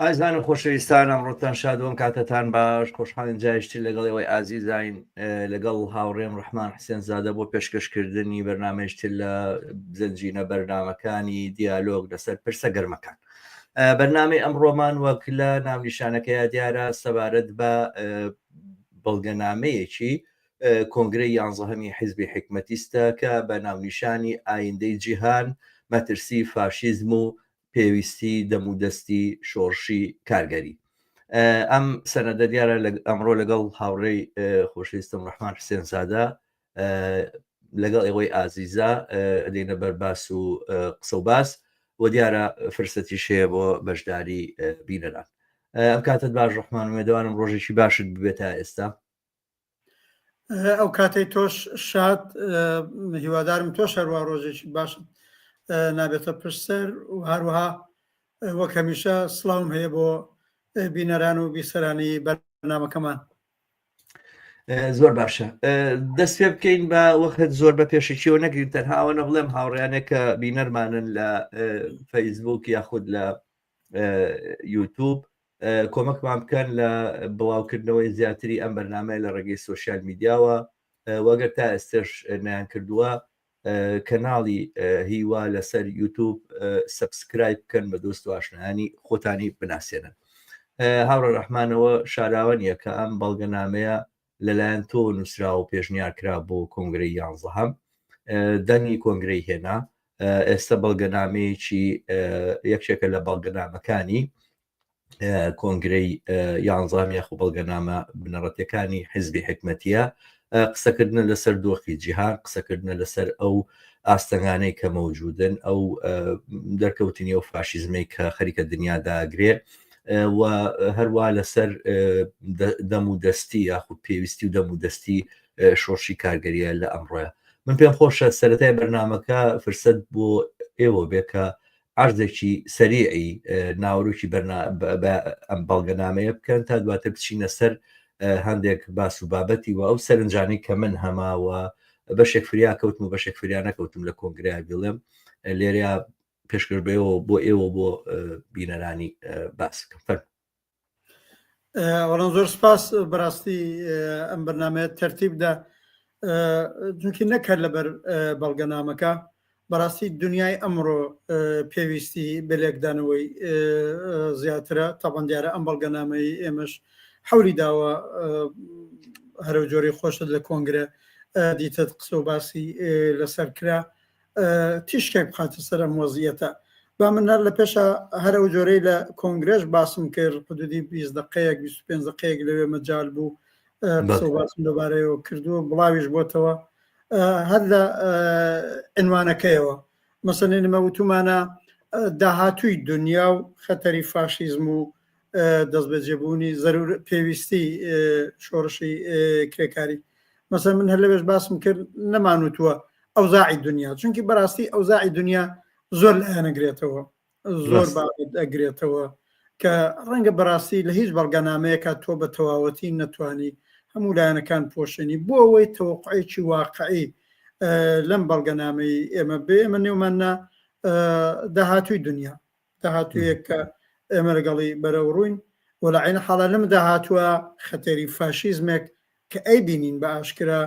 ئازیزان و خۆشەویستان ئەمڕۆتان شاد و ئەم کاتەتان باش خۆشحاڵین جارێکی تر لەگەڵ ئێوەی ئازیزین لەگەڵ هاوڕێم ڕەحمان حسێن زادە بۆ پێشکەشکردنی بەرنامەیەکی تر لە زنجینە بەرنامەکانی دیالۆگ لەسەر پرسە گەرمەکان بەرنامەی ئەمڕۆمان وەک لە ناونیشانەکەیا دیارە سەبارەت بە بەڵگەنامەیەکی کۆنگرەی یانزەهەمی حیزبی حیکمەتیستە کە بە ناونیشانی ئایندەی جیهان، مەترسی فاشیزم و پێویستی دەمودەستی شۆڕشی کارگەری. ئەم سەنەدە دیارە ئەمڕۆ لەگەڵ هاوڕێی خۆشەویستم ڕەحمان حسێن زادە لەگەڵ ئێوەی ئازیزا دێنە بەر باس و قسە و باس و دیارە فرسەتیش هەیە بۆ بەشداری بینەران. ئەم کاتت باش ڕەحمان، ئومێدەوارم ڕۆژێکی باشت ببێت تا ئێستا. ئەو کاتەی تۆش شاد هیوادارم تۆش هەروە ڕۆژێکی باشت نابێتە پشتسەر و هەروەها وەک هەمیشە سڵاوم هەیە بۆ بینەران و بیسەرانی بەرنامەکەمان. زۆر باشە دەست پێ بکەین بە وەخت زۆر بە پێشەکیەوە نەگرین تەنها ئەوە نەبڵێم هاوڕیانێک کە بینەرمانن لە فەیسبوک یاخود لە یوتوب کۆمەکمان بکەن لە بڵاوکردنەوەی زیاتری ئەم بەرنامەیە لە ڕێگەی سۆشیال میدیاوە وەگەر تا ئێستش نیان کردووە کەناڵی هیوا لەسەر یوتوب subscribe بکەن بە دۆست و ئاشنایانی خۆتانی بناسێنن هاوڕێ ڕەحمانەوە شاراوە نییە کە ئەم بەڵگەنامەیە لەلایەن تۆ نووسرا و پێشنیار کرا بۆ کۆنگرەی یانزەهەم دەنگی کۆنگرەی هێنا ئێستا بەڵگەنامەیەکی یەکێکە لە بەڵگەنامەکانی کۆنگرەی یانزەهەم یاخو بەڵگەنامە بنەڕەتیەکانی حزبی حکمەتیە قسەکردنە لەسەر دۆخی جیهان قسەکردنە لەسەر ئەو ئاستەنگانەی کە مەوجودن ئەو دەرکەوتنی ئەو فاشیزمەی کە خەریکە دنیا داگرێ و هەروە لەسەر دەم و دەستی یاخود پێویستی و دەم و دەستی شۆڕشی کارگەریە لە ئەمڕۆیە من پێم خۆشە سەرەتای بەرنمەکە فرسەت بۆ ئێوە بێ کە عەرزێکی سەریعی ناوەرۆکی ئەم بەڵگەنامەیە بکەن تا دواتر بچینە سەر هەندێک باس و بابەتی و ئەو سەرنجانەی کە من هەما و بەشێک فریا کەوتم و بەشێک فریا نەکەوتم لە کۆنگریا بڵێم لێرەیا پێشکەش بەوە بۆ ئێوە بۆ بینەرانی باس بکەم فەرموو. وەڵام زۆر سپاس بەڕاستی ئەم بەرنمەیە تەرتیبدا چونکی نەک هەر لەبەر بەڵگەنامەکە بەڕاستی دنیای ئەمڕۆ پێویستی بە لێکدانەوەی زیاترە تاوان دیارە ئەم بەڵگەنامەی ئێمەش حەولی داوە هەرو جۆری خۆشت لە کۆنگرە دیتت قسە و باسی لەسەر کرا تیشکێک بخاتە سەر ئەم وەزیەتە. با من هەر لە پێشا هەر ئەو جۆرەی لە کۆنگرەش باسم کرد حدودی 20 دقەیەک 25 دقەیەک لەوێ مەجال بوو قسە و باسم لەبارەیەوە کردووە بڵاویش بۆتەوە هەر لە عنوانەکەیەوە مەسەلەن ئێمە وتومانە داهاتووی دنیا و خەتەری فاشیزم و دەستبەجێبوونی زەرور پێویستی شۆڕشی کرێکاری مەسەلەن من هەر لەوێش باسم کرد نەمانوتووە ئەوزاعی دنیا چونکی بەڕاستی ئەوزاعی دنیا زۆر لایەنەگرێتەوە زۆر بابەت ئەگرێتەوە کە ڕەنگە بەڕاستی لە هیچ بەڵگەنامەیەکە تۆ بە تەواوەتی نەتوانی هەموو لایەنەکان پۆشێنی بۆ ئەوەی تەوەقعێکی واقعی لەم بەڵگەنامەی ئێمە بێ ئێمە نێومان نا داهاتووی دنیا داهاتوویەک کە ئێمە لەگەڵی بەرەو ڕووین و لە عین حاڵە لەم داهاتووە خەتەری فاشیزمێک کە ئەیبینین بە ئاشکرا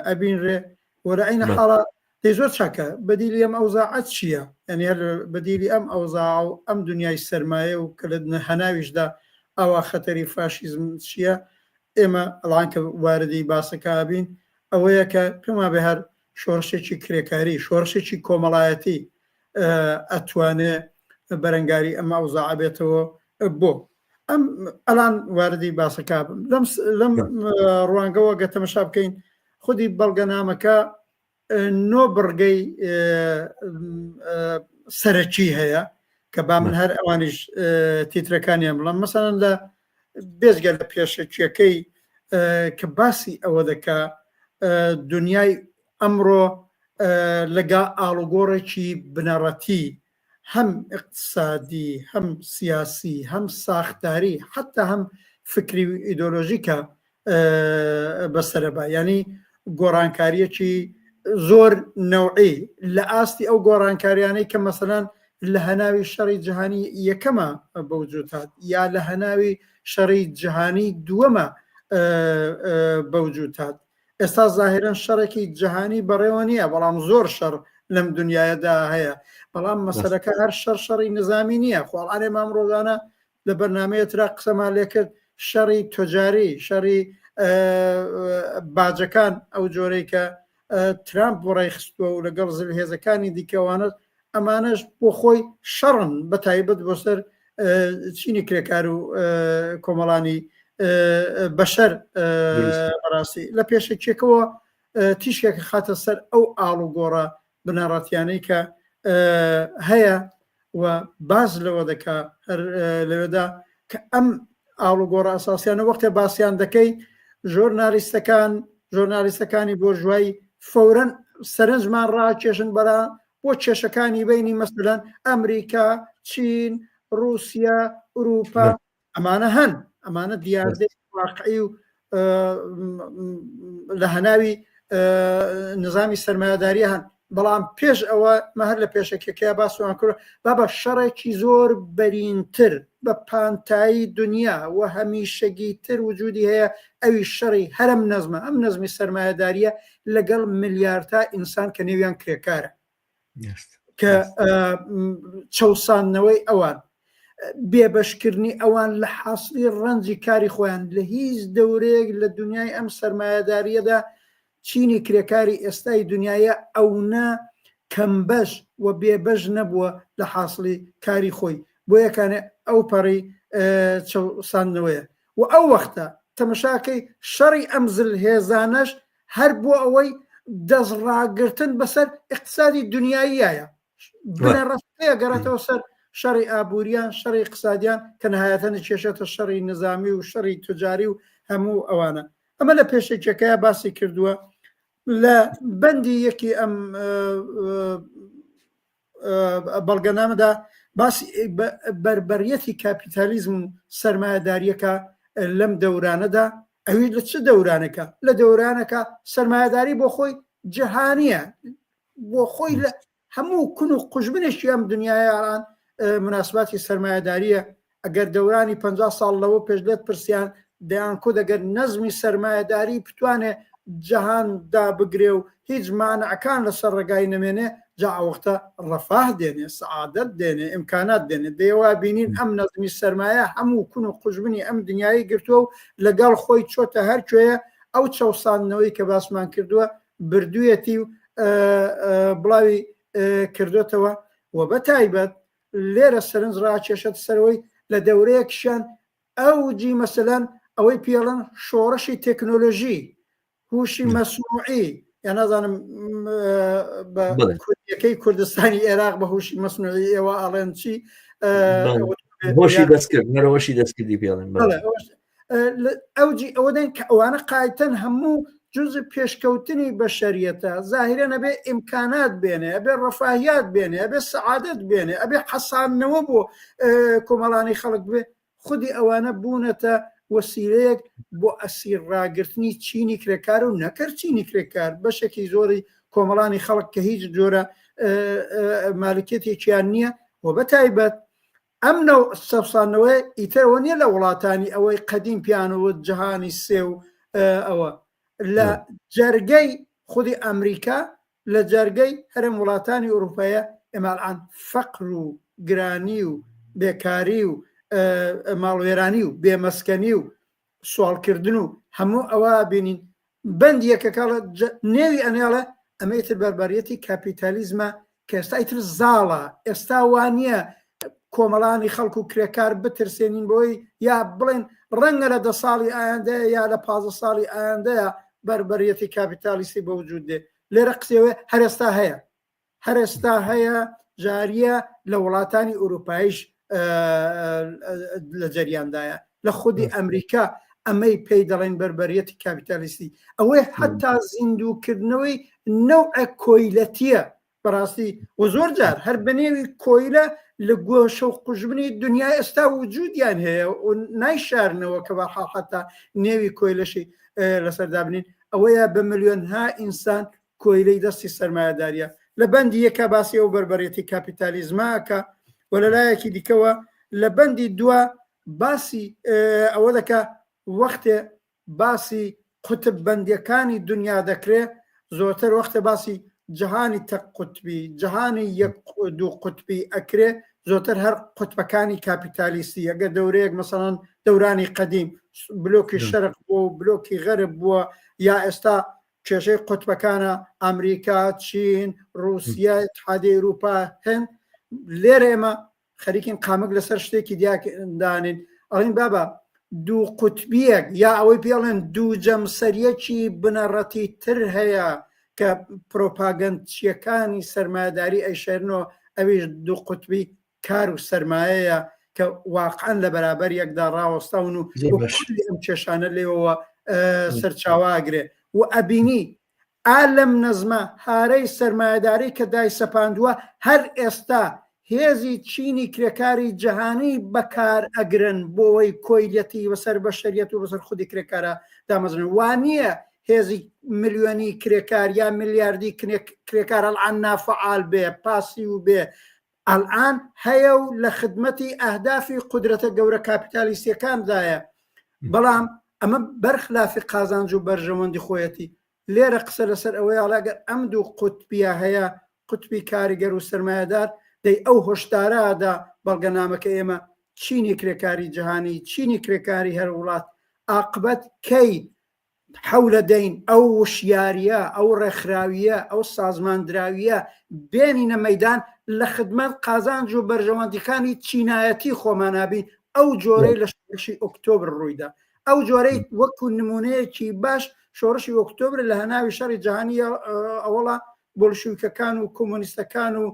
ئەبینرێ و لە عین حاڵە دەی زۆر چاکە بەدیلی ئەم ئەوزاعە چییە؟ یعنی هەر بەدیلی ئەم ئەوزاع و ئەم دنیای سەرمایە و کە لە هەناویشدا ئاوا خەتەری فاشیزم چییە؟ ئێمە ئەڵان کە واردی باسەکە بین ئەوەیە کە پێم وابێ هەر شۆڕشێکی کرێکاری، شۆڕشێکی کۆمەڵایەتی ئەتوانێ بەرەنگاری ئەم ئەوزاعە بێتەوە بۆ ئەم ئەلان واردی باسەکە بم لەم لەم ڕوانگەوە گە تەمەشا بکەین خودی بەڵگەنامەکە نۆ بڕگەی سەرەکی هەیە کە با من هەر ئەوانیش تیترەکانیان بڵم مەسەلەن لە بێجگە لە پێشەکیەکەی کە باسی ئەوە دەکا دنیای ئەمڕۆ لەگا ئاڵوگۆڕێکی بنەڕەتی هەم ئیقتسادی هەم سیاسی هەم ساختاری حتا هەم فکری و ئیدۆلۆژیکە بەسەرە بە یعنی گۆڕانکاریەکی زۆر نەوعی لە ئاستی ئەو گۆڕانکاریانەی کە مەسەلەن لە هەناوی شەڕی جیهانی یەکەمە بەوجود هات یا لە هەناوی شەڕی جیهانی دووەمە بەوجود هات. ئێستا زاهیرەن شەڕێکی جیهانی بەڕێوە نییە، بەڵام زۆر شەڕ لەم دنیادا هەیە، بەڵام مەسەلەکە هەر شەڕ شەڕی نظامی نییە. خۆڵانێ مام ڕۆژانە لە بەرنمەیە ترا قسەمان لێکرد، شەڕی تۆجاری، شەڕی باجەکان، ئەو جۆرەی کە ترامپ بۆ ڕای خستووە و لەگەڵ زلهێزەکانی دیکەوانە، ئەمانەش بۆ خۆی شەڕن، بە تایبەت بۆ سەر چینی کرێکار و کۆمەڵانی بەشەر. بەڕاستی لە پێشەکیەکەوە تیشکێک خاتە سەر ئەو ئاڵوگۆڕە بنەڕەتیانەی کە هەیە و باس لەوە دەکا هەر لەوێدا کە ئەم ئاڵوگۆڕە ئەساسیانە وەختێ باسییان دەکەی ژۆرنالیستەکان ژۆرنالیستەکانی بۆرژوایی فەورەن سەرنجمان ڕاکێشن بەرا بۆ کێشەکانی بینی مەسەلەن ئەمریکا، چین، رووسیا، ئوروپا، ئەمانە هەن، ئەمانە دیاردەی واقعی و لە هەناوی نظامی سەرمایەداری هەن، بەڵام پێش ئەوە مە هەر لە پێشەکیەکەیا باسمان کرد بابە شەڕێکی زۆر بەرینتر بە پانتایی دنیا و هەمیشەگیتر وجودی هەیە، ئەوی شەڕی هەرم نەزمە، ئەم نەزمی سەرمایەداریە لەگەڵ ملیارتا ئینسان کە نێویان کرێکارە، کە چەوساندنەوەی ئەوان، بێبەشکردنی ئەوان لە حاصلی ڕەنجی کاری خۆیان. لە هیچ دەورەیەک لە دنیای ئەم سەرمایەداریەدا چینی کرێکاری ئێستای دنیاە ئەونە کەمبەش و بێبەش نەبووە لە حاصلی کاری خۆی، بۆ یەکانێ ئەو پەڕی چەوساندنەوەیە. و ئەو وەختە تەمەشاکەی شەڕی ئەم زلهێزانەش هەر بۆ ئەوەی دەستڕاگرتن بەسەر اقتصادی دنیاییایە، بنەڕەتەکەی گەڕێتەوە سەر شەڕی ئابووریان، شەڕی اقتصادیان کە نهایەتەن کێشێتە شەڕی نظامی و شەڕی تجاری و هەموو ئەوانە. ئەمە لە پێشێکەکەی باسی کردووە. لە بەندی یەکی ئەم بەڵگەنامەدا باسی بەربەریەتی کاپیتالیزم و سەرمایەداریەکە لەم دەورانەدا، ئەوی لە چ دەورانەکە؟ لە دەورانەکە سەرمایەداری بۆ خۆی جیهانیە، بۆ خۆی لە هەموو کون و قوژبنێکی ئەم دنیایان مناسباتی سەرمایەداریە. ئەگەر دەورانی 50 ساڵ لەوە پێش لێت پرسیان دەیان کود ئەگەر نەزمی سەرمایەداری بتوانێ جەهان دابگرێ و هیچ مانعەکان لەسەر ڕێگای نەمێنێ، جا ئەوەختە ڕەفاه دێنێ، سەعادەت دێنێ، ئیمکانات دێنێ. دەیەوا بینین ئەم نەزمی سەرمایە هەموو کون و قوژبنی ئەم دنیای گرتووە و لەگەڵ خۆی چۆتە هەر کوێیە، ئەو چەوساندنەوەی کە باسمان کردووە بردوویەتی و بڵاوی کردوتەوە. و بە تایبەت لێرە سەرنج ڕاکێشێت سەرەوەی لە دەورەیەکشیان ئەوجی مەسەلەن ئەوەی پێڵن شۆڕشی تەکنۆلۆژی، هوشی مەسنوعی، یا نازانم بە کوردیەکەی کوردستانی عێراق بە هوشی مەسنوعی ئێوە ئەڵێن چی؟ هۆشی دەستکرد، هەرەوەشی دەستکردی پێڵێن. ئەوجی ئەوە دەن کە ئەوانە قایتەن هەموو جز پێشکەوتنی بەشەریەتە، زاهیرە نەبێ ئیمکانات بێنێ، ئەبێ ڕەفاهیات بێنێ، ئەبێ سەعادەت بێنێ، ئەبێ حەساندنەوە بۆ کۆمەڵانی خەڵک بێ. خودی ئەوانە بوونەتە وەسیلەیەک بۆ ئەسیر ڕاگرتنی چینی کرێکار و نەکەر چینی کرێکار، بەشێکی زۆری کۆمەڵانی خەڵک کە هیچ جۆرە مالکیەتێکیان نییە. و بە تایبەت ئەم نەوع چەوساندنەوەیە ئیترەوە نییە لە وڵاتانی ئەوەی قەدیم پیانەوە جەهانی سێ و ئەوە لە جەرگەی خودی ئەمریکا، لە جەرگەی هەرم وڵاتانی ئەوروپایە، ئێمە الآن فەقر و گرانی و بێکاری و ماڵوێرانی و بێمەسکەنی و سواڵکردن و هەموو ئەوە بینین. بەند یەکەکەڵە نێوی ئەنێڵە ئەمە ئیتر بەربەریەتی کاپیتالیزمە کە ئێستا ئیتر زاڵە. ئێستا وانە کۆمەڵانی خەڵک و کرێکار بترسێنین بۆی یا بڵێن ڕەنگە لە 10 ساڵی ئایندەیە یا لە 15 ساڵی ئایندەیە بەربەریەتی کاپیتالیستی بە وجود دێ. لێرە قسەوێ هەر ئێستا هەیە، هەر ئێستا هەیە، جاریە لە وڵاتانی ئەوروپایش لە جەریاندایە، لە خودی ئەمریکا ئەمەی پێی دەڵێن بەربەریەتی کاپیتالیستی، ئەوەی حتا زیندووکردنەوەی نەوعە کۆیلەتیە بەڕاستی. و زۆر جار هەر بەنێوی کۆیلە لە گۆشە و قوژبنی دنیا ئێستا وجودیان هەیە و نایشارنەوە کە بەحاڵ حتا نێوی کۆیلەشی لەسەر دابنین، ئەوەیە بە ملیۆنها ئینسان کۆیلەی دەستی سەرمایەداریە. لە بەندی یەکە باسی ئەو بەربەرێتی کاپیتالیزماکە. و لە لایەکی دیکەوە لە بەندی دووە باسی ئەوە دەکا وەختێ باسی قوتب بەندیەکانی دنیا دەکرێ زۆرتر وەختێ باسی جەهانی تەک قوتبی جەهانی یەک دوو قوتبی ئەکرێ زۆرتر هەر قوتبەکانی کاپیتالیستی ئەگەر دەورەیەک مەسەڵەن دەورانی قەدیم بلۆکی شەرق بووە و بلۆکی غەرب بووە یا ئێستا کێشەی قوتبەکانە ئەمریکا چین رووسیا اتحادی ئەوروپا هند لێرە ئێمە خەریکین قامک لەسەر شتێکی دیاکدانین ئەڵین بابا دوو قوتبیەک یا ئەوەی پێڵێن دوو جەمسەریەکی بنەڕەتی تر هەیە کە پرۆپاگەندچیەکانی سەرمایەداری ئەیشێرنەوە ئەویش دوو قوتبی کار و سەرمایەیە کە واقعا لە بەرابەر یەکدا ڕاوەستاون و ئەم کێشانە لێوەوە سەرچاوە ئەگرێ و ئەبینی ئا لەم نەزمە هارەی سەرمایەداری کە دایسەپاندووە هەر ئێستا هێزی چینی کرێکاری جەهانی بەکار ئەگرن بۆوەی کۆیلەتی بەسەر بەشەریەت و بەسەر خودی کرێکارا دامەزرێنن. وا نییە هێزی ملیۆنی کرێکار یا ملیاردی کرێکار ئەلعان نافەعال بێ، پاسیو بێ، ئەلعان هەیە و لە خدمەتی ئەهدافی قودرەتە گەورە کاپیتالیستیەکاندایە، بەڵام ئەمە بەرخلافی قازانج و بەرژەوەندی خۆیەتی. لێرە قسە لەسەر ئەوەیە ئەڵێ ئەگەر ئەم دوو قوتبیە هەیە، قوتبی کاریگەر و سەرمایەدار، دەی ئەو هۆشدارە ئەدا بەڵگەنامەکە ئێمە چینی کرێکاری جەهانی، چینی کرێکاری هەر وڵات ئاقبەت کەی حەولەدەین ئەو وشیارییە، ئەو ڕێکخراوییە، ئەو سازماندراوییە بێنینە مەیدان لە خدمەت قازانج و بەرژەوەندیکانی چینایەتی خۆمانا بین، ئەو جۆرەی لە شۆڕشی ئۆکتۆبر ڕوویدا، ئەو جۆرەی وەکو نمونەیەکی باش شۆڕشی ئۆکتۆبر لە هەناوی شەڕی جەهانی ئەوەڵا بۆلشویکەکان و کۆمۆنیستەکان و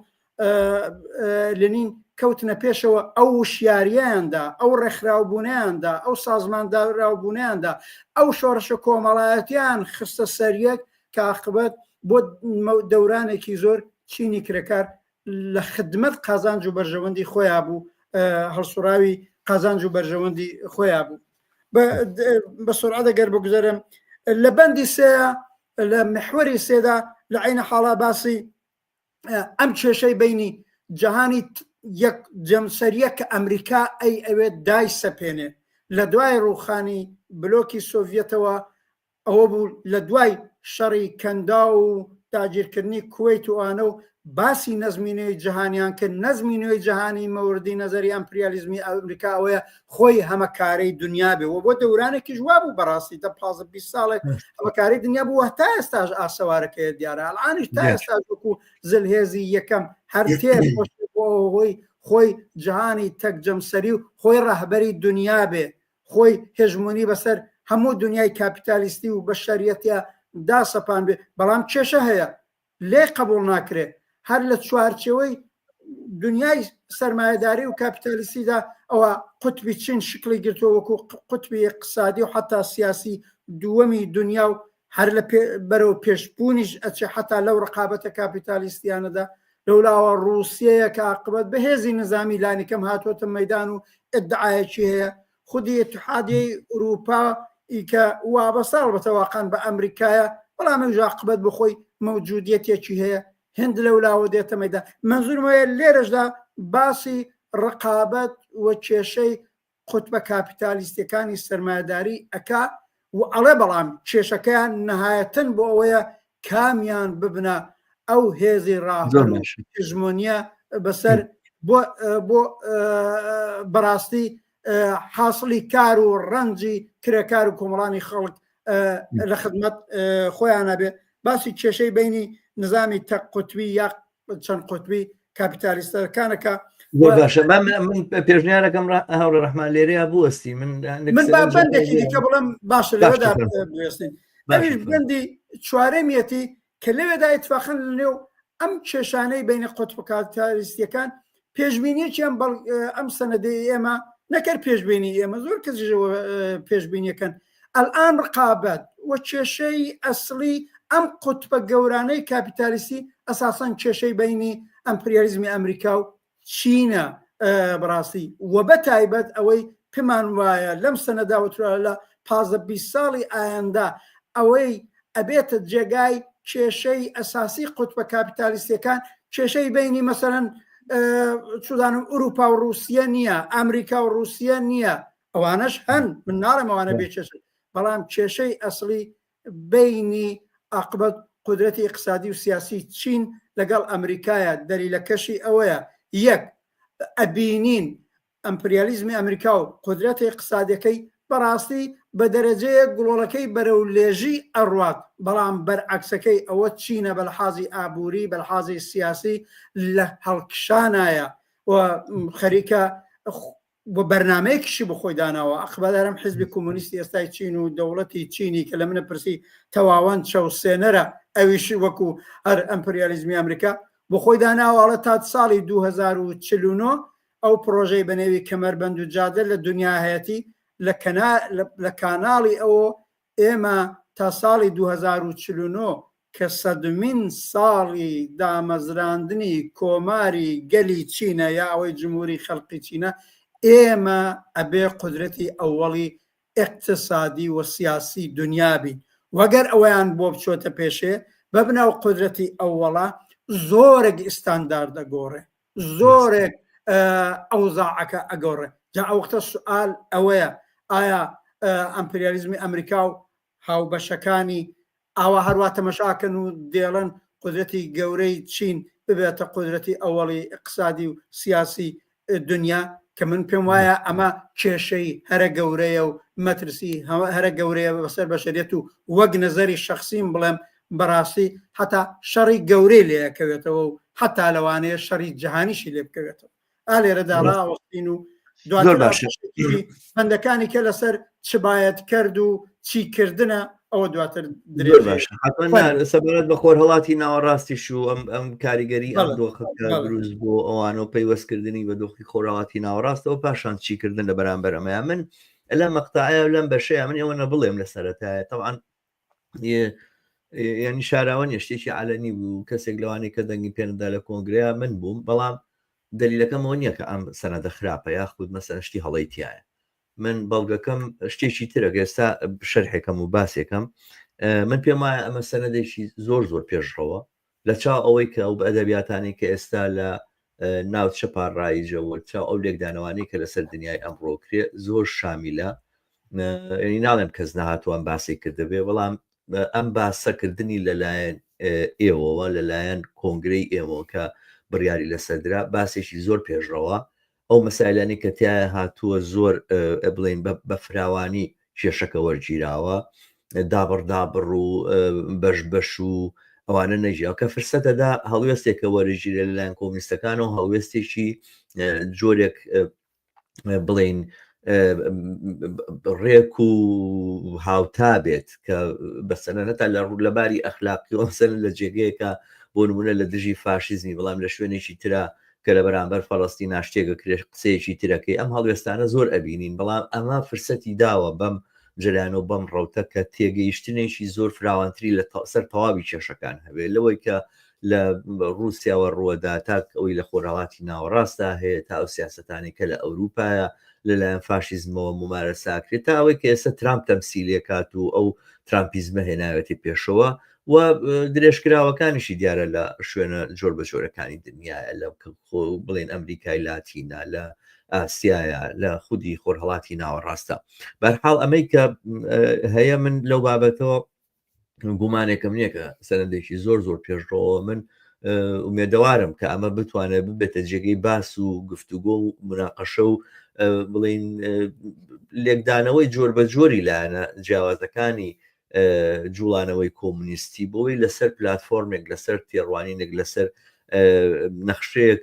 لنین کەوتنە پێشەوە ئەو وشیارییاندا ئەو ڕێکخراوبوونیاندا ئەو سازمانداراوبوونیاندا ئەو شۆڕشە کۆمەڵایەتیان خستە سەریەک کە عاقبەت بۆ دەورانێکی زۆر چینی کرێکار لە خدمەت قازانج و بەرژەوەندی خۆیان بوو هەڵسوڕاوی قازانج و بەرژەوەندی خۆیان بوو بە سرعەت گەر بگوزەرم لە بەندی سێ لە محوەری سێدا لە عینە حاڵا باسی ئەم کێشەی بینی جەهانی یەک جەمسەریە کە ئەمریکا ئەی ئەوێت دای سەپێنێ لە دوای ڕووخانی بلۆکی سۆڤەتەوە ئەوە بوو لە دوای شەڕی کەنداو و داگیرکردنی کوەیت و ئانە و باسی نەزمی نوێی جەهانیان کرد، نەزمی نوێی جەهانی مەوردی نەزەری ئەمپریالیزمی ئەمریکا ئەوەیە خۆی هەمەکارەی دنیا بێ و بۆ دەورانێکیش وابوو بەڕاستی دە پازدە 20 ساڵێک هەمەکارەی دنیا بوو و تا ئێستاش ئاسەوارەکەی دیارە ئەلئانیش تا ئێستاش وەکو زلهێزی یەکەم هەر تێر بۆ هۆی خۆی جەهانی تەک جەمسەری و خۆی ڕەهبەری دنیا بێ خۆی هێژمۆنی بەسەر هەموو دنیای کاپیتالیستی و بەشەریەتیا داسەپاندبێ، بەڵام کێشە هەیە لێی قەبوڵ ناکرێ هەر لە چوارچێوەی دنیای سەرمایەداری و کاپیتالیستیدا ئەوە قوتبی چین شکڵی گرتووە وەکو قوتبی اقتصادی و حتا سیاسی دووەمی دنیا و هەر لە بەرەو پێشبوونیش ئەچێ حتا لەو ڕقابەتە کاپیتالیستیانەدا لەولاوە ڕووسیەیە کە عاقبەت بە هێزی نزامی لانیکەم هاتووەتە مەیدان و ئیدعایەکی هەیە خودی ئیتحادیەی ئورووپا ی کە وابەستە ئەڵبەتە واقعەن بە ئەمریکایە بەڵام ئەویش عاقبەت بۆ خۆی مەوجودیەتێکی هەیە هند لەولاوە دێتە مەیدان مەنزوورم ئەوەیە لێرەشدا باسی ڕقابەت و کێشەی قوتبە کاپیتالیستیەکانی سەرمایەداری ئەکا و ئەڵێ بەڵام کێشەکەیان نەهایەتەن بۆ ئەوەیە کامیان ببنە ئەو هێزی ڕاهبەر و هژمۆنیە بەسەر بۆ بۆ بەڕاستی حاصلی کار و ڕەنجی کرێکار و کۆمەڵانی خەڵک لە خدمەت خۆیانە بێ باسی کێشەی بینی نظامی تەق قوتبی یا چەند قوتبی کاپیتالیستەکانەکە زۆر باشە با من پێشنیارەکەم هاوڕێ ڕەحمان لێرەیە بوەستی من من با بەندێکی دیکە بڵێم باشە لەوەدا بوەستین ئەویش بەندی چوارەمیەتی کە لەوێدا ئیتفاقەن لەنێو ئەم کێشانەی بینی قوتب کاپیتالیستیەکان پێشبینیەکی ئەم ئەم سەنەدەی ئێمە نەکەر پێشبینی ئێمە زۆر کەسیش پێشبینیەکەن الان ڕقابەت و کێشەی ئەسڵی ئەم قوتبە گەورانەی کاپیتالیستی ئەساسەن کێشەی بینی ئەمپریالیزمی ئەمریکا و چینە بەڕاستی و بە تایبەت ئەوەی پێمان وایە لەم سەنەدا وترا لە پازدە 20 ساڵی ئایندە ئەوەی ئەبێتە جێگای کێشەی ئەساسی قوتبە کاپیتالیستیەکان کێشەی بینی مەسەرەن چزانم ئوروپا و رووسە نییە ئەمریکا و رووسە نییە ئەوانەش هەن من ناڵێم ئەوانە بێ کێشە بەڵام کێشەی ئەسڵی بینی عقبەت قدرەتی اقتصادی و سیاسی چین لەگەڵ ئەمریکایە دەلیلەکەشی ئەوەیە یەک ئەبینین ئەمپریالیزمی ئەمریکا و قودرەتە ئیقتسادیەکەی بەڕاستی بە دەرەجەیەک گڵۆڵەکەی بەرەو لێژی ئەڕوات، بەڵام بەرعەکسەکەی ئەوە چینە بەلحازی ئابووری بەلحازی سیاسی لە هەڵکشانایە و خەریکە و بەرنامەیەکیشی بۆ خۆی داناوە ئەخبەدارم حزبی کۆمۆنیستی ئێستای چین و دەوڵەتی چینی کە لە منە پرسی تەواوەن چەوسێنەرە ئەویش وەکو هەر ئەمپریالیزمی ئەمریکا بۆ خۆی داناوە ئەڵێ تا ساڵی 2049 ئەو پڕۆژەی بە نێوی کەمەربەند و جادە لە دونیا هەیەتی لە کەنا لە کاناڵی ئەوۆ ئێمە تا ساڵی 2049 کە سەدمین ساڵی دامەزراندنی کۆماری گەلی چینە یا ئەوەی جمهوری خەلقی چینە ئێمە ئەبێ قودرەتی ئەوەڵی ئیقتسادی و سیاسی دونیا بین وەگەر ئەوەیان بۆ بچۆتە پێشێ ببنە ئەو قودرەتی ئەوەڵە زۆرێک ئیستاندارد ئەگۆڕێ زۆرێک ئەوزاعەکە ئەگۆڕێ جا ئەوەختە سوئال ئەوەیە ئایا ئەمپریالیزمی ئەمریکا و هاوبەشەکانی ئاوا هەروا تەمەشاکەن و دێڵن قودرەتی گەورەی چین ببێتە قودرەتی ئەوەڵی ئیقتسادی و سیاسی دنیا کە من پێم وایە ئەمە کێشەی هەرە گەورەیە و مەترسی هەرە گەورەیە بەسەر بەشەریەت و وەک نەزەری شەخسیم بڵێم بەڕاستی حتا شەڕی گەورەی لێ ئەکەوێتەوە و حتا لەوانەیە شەڕی جیهانیشی لێ بکەوێتەوە ئا لێرەدا ڕاوەستین و زۆر باشە بەندەکانی کە لەسەر چ باەت کرد و چی کردنە ئەوە دواتر زۆر باشە حتمما سەبارەت بە خۆرهەڵاتی ناوەڕاستیش و ئەم ئەم کاریگەری ئەم دۆخە دروست بۆ ئەوان و پەیوەستکردنی بە دۆخی خۆرهەڵاتی ناوەڕاستەوە پاشان چیکردن لە بەرامبەر ئەمەیان من لەم مەقتەعەیە و لەم بەشەیە من ئەوە نەبڵێم لە سەرەتایە تەوان ینی شاراوە نیە شتێکی عالەنی بوو کەسێک لەوانەیە کە دەنگی پێنەدا لە کۆنگرەیە من بووم بەڵام دلیلەکەمەوە نییە کە ئەم سەنەدە خراپە یاخود مەسەن شتی هەڵەی تایە من بەڵگەکەم شتێکی ترە ئێستا شەرحێکەم و باسێکەم من پێم وایە ئەمە سەنەدێکی زۆر زۆر پێشڕەوە لە چاو ئەوەی کە ئەو ئەدەبیاتانەی کە ئێستا لە ناوچە پاڕایجەوە چاو ئەو لێکدانەوانەی کە لەسەر دنیای ئەمڕۆ کرێ زۆر شامیلە ینی ناڵێم کەس نەهاتوان باسی کردبێ بەڵام ئەم باسەکردنی لەلایەن ئێوەوە لەلایەن کۆنگرەی ئێوە کە بڕیاری لەسەردرا باسێکی زۆر پێشڕەوە ئەو مەسایلانەی کە تیایا هاتووە زۆر بڵێین بە فراوانی کێشەکە وەرگیراوە دابڕ دابڕ و بەش بەش و ئەوانە نەژیاوە کە فرسەتەدا هەڵوێستێکە وەرگیرە لەلایەن کۆمنیستەکانەوە هەڵوێستێکی جۆرێک بڵین ڕێک و هاوتا بێت کە بەسەنەتا لە ڕوو لەباری ئەخلاقی مەسەلەن لە جێگەیەکە بۆ نمونە لە دژی فاشیزمی بەڵام لە شوێنێکی ترە کە لە بەرامبەر فەڵەستینا شتێک ئەکرێت قسەیەکی ترەکەی ئەم هەڵوێستانە زۆر ئەبینین بەڵام ئەمە فرسەتی داوە بەم جەریان و بەم ڕەوتە کە تێگەیشتنێکی زۆر فراوانتری لە سەر تەواوی کێشەکان هەبێت لەوەی کە لە ڕووسیاوە ڕووەدا تا ئەوەی لە خۆرهەڵاتی ناوەڕاستدا هەیە تا ئەو سیاسەتانەی کە لە ئەوروپایە لەلایەن فاشیزمەوە مومارەسە ئەکرێت تا ئەوەی کە ئێستا ترامپ تەمسیلێکات و ئەو ترامپیزمە هێناوێتی پێشەوە و درێژکراوەکانیشی دیارە لە شوێنە جۆر بە جۆرەکانی دنیاە لە بڵێن ئەمریکای لاتینا لە ئاسیایە لە خودی خۆرهڵاتی ناوەڕاستە بەرحاڵ ئەمەی کە هەیە من لەو بابەتەوە گومانێکم نییە کە سەرندێکی زۆر زۆر پێشڕەوە من ئومێدەوارم کە ئەمە بتوانێت ببێتە جێگەی باس و گفتوگۆ و مناقەشە و بڵین لێکدانەوەی جۆر بە جۆری لایەنە جیاوازەکانی جوڵانەوەی کۆمونیستی بۆی لەسەر پلتفۆرمێک لەسەر تێڕوانینێک لەسەر نەخشەیەک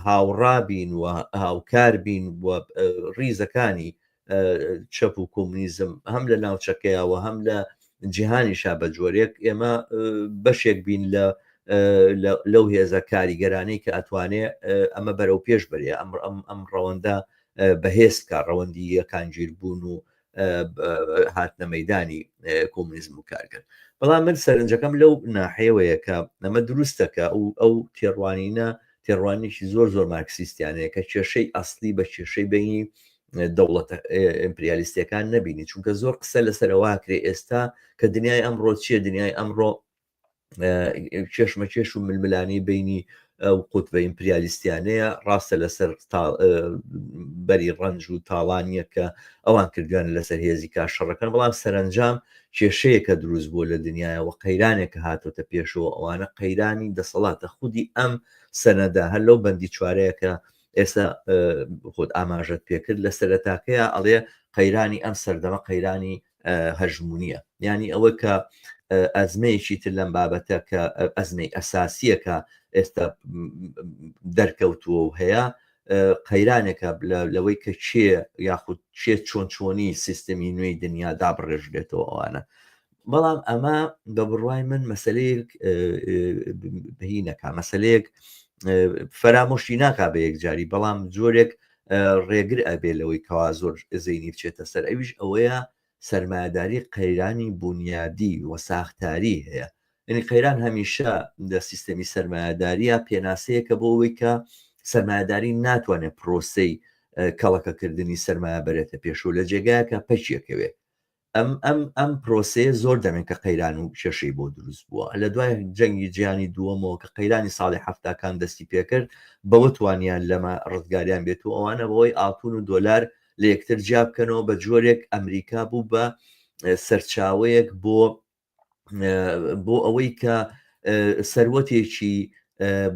هاوڕا بین و هاوکار بین و ڕیزەکانی چەپ و کۆمونیزم هەم لە ناوچەکەیەوە هەم لە جیهانیشا بە جۆرێک ئێمە بەشێک بین لە لەو هێزە کاریگەرانەی کە ئەتوانێ ئەمە بەرەو پێش بەرێ ئەم ئەم ڕەوەندە بەهێز بکە ڕەوەندی یەکانگیر بوون و هاتنە مەدانی کۆمونیزم و کارگەر بەڵام من سەرنجەکەم لەو ناحەیەوەیە کە ئەمە دروستە کە ئەو ئەو تێڕوانینە تێڕوانێکی زۆر زۆر مارکسیستیانەیە کە کێشەی ئەسلی بە کێشەی بینی دەوڵەتە ئیمپریالیستەکان نەبینی چونکە زۆر قسە لەسەرەوە کرێ ئێستا کە دنیای ئەمڕۆ چییە دنیای ئەمڕۆ کێشمەکێش و ململانی بینی ئەو قوتبە ئیمپریالیستیانەیە، ڕاستە لەسەر بەری ڕەنج و تاڵانیە کە ئەوان کردویانە لەسەر هێزی کار شەڕەکەن، بەڵام سەرەنجام کێشەیەکە دروست بووە لە دنیاە و قەیرانێکە هاتۆتە پێشەوە، ئەوانە قەیرانی دەسەڵاتە. خودی ئەم سەنەدە هەر لەو بەندی چوارەیە کە ئێستا خۆت ئاماژەت پێکرد لە سەرەتاکەیە ئەڵێ قەیرانی ئەم سەردەمە قەیرانی هەژمونیە، یعنی ئەوە کە ئەزمەیەکی تر لەم بابەتە کە ئەزمەی ئەساسیەکە ئێستا دەرکەوتووە و هەیە قەیرانێکە لەوەی کە کێ یاخود کێ چۆن چۆنی سیستمی نوێی دنیا دابڕێژرێتەوە ئەوانە. بەڵام ئەمە بە بڕوای من مەسلەیەک هی نەکا، مەسلەیەک فەرامۆشی ناکا بە یەکجاری، بەڵام جۆرێک ڕێگر ئەبێ لەوەی کەوا زۆر زەینی بچێتە سەر، ئەویش ئەوەیە سەرمایەداری قەیرانی بونیادی و ساختاری هەیە. یعنی قەیران هەمیشە لە سیستەمی سەرمایەداریە پێناسەیەکە بۆ ئەوەی کە سەرمایەداری ناتوانێت پرۆسەی کەڵەکەکردنی سەرمایە بەرێتە پێشەوە، لە جێگایەکە پەکیەکەوێ. ئەم ئەم ئەم پرۆسەیە زۆر دەمێک کە قەیران و کێشەی بۆ دروست بووە. لە دوای جەنگی جیهانی دووەمەوە کە قەیرانی ساڵی حەفتاکان دەستی پێکرد، بەوە توانیان لەمە ڕزگاریان بێت و ئەوانە بەوەی ئاڵتون و دۆلار لە یەکتر جیا بکەنەوە، بە جۆرێک ئەمریکا بوو بە سەرچاوەیەک بۆ بۆ ئەوەی کە سەروەتێکی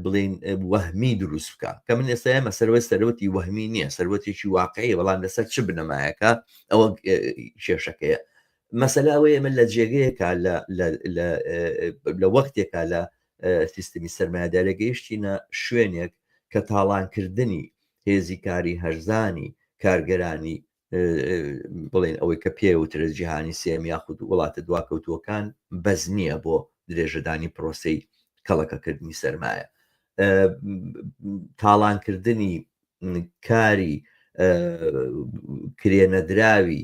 بڵین وەهمی دروست بکە، کە من ئێستا ئێمە سەروەت سەروەتی وەهمی نییە، سەروەتێکی واقعی، بەڵام لەسەر چ بنەمایەکە ئەوە کێشەکەیە. مەسەلە ئەوەیە ئێمە لە جێگەیەکە لە وەختێکا لە سیستمی سەرمایەداری گەیشتینە شوێنێک کە تاڵانکردنی هێزی کاری هەرزانی کارگەرانی بڵێن ئەوەی کە پێوترە جیهانی سێم یاخود وڵاتە دواکەوتووەکان بەس نییە بۆ درێژەدانی پرۆسەی کەڵەکەکردنی سەرمایە. تاڵانکردنی کاری کرێنەدراوی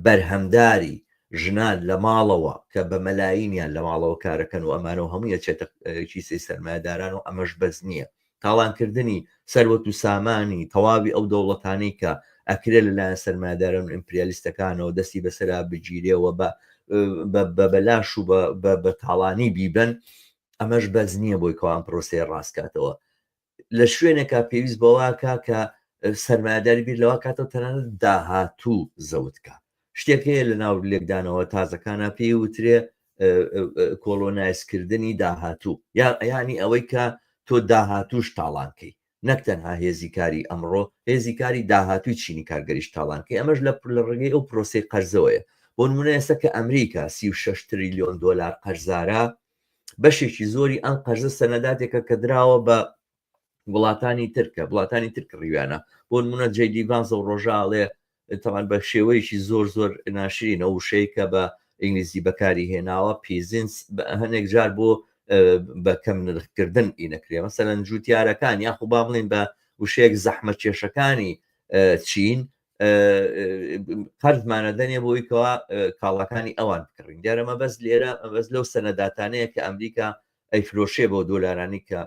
بەرهەمداری ژنان لە ماڵەوە کە بە مەلاینیان لە ماڵەوە کارەکەن و ئەمانەوە هەمووی ئەچێتە کیسەی سەرمایەداران و ئەمەش بەس نییە. تاڵانکردنی سەروەت و سامانی تەواوی ئەو دەوڵەتانەی کە ئەکرێ لەلایەن سەرمایەداران و ئیمپریالیستەکانەوە دەستی بەسەرا بگیرێ و بە بەلاش و بە تاڵانی بیبەن، ئەمەش بەس نییە بۆی کەوا ئەم پرۆسەیە ڕاست کاتەوە. لە شوێنێکا پێویست بەوە کە سەرمایەداری بیر لەوە کاتەوە تەنانەت داهاتوو زەوت کا. شتێک هەیە لە ناو لێکدانەوە تازەکانە پێی وترێ کۆڵۆنایزکردنی داهاتوو، یانی ئەوەی کە تۆ داهاتووش تاڵانکەی، نەک تەنها هێزی کاری ئەمڕۆ، هێزی کاری داهاتووی چینی کارگەریش تاڵانکەی. ئەمەش لە ڕێگەی ئەو پرۆسەی قەرزەوەیە. بۆ نمونە ئێستا کە ئەمریکا 36 تریلیۆن دۆلار قەرزارە، بەشێکی زۆری ئەم قەرزە سەنەداتێکە کە دراوە بە وڵاتانی تر کە وڵاتانی تر کڕیویانە. بۆ نمونە جەی دی ڤانس ئەو ڕۆژە ئەڵێ، تەمان بە شێوەیەکی زۆر زۆر ناشرین ئەو وشەیە کە بە ئینگلیزی بەکاری هێناوە peasants، هەنێک جار بۆ بە کەم نرخکردن ئینەکرێ، مەسەلەن جوتیارەکان یاخو با بڵێن بە وشەیەک زەحمە کێشەکانی چین قەرزمانە دەنێ بۆی کەوا کاڵاکانی ئەوان بکڕین. دیارە مەبەست لێرە مەبەست لەو سەنەداتانەیە کە ئەمریکا ئەیفرۆشێ بۆ دۆلارانی کە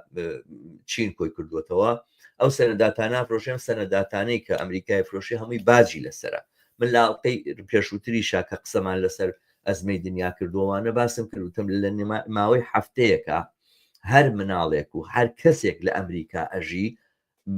چین کۆی کردووەتەوە، ئەو سەنەداتانە فرۆشێم. سەنەداتانەی کە ئەمریکای فرۆشێ هەمووی باجی لەسرە. من لە ئەڵقەی پێشووتریشا کە قسەمان لەسەر ئەزمەی دنیا کردووەوانە باسم کرد، وتم لە ماوەی هەفتەیەکە هەر مناڵێک و هەر کەسێک لە ئەمریکا ئەژی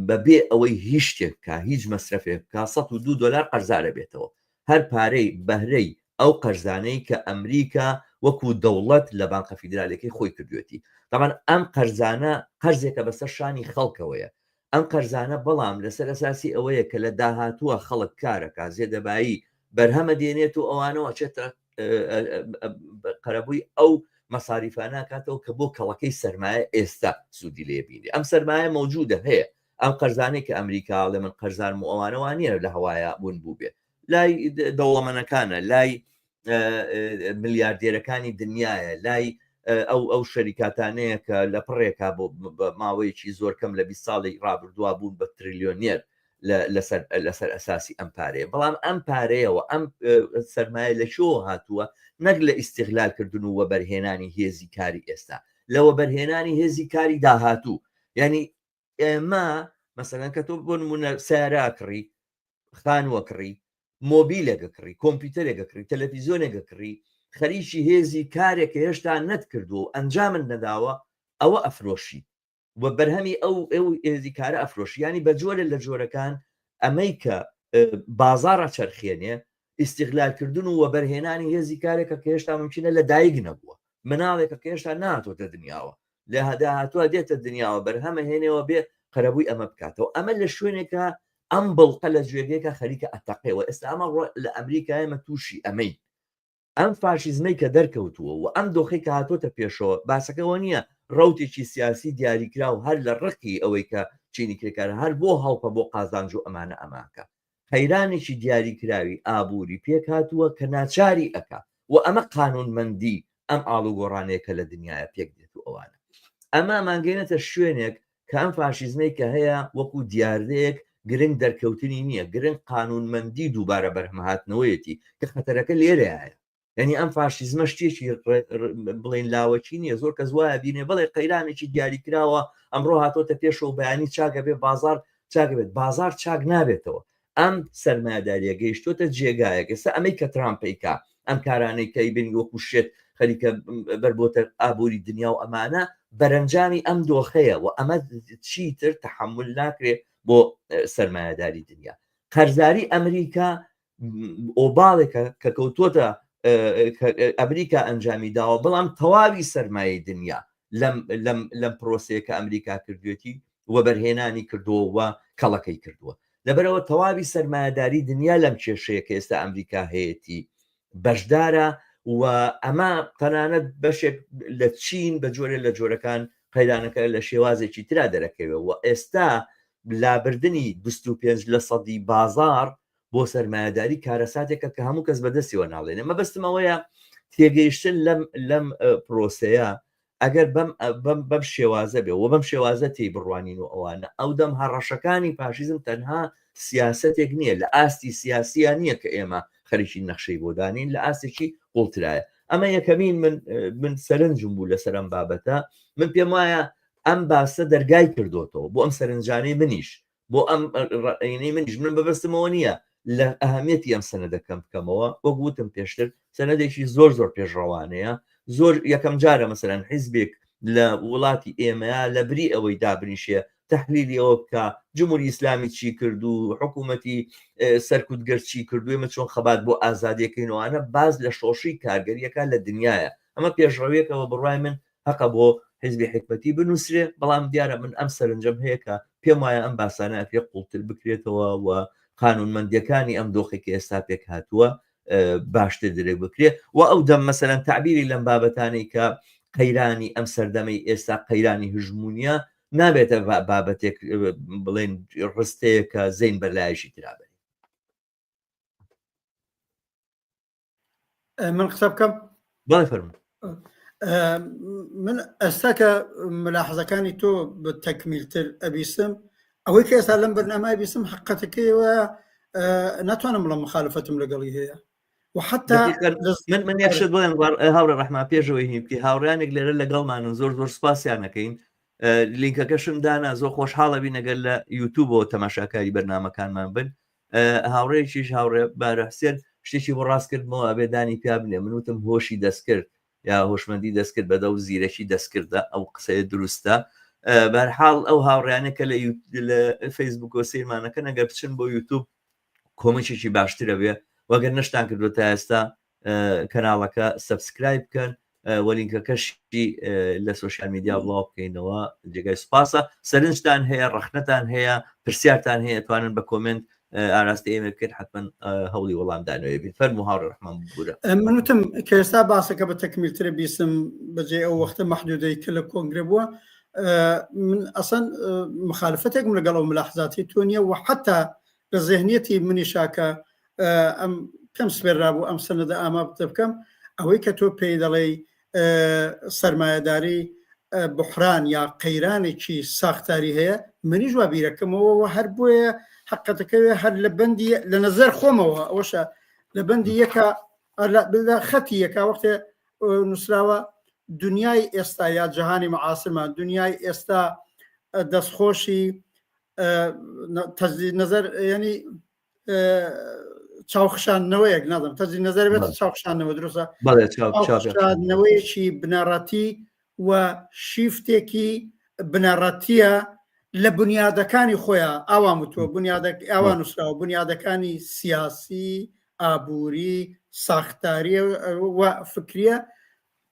بەبێ ئەوەی هیچ شتێک بکا، هیچ مەسرەفێک بکا، 102 دۆلار قەرزارە بێتەوە. هەر پارەی بەهرەی ئەو قەرزانەی کە ئەمریکا وەکو دەوڵەت لە بانقە فیدرالەکەی خۆی کردوێتی. تەبعەن ئەم قەرزانە قەرزێکە بەسەر شانی خەڵکەوەیە. ئەم قەرزانە بەڵام لەسەر ئەساسی ئەوەیە کە لە داهاتووە خەڵک کارەکا، زێدەبایی بەرهەمە دێنێت و ئەوانەوە ئەچێتە قەرەبووی ئەو مەساریفانە کاتەوە کە بۆ کەڵەکەی سەرمایە ئێستا سوودی لێ بینی. ئەم سەرمایە مەوجودە هەیە. ئەم قەرزانەی کە ئەمریکا ئەڵێ من قەرزارم و ئەوانەوە نییە لە هەوایە بوون بوو بێ، لای دەوڵەمەنەکانە، لای ملیاردێرەکانی دنیاە، لای ئەو ئەو شەریکاتانەیە کە لە پڕێکا بۆ ماوەیەکی زۆر کەم لە 20 ساڵی ڕابردووە بوون بە تریلیۆنێر لەسەر لەسەر ئەساسی ئەم پارەیە. بەڵام ئەم پارەیەوە ئەم سەرمایە لە کوێوە هاتووە؟ نەک لە ئیستیغلالکردن و وەبەرهێنانی هێزی کاری ئێستا، لە وەبەرهێنانی هێزی کاری داهاتوو. یعنی ئێمە مەسەلەن کە تۆ بۆ نمونە سیارە کڕی، خانووە کڕی، مۆبیلێکە کڕی، کۆمپیوتەرێکە کڕی، تەلەفیزیۆنێکە کڕی، خەریکی هێزی کارێک کە هێشتا نەتکردووە و ئەنجامت نەداوە ئەوە ئەفرۆشی. و بەرهەمی ئەو ئەو هێزی کارە ئەفرۆشی یانی بە جۆرە لە جۆرەکان ئەمەی کە بازاڕ ئەچەرخێنێ ئیستیغلالکردن و وەبەرهێنانی هێزی کارێکە کە هێشتا ممکنە لە دایک نەبووە مناڵێکە کە هێشتا ناتۆتە دنیاوە لە داهاتوە دێتە دنیاوە بەرهەمە هێنێەوە بێ قەرەبووی ئەمە بکاتەوە ئەمە لە شوێنێکە ئەم بڵقە لە جوێگەیەکە خەریکە ئەتەقێەوە ئێستا ئەمە لە ئەمریکا ئێمە تووشی ئەمەی ئەم فاشیزمەی کە دەرکەوتووە و ئەم دۆخەی کە هاتۆتە پێشەوە، باسەکە ئەوە نییە ڕەوتێکی سیاسی دیاریکراو هەر لە ڕقی ئەوەی کە چینی کرێکار هەر بۆ هەڵپە بۆ قازانج و ئەمانە ئەماکە قەیرانێکی دیاریکراوی ئابووری پێکهاتووە کە ناچاری ئەکا و ئەمە قانوونمەندی ئەم ئاڵوگۆڕانەیە کە لە دنیایا پێک دێت و ئەوانە ئەمە ئەمانگەینێتە شوێنێک کە ئەم فاشیزمەی کە هەیە وەکو دیاردەیەک گرنگ دەرکەوتنی نییە، گرنگ قانونمەندی دووبارە بەرهەمهاتنەوەیەتی کە خەتەرەکە لێرەیە. یعنی ئەم فاشیزمە شتێکی بڵێن لاوەکی نییە زۆر کەس وایە بینێ بڵێ قەیرانێکی دیاریکراوە ئەمڕۆ هاتۆتە پێشەوە بەیانی چاکە بێ بازار چاکە بێت بازار چاک نابێتەوە ئەم سەرمایەداریە گەیشتۆتە جێگایەک ئێستا ئەمەی کە ترامپ ئەیکا ئەم کارانەی کە ئەیبینی وەکو شێت خەریکە بەربۆتە ئابووری دنیا و ئەمانە بەرەنجامی ئەم دۆخەیە و ئەمە چیتر تەحمل ناکرێ بۆ سەرمایەداری دنیا قەرزاری ئەمریکا ئۆباڵێکە کە کەوتۆتە ئەمریکا ئەنجامی داوە بەڵام تەواوی سەرمایەی دنیا لەم لەم لەم پرۆسەیە کە ئەمریکا کردوێتی وەبەرهێنانی کردووە و کەڵەکەی کردووە لەبەرئەوە تەواوی سەرمایەداری دنیا لەم کێشەیە کە ئێستا ئەمریکا هەیەتی بەشدارە و ئەمە تەنانەت بەشێک لە چین بە جۆرێ لە جۆرەکان قەیرانەکە لە شێوازێکی ترا دەرەکەوێ و ئێستا لابردنی 25 لە سەدی بازار بۆ سەرمایەداری کارەساتێکە کە هەموو کەس بەدەستیەوە ناڵێنێ مەبەستم ئەوەیە تێگەیشتن لەم لەم پرۆسەیە ئەگەر بەم بەم بەم شێوازە بێ و بەم شێوازە تێی بڕوانین و ئەوانە ئەو دەم هەڕەشەکانی فاشیزم تەنها سیاسەتێک نییە لە ئاستی سیاسیە نییە کە ئێمە خەریکی نەخشەی بۆ دانین لە ئاستێکی قوڵترایە ئەمە یەکەمین من من سەرنجم بوو لەسەر ئەم بابەتە من پێم وایە ئەم باسە دەرگای کردوتەوە بۆ ئەم سەرنجانەی منیش بۆ ئەم ڕەئینەی منیش من بەبەستمەوە نییە لە ئەهمیەتی ئەم سەنەدە کەم بکەمەوە وەک وتم پێشتر سەنەدێکی زۆر زۆر پێشڕەوانەیە زۆر یەکەم جارە مەسەلەن حیزبێک لە وڵاتی ئێمەیە لە بری ئەوەی دابنیشێ تحلیلی ئەوە بکە جمهوری ئیسلامی چی کرد و حکوومەتی سەرکوتگەر چی کردو ئێمە چۆن خەبات بۆ ئازادیەکەینەوانە باز لە شۆڕشی کارگەریەکە لە دنیاە ئەمە پێشڕەویەکەوە بڕای من هەقە بۆ حیزبی حیکمەتی بنووسرێ، بەڵام دیارە من ئەم سەرنجەم هەیە کە پێم وایە ئەم باسانە ئەکرێ قووڵتر بکرێتەوە و قانوونمەندییەکانی ئەم دۆخێک کە ئێستا پێک هاتووە باشتر درک بکرێ و ئەو دەم مەسەلەن تەعبیری لەم بابەتانەی کە قەیرانی ئەم سەردەمەی ئێستا قەیرانی هژموونیە نابێتە بابەتێک بڵێن ڕستەیە کە زەین بەلایەکی ترا بەرێ. من قسە بکەم بەڵێ فەرموو من ئێستا کە ملاحزەکانی تۆ بە تەکمیلتر ئەبیسم ئەوەی کە ئێستا لەم بەرنامە بیسم حقەتەکەیەوە ناتوانم بڵم مخالفەتم لەگەڵی هەیە و حتا من من یەک شت بڵێم هاوڕێ ڕەحمان پێشەوەی هی بکەی هاوڕیانێک لێرە لەگەڵمانن زۆر زۆر سپاسیانەکەین لینکەکەشم دانا زۆر خۆشحاڵە بین ئەگەر لە یوتوبەوە تەماشاکاری بەرنمەکانمان بن هاوڕێیەکیش هاوڕێ بارە حسێن شتێکی بۆ ڕاست کردمەوە ئەبێ دانی پیا بنێ من وتم هۆشی دەستکرد یا هۆشمەندی دەستکرد بەدە و زیرەکی دەستکردە ئەو قسەیە دروستە بەرحاڵ ئەو هاوڕیانە کە لە فەیسبوک و سیرمانەکە نەگەر بچن بۆ یوتوب کۆمەکێکی باشترە بێ وەگەر نەشتان کردو تا ئێستا کەناڵەکە subscribe بکەن وە لینکەکەشی لە social media بڵاو بکەینەوە جێگای سوپاسە سەرنجتان هەیە ڕەخنەتان هەیە پرسیارتان هەیە توانن بە comment ئاراستە ئێمە بکەن حتمما هەوڵی وەڵامدانەوەی بین فەرموو هاوڕێ ڕەحمان ببورە من وتم کە ئێستا باسەکە بە تەکمیلترە بیسم بەجێ ئەو وەختە مەحدودەی کە لە کۆنگرە بووە من ئەسەن مخالفەتێکم لەگەڵ ئەو ملاحزاتی تۆ نییە و حتا لە زێهنیەتی منیشا کە ئەم پێم سپێررابوو ئەم سەنەدە ئامادە بکەم ئەوەی کە تۆ پێی دەڵێی سەرمایەداری بحران یا قەیرانێکی ساختاری هەیە منیش وا بیرەکەمەوە و هەر بۆیە حقەتەکەوێ هەر لە بەندی لە نەزەر خۆمەوە ئەوەشە لە بەندی یەکە لە خەتی یەکە وەختێ نووسراوە دنیای ئێستا یا جەهانی معاسرمان دنیای ئێستا دەستخۆشی تەجدید نظر ینی چاوخشاندنەوەیەک نازم تەجدید نظر بێت چاوخشاندنەوە دروستە چاوخشاندنەوەیەکی بنەڕەتی و شیفتێکی. بنەڕەتیە لە بنیادەکانی خۆیان ئاوام وتووە بنیادە ئاوا نووسراوە بنیادەکانی سیاسی ئابووری ساختاریە و فکریە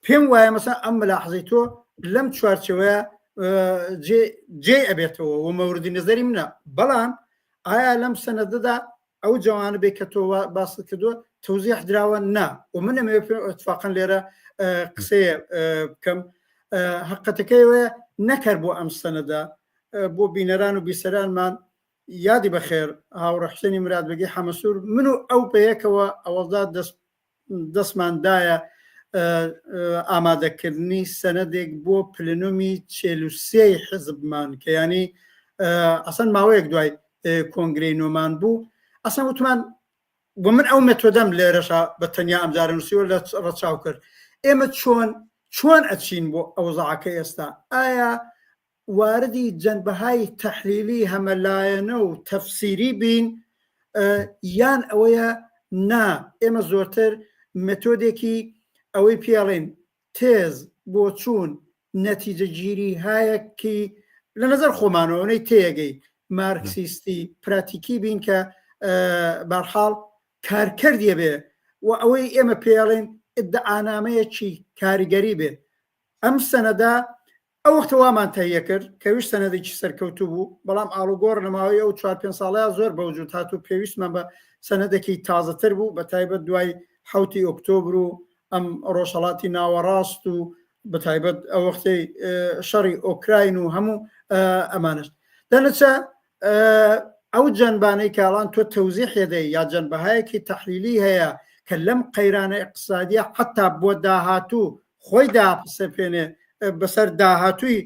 پێم وایە مەسا ئەم ملاحزەی تۆ لەم چوارچەوەیە جێ ئەبێتەوە و مەوردی نظری منە بەڵام ئایا لەم سەنەدەدا ئەو جوانە بێ کە تۆ باست کردووە تەوزیح دراوە نا و من ئەمەوێ اتفاقا لێرە قسەیە بکەم حقەتەکەی وەیە نەکەر بۆ ئەم سەنەدا بۆ بینەران و بیسەرانمان یادی بەخێر هاوڕێ حوسێنی مراد بەگی حەمەسوور من و ئەو بەیەکەوە ئەوەڵدا دەست دەستمان دایە ئامادەکردنی سەنەدێک بۆ پلنومی چێلوسێی حزبمان کە ینی ئەسەن ماوەیەک دوای کۆنگرەی نۆمان بوو ئەسەن وتمان بۆ من ئەو مێتۆدەم لێرەشا بە تەنیا ئەمجارە نووسیوە لە ڕەچاو کرد ئێمە چۆن چۆن ئەچین بۆ ئەوزاعەکە ئێستا ئایا واردی جەنبەهای تەحلیلی هەمەلایەنە و تەفسیری بین یان ئەوەیە نا ئێمە زۆرتر مێتۆدێکی ئەوەی پێڵێن تێز، بۆچوون، نەتیجەگیری هایەکی لە نەزەر خۆمانەوە ئەوەی تێیەگەی مارکسیستی پراتیکی بین کە بارحاڵ کارکردیە بێ و ئەوەی ئێمە پێڵێن ئیدعانامەیەکی کاریگەری بێ ئەم سەنەدە ئەو وەختە وامان تەهیە کرد کە ویش سەنەدێکی سەرکەوتوو بوو، بەڵام ئاڵوگۆڕ لە ماوەی ئەو چوار پێنج ساڵەیا زۆر بەوجود هات و پێویستمان بە سەنەدێکی تازەتر بوو، بە تایبەت دوای حەوتی ئۆکتۆبر و ئەم ڕۆژهەڵاتی ناوەڕاست و بە تایبەت ئەو وەختەی شەڕی ئۆکراین و هەموو ئەمانەش. دەنەچە ئەو جەنبانەی کە ئەڵان تۆ تەوزیحێ دەی یا جەنبەهایەکی تەحلیلی هەیە کە لەم قەیرانە ئیقتسادیە حەتا بۆ داهاتوو خۆی داپسەپێنێ بەسەر داهاتووی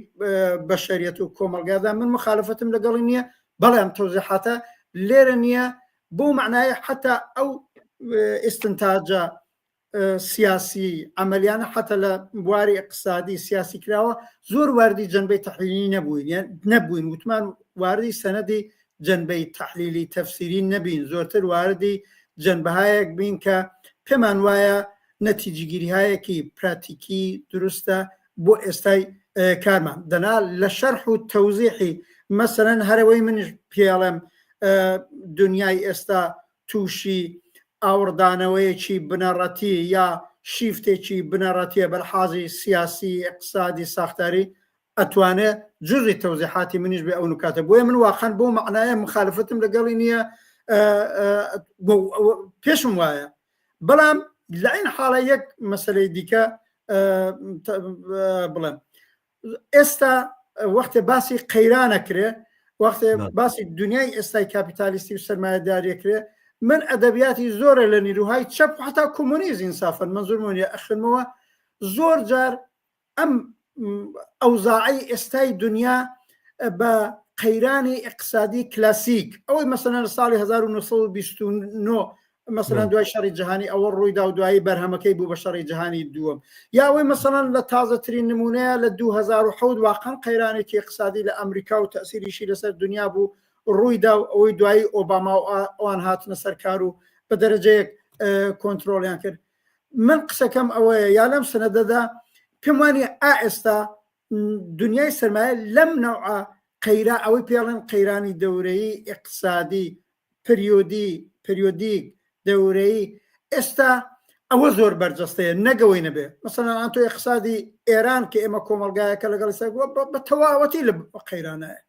بەشەریەت و کۆمەڵگادا من مخالفەتم لەگەڵی نییە بەڵێ ئەم تەوزیحاتە لێرە نییە بۆ معنای حتا ئەو ئستنتاجە سیاسی عملیانە حتا لە بواری اقتصادی سیاسی کراوە زۆر واردی جنبەی تحلیلی نەبووین یان نەبووین وتمان واردی سەنەدی جنبەی تحلیلی تەفسیری نەبین زۆرتر واردی جنبهایەک بین کە پێمان وایە نەتیجگیریهایەکی پراتیکی دروستە بۆ ئێستای کارمان دەنا لە شەرح و تەوزیحی مەسەرەن هەرەوەی منش پێڵێم دنیای ئێستا تووشی ئاوڕدانەوەیەکی بنەڕەتی یا شیفتێکی بنەڕەتیە بەلحازی سیاسی ئیقتسادی ساختاری ئەتوانێ جزی تەوزیحاتی منیش بێ ئەو نکاتە بۆیە من واقعا بۆ مەعنایە مخالفتم لەگەڵی نییە پێشم وایە بەڵام لە عین حاڵە یەک مەسلەی دیکە بڵێم ئێستا وەختێ باسی قەیرانە کرێ وەختێ باسی دنیای ئێستای کاپیتالیستی و سەرمایەداریە کرێ من ئەدەبیاتی زۆرە لە نیروهای چەپ حتا کۆمۆنیز ئینسافەن منزورمۆنیە ئەخنمەوە زۆر جار ئەم ئەوزاعی ئێستای دنیا بە قەیرانی ئیقتسادی کلاسیک ئەوەی مەسەلەن لە ساڵی 1929 مەسەلەن دوای شەڕی جیهانی ئەوە ڕوویدا و دوایی بەرهەمەکەی بوو بە شەڕی جیهانی دووەم یا ئەوەی مەسەلەن لە تازەترین نمونەیە لە 2007 واقعا قەیرانێکی اقتصادی لە ئەمریکا و تەسیریشی لەسەر دنیا بوو ڕوویدا و ئەوەی دوایی ئۆباما و ئەوان هاتنە سەر کار و بە دەرەجەیەک کۆنتترۆلیان کرد من قسەکەم ئەوەیە یا لەم سنەدەدا پێم وانە ئا ئێستا دنیای سەرمایە لەم نەوعە قەیرا ئەوەی پێڵێن قەیرانی دەورەیی ئیقتسادی پریۆدی پریۆدیک دەورەیی ئێستا ئەوە زۆر بەرجەستەیە نەگەوەی نەبێ مەسەلەن ئەتۆ ئیقتسادی ئێران کە ئێمە کۆمەڵگایەکە لەگەڵ بە تەواوەتی لە قەیرانایە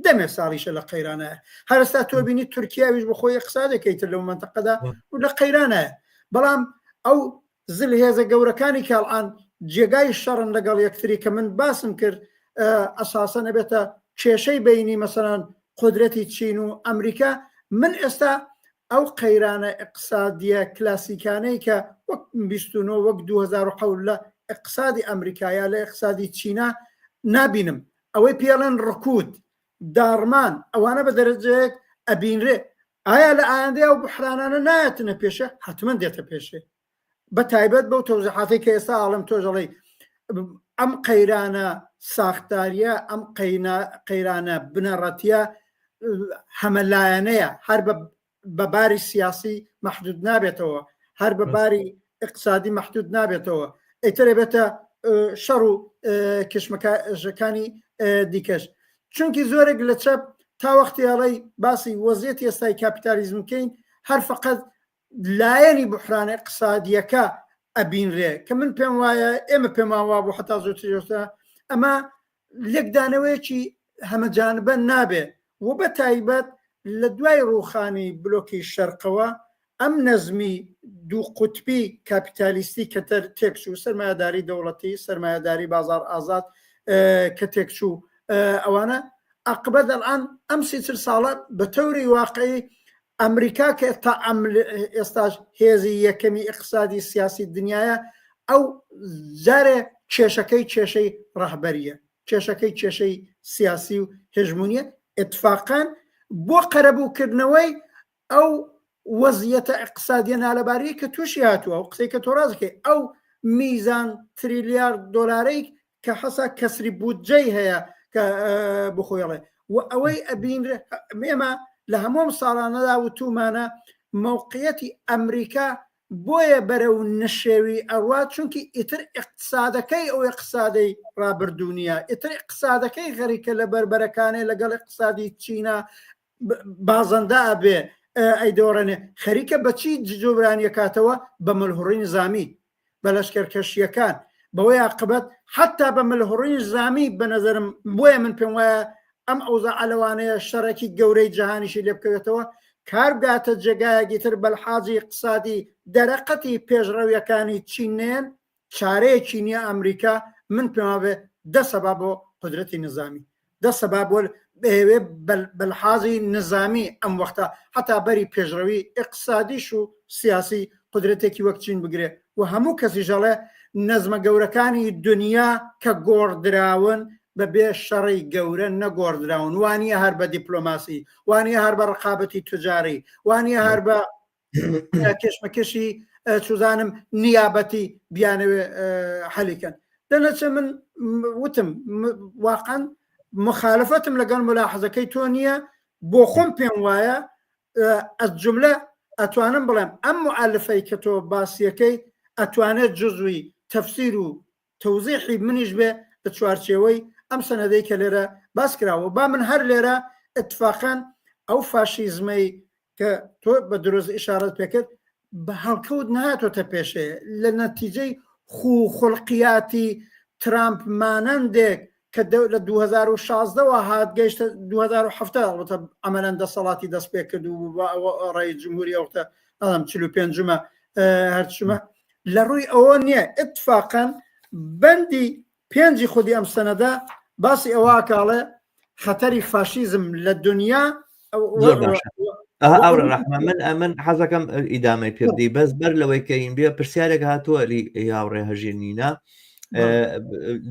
دەمێ ساڵیشە لە قەیرانایە هەرستا تۆ بینی تورکیاویش بەخۆی اقتصادێکی تر لەو منتەقەدا و لە قەیرانایە بەڵام ئەو زلهێزە گەورەکانی کاڵان جێگای شەڕن لەگەڵ یەکتری کە من باسم کرد ئەساسەن ئەبێتە کێشەی بینی مەسەلەن قودرەتی چین و ئەمریکا من ئێستا ئەو قەیرانە ئیقتسادیە کلاسیکانەی کە وەک 29 وەک 2007 لە ئیقتسادی ئەمریکا یا لە ئیقتسادی چینا نابینم ئەوەی پێڵێن ڕکود داڕمان ئەوانە بە دەرەجەیەک ئەبینرێ ئایا لە ئایندەی ئەو بحرانانە نایەتنە پێشێ؟ حەتمەن دێتە پێشێ بە تایبەت بەو تەوزیحاتەی کە ئێستا ئاڵم تۆش ئەڵێی ئەم قەیرانە ساختاریە ئەم قەیرانە بنەڕەتیە هەمەلایەنەیە هەر بە باری سیاسی محدود نابێتەوە هەر بە باری اقتصادی محدود نابێتەوە ئیتر بێتە شەڕ و کشمەکانی. دیکەش چونکی زۆرێک لە چەپ تا وەختی ئەڵێی باسی وەزیەتی ئێستای کاپیتالیزم بکەین هەر فقط لایەنی بحرانە اقتصادیەکە ئەبینرێ کە من پێم وایە ئێمە پێمان وابوو حتا زۆتر ئەمە لێکدانەوەیەکی هەمەجانبە نابێ و بە تایبەت لە دوای ڕووخانی بلۆکی شەرقەوە ئەم نەزمی دوو قوتبی کاپیتالیستی کە تێکچوو، سەرمایەداری دەوڵەتی، سەرمایەداری بازاڕ ئازاد کە تێکچوو، ئەوانە عاقبەت ئەلئان ئەم سی چل ساڵە بە تەوری واقعی ئەمریکا کە تا ئەم ئێستاش هێزی یەکەمی ئیقتسادی سیاسی دنیایە ئەو جارێ کێشەکەی کێشەی ڕەهبەریە کێشەکەی کێشەی سیاسی و هێژمونیە ئیتفاقەن بۆ قەرەبووکردنەوەی ئەو وەزیەتە ئیقتسادیە نالەباریە کە تووشی هاتووە و قسەی کە تۆ ڕاست دەکەی ئەو میزان تریلیارد دۆلارەی کە حەسا کەسری بودجەی هەیە کە بخۆیڵێ و ئەوەی ئەبینرێ ئێمە لە هەموو ساڵانەدا وتومانە مەوقعیەتی ئەمریکا بۆیە بەرەو نشێوی ئەڕوا چونکی ئیتر ئیقتسادەکەی ئەو ئیقتسادەی ڕابردوو نییە ئیتر ئیقتسادەکەی غەریکە لە بەربەرەکانێ لەگەڵ ئیقتسادی چینە بازەندە ئەبێ ئەیدۆڕێنێ خەریکە بەچی جوبرانیەکاتەوە بە ملهوڕی نزامی بە لەشکەرکەشیەکان بەوەی عاقبەت حتا بە ملهوڕی نزامی بە نەزەرم بۆیە من پێم وایە ئەم ئەوزاعە لەوانەیە شەڕێکی گەورەی جەهانیشی لێ بکەوێتەوە کار بگاتە جێگایەکی تر بەلحازی اقتصادی دەرەقەتی پێشڕەویەکانی چین نێن چارەیەکی نییە ئەمریکا من پێم وابێ دەسەبا بۆ قودرەتی نزامی دەسەبا بۆ بەیەوێ بەلحازی نزامی ئەم وەختە حتا بەری پێشڕەوی ئیقتسادیش و سیاسی قودرەتێکی وەک چین بگرێ و هەموو کەسیش ئەڵێ نەزمە گەورەکانی دنیا کە گۆڕدراون بە بێ شەڕی گەورە نەگۆڕدراون وانیە هەر بە دیپلۆماسی وانیە هەر بە ڕقابەتی توجاری وانیە هەر بە کێشمەکێشی چزانم نیابەتی بیانەوێ حەلیکەن دەنەچە من وتم واقعا مخالفەتم لەگەڵ ملاحەزەکەی تۆ نییە بۆ خۆم پێم وایە ئەس جملە ئەتوانم بڵێم ئەم معالفەی کە تۆ باسیەکەی ئەتوانێت جزوی تەفسیر و تەوزیحی منیش بێ لە چوارچێوەی ئەم سەنەدەی کە لێرە باس کراوە با من هەر لێرە اتفاقا ئەو فاشیزمەی کە تۆ بە دروست ئشارەت پێکرد بە هەڵکەوت نهاتۆتە پێشێ لە نەتیجەی خو خولقیاتی ترامپ مانەندێک کە لە 2016ەوە هات گەیشتە 2007 ئەڵبەتە عەمەلەن دەسەڵاتی دەست پێ کرد و ڕێی جمهوری ئەوتە ئەڵم 45مە هەرچمە لە ڕووی ئەوە نییە اتفاقەن بەندی پێنجی خودی ئەم سەنەدە باسی ئەوە کاڵێ خەتەری فاشیزم لە دنیا ئەوڕە ڕەحمە من ئەمن حەزەکەم ئیدامەی پێ بدەی بەس بەر لەوەی کە این بێ پرسیارێک هاتووە لی هاوڕێ هەژیر نینە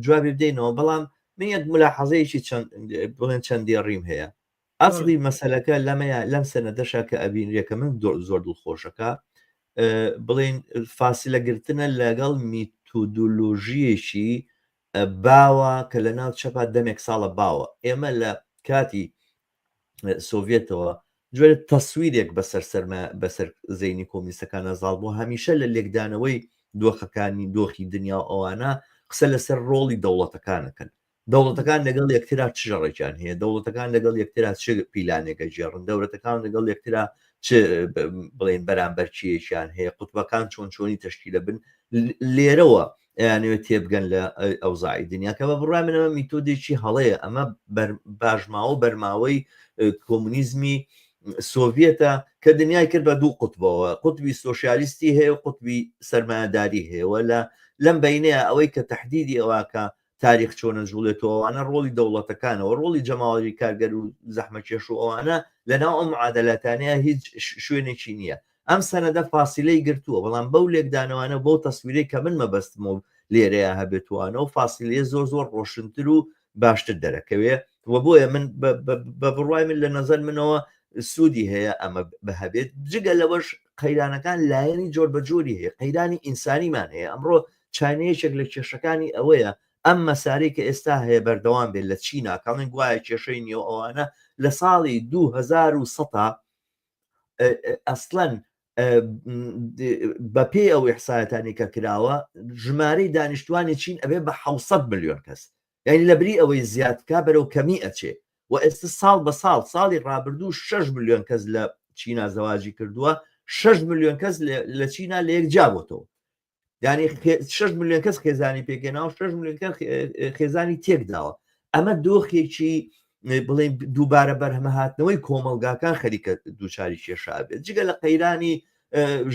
جوابی بدەینەوە بەڵام من یەک ملاحەزەیەکی چەند بڵێن چەند دێڕیم هەیە ئەسڵی مەسەلەکە لەمەیە لەم سەنەدەشا کە ئەبینرێ کە من زۆر دڵخۆشەکە بڵێن فاسلە گرتنە لەگەڵ میتودۆلۆژیەکی باوە کە لە ناو چەپا دەمێک ساڵە باوە ئێمە لە کاتی سۆڤێتەوە جۆرە تەسویرێک بەسەر سەرمە بەسەر زەینی کۆمیستەکانە زاڵ بوو هەمیشە لە لێکدانەوەی دۆخەکانی دۆخی دنیا و ئەوانە قسە لەسەر ڕۆڵی دەوڵەتەکانەکەن دەوڵەتەکان لەگەڵ یەکترا چ شەڕێکیان هەیە دەوڵەتەکان لەگەڵ یەکترا چ پیلانێکە گێڕن دەورەتەکان لەگەڵ یەکترا چ بڵێن بەرامبەرچیەکیان هەیە قوتبەکان چۆن چۆنی تەشکیلە بن لێرەوە ئەیانەوێت تێبگەن لە ئەوزاعی دنیا کە بە بڕای من ئەمە میتۆدێکی هەڵەیە ئەمە باشماوە بەرماوەی کۆمونیزمی سۆڤێتە کە دنیای کرد بە دوو قوتبەوە قوتبی سۆسیالیستی هەیە و قوتبی سەرمایەداری هەیە لە لەم بینەیە ئەوەی کە تهدیدی ئەوواکە تاریخ چۆن ئەجوڵێتەوە ئەوانە ڕۆڵی دەوڵەتەکانەوە ڕۆڵی جەماوەری کارگەر و زەحمەکێش و ئەوانە لەناو ئەم معادلاتانەیە هیچ شوێنێکی نییە ئەم سەنەدە فاسیلەی گرتووە بەڵام بەو لێکدانەوانە بەو تەسویرەی کە من مەبەستم و لێرەیە هەبێتوانە و فاسیلەیە زۆر زۆر ڕۆشنتر و باشتر دەرەکەوێ و بۆیە من بە بڕوای من لە نەزەر منەوە سوودی هەیە ئەمە بهبێت جگە لەوەش قەیرانەکان لایەنی جۆر بە جۆری هەیە قەیرانی ئینسانیمان هەیە ئەمڕۆ چاینا یەکێک لە کێشەکانی ئەوەیە ئەم مەسارەی کە ئێستا هەیە بەردەوام بێت لە چینا کەڵێن گوایە کێشەی نیە و ئەوانە لە ساڵی 2100 ئەسڵەن بەپێی ئەو ئیحسایەتانی کە کراوە ژمارەی دانیشتوانی چین ئەبێ بە 600 ملیۆن کەس. یانی لەبری ئەوەی زیاد بکا بەرەو کەمی ئەچێ و ئێستا ساڵ بە ساڵ ساڵی ڕابردوو 6 ملیۆن کەس لە چینا زەواجی کردووە 6 ملیۆن کەس لە چینا لە یەک جیابۆتەوە یعنی 6 ملیۆن کەس خێزانی پێکێنا و 6 ملیۆن کەس خێزانی تێکداوە ئەمە دۆخێکی بڵێن دووبارە بەرهەمەهاتنەوەی کۆمەڵگاکان خەریکە دووچاری کێشا بێت جگە لە قەیرانی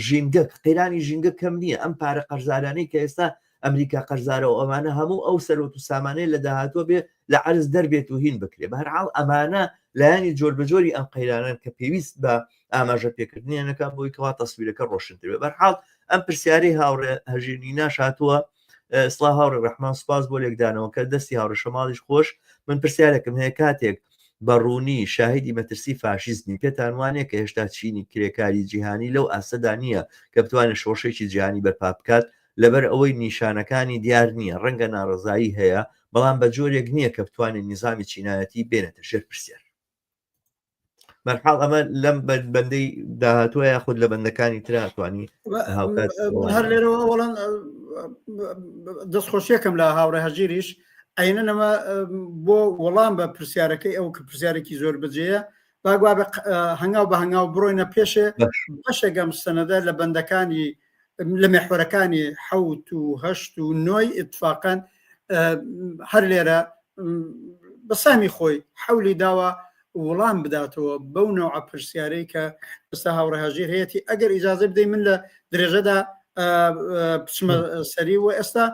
ژینگە قەیرانی ژینگە کەم نییە ئەم پارە قەرزارانەی کە ئێستا ئەمریکا قەرزارە و ئەمانە هەموو ئەو سەرۆت و سامانەیە لە داهاتوە بێ لە عرز دەربێت و هین بکرێ بەهرحاڵ ئەمانە لایەنی جۆربەجۆری ئەم قەیرانەن کە پێویست بە ئاماژە پێکردنیانەکە بۆی کەوا تەسویرەکە ڕۆشنتر بێ بەرحاڵ ئەم پرسیارەی هاوڕێ هەژینی ناشاتووە سڵا هاوڕێ ڕەحمان سپاس بۆ لێکدانەوەکە دەستی هاوڕێ شەماڵیش خۆش من پرسیارێکم هەیە کاتێک بە ڕوونی شاهیدی مەترسی فاشیزمی پێتان وانە کە هێشتا چینی کرێکاری جیهانی لەو ئاستەدا نییە کە بتوانێت شۆڕشێکی جیهانی بەرپا بکات لەبەر ئەوەی نیشانەکانی دیار نییە ڕەنگە ناڕەزایی هەیە بەڵام بە جۆرێک نییە کە بتوانێت نیزامی چینایەتی بێنێتە ژێر پرسیار بەرحاڵ ئەمە لەم بەندەی داهاتوە یاخود لە بەندەکانی ترا توانی هاوکات هەر لێرەوە وەڵام دەستخۆشیەکەم لە هاوڕێ هەژیریش عینەن ئەمە بۆ وەڵام بە پرسیارەکەی ئەو کە پرسیارێکی زۆر بەجێیە باگوا بە هەنگاو بە هەنگاو بڕۆینە پێشێ بەشێک ئەم سەنەدە لە بەندەکانی لە مێحوەرەکانی حەوت و هەشت و نۆی اتفاقەن هەر لێرە بە سامی خۆی حەولی داوە وڵام بداتەوە بەو نەوعە پرسیارەی کە ئێستا هاوڕێ هەژیر هەیەی ئەگەر ئیجازە بدەی من لە درێژەدا بچمە سەری و ئێستا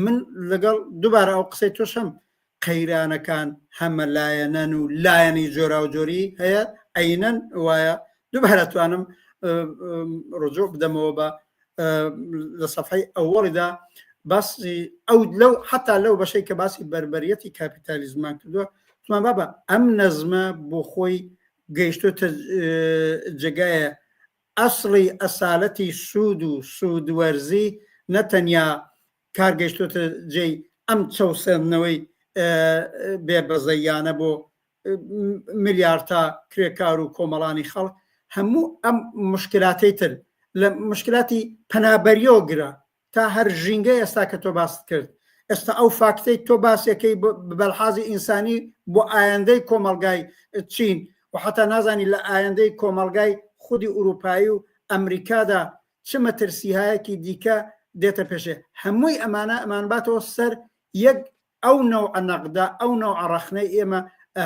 من لەگەڵ دووبارە ئەو قسەی تۆشم قەیرانەکان هەمە لایەنەن و لایەنی جۆراوجۆری هەیە عەینەن وایە دووبارە توانم ڕجوع بدەمەوە بە لە سەفحەی ئەوەڵیدا باسی ئەو لەو حتا لەو بەشەی کە باسی بەربەریەتی کاپیتالیزمان کردووە توان بابە ئەم نەزمە بۆ خۆی گەیشتۆتە جێگایە ئەسڵی ئەسالەتی سوود و سوودوەرزی نە تەنیا کار گەیشتۆتە جێی ئەم چەوسێندنەوەی بێ بەزەییانە بۆ ملیارتا کرێکار و کۆمەڵانی خەڵک، هەموو ئەم مشکلاتەی تر لە مشکلاتی پەنابەریەوە گرە تا هەر ژینگەی ئێستا کە تۆ باست کرد ئێستا ئەو فاکتەی تۆ باسیەکەی بەلحازی ئینسانی بۆ ئایندەی کۆمەڵگای چین و حتا نازانی لە ئایندەی کۆمەڵگای خودی ئوروپایی و ئەمریکادا چ مەترسیهایەکی دیکە دێتە پێشێ هەمووی ئەمانە ئەمانباتەوە سەر یەک ئەو نەوعە نەقدە ئەو نەوعە ڕەخنەی ئێمە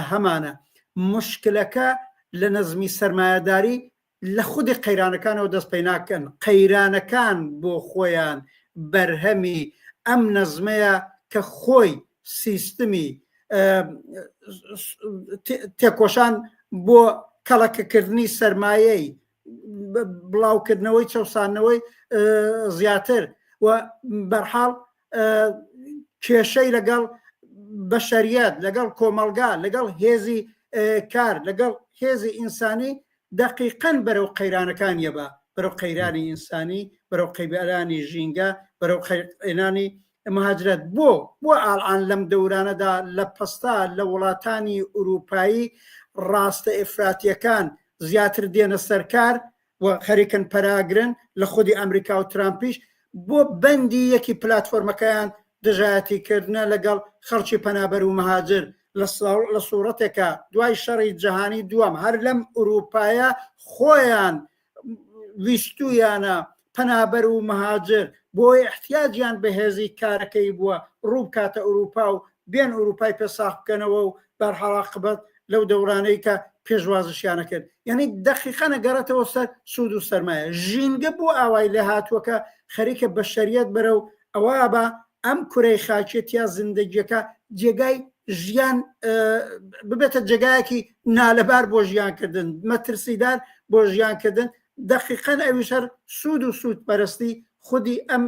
هەمانە مشکلەکە لە نەزمی سەرمایەداری لە خودی قەیرانەکانەوە دەست پیناکەن قەیرانەکان بۆ خۆیان بەرهەمی ئەم نەزمەیە کە خۆی سیستمی تێکۆشان بۆ کەڵەکەکردنی سەرمایەی بڵاوکردنەوەی چەسانەوەی زیاتر و بەرحاڵ کێشەی لەگەڵ بەشەریەت لەگەڵ کۆمەڵگا لەگەڵ هێزی کار لەگەڵ هێزی ئینسانی دەقیقەن بەرەو قەیرانەکان یەبا بەرەو قەیرانی ئینسانی بەرەو قەیرانی ژینگە بەرەو قەیرانی مهاجرەت بۆ بۆ ئالان لەم دەورانەدا لە پەستا لە وڵاتانی ئوروپایی ڕاستە ئیفراتیەکان زیاتر دێنە سەرکار و خەریکن پەراگرن لە خودی ئەمریکا و ترامپیش بۆ بەندی یەکی پلاتفۆرمەکەیان دژایەتی کردنە لەگەڵ خەڵکی پەنابەر و مهاجر لە سوڕەتێکا دوای شەڕی جەهانی دووەم هەر لەم ئوروپایە خۆیان ویستویانە پەنابەر و مهاجر بۆی احتیاجیان بە هێزی کارەکەی بووە ڕوو بکاتە ئوروپا و بێن ئوروپای پێ ساغ بکەنەوە و بەرحەڵاقبەت لەو دەورانەی کە پێشوازشیانە کرد یعنی دەقیقەن ئەگەڕێتەوە سەر سوود و سەرمایە ژینگە بۆ ئاوای لێ هاتووە کە خەریکە بەشەریەت بەرەو ئەوە بە ئەم کورەی خاکێ تیا زیندەگیەکە جێگای ژیان ببێتە جێگایەکی نالەبار بۆ ژیانکردن مەترسیدار بۆ ژیانکردن دەقیقەن ئەویش هەر سوود و سوود پەرستی خودی ئەم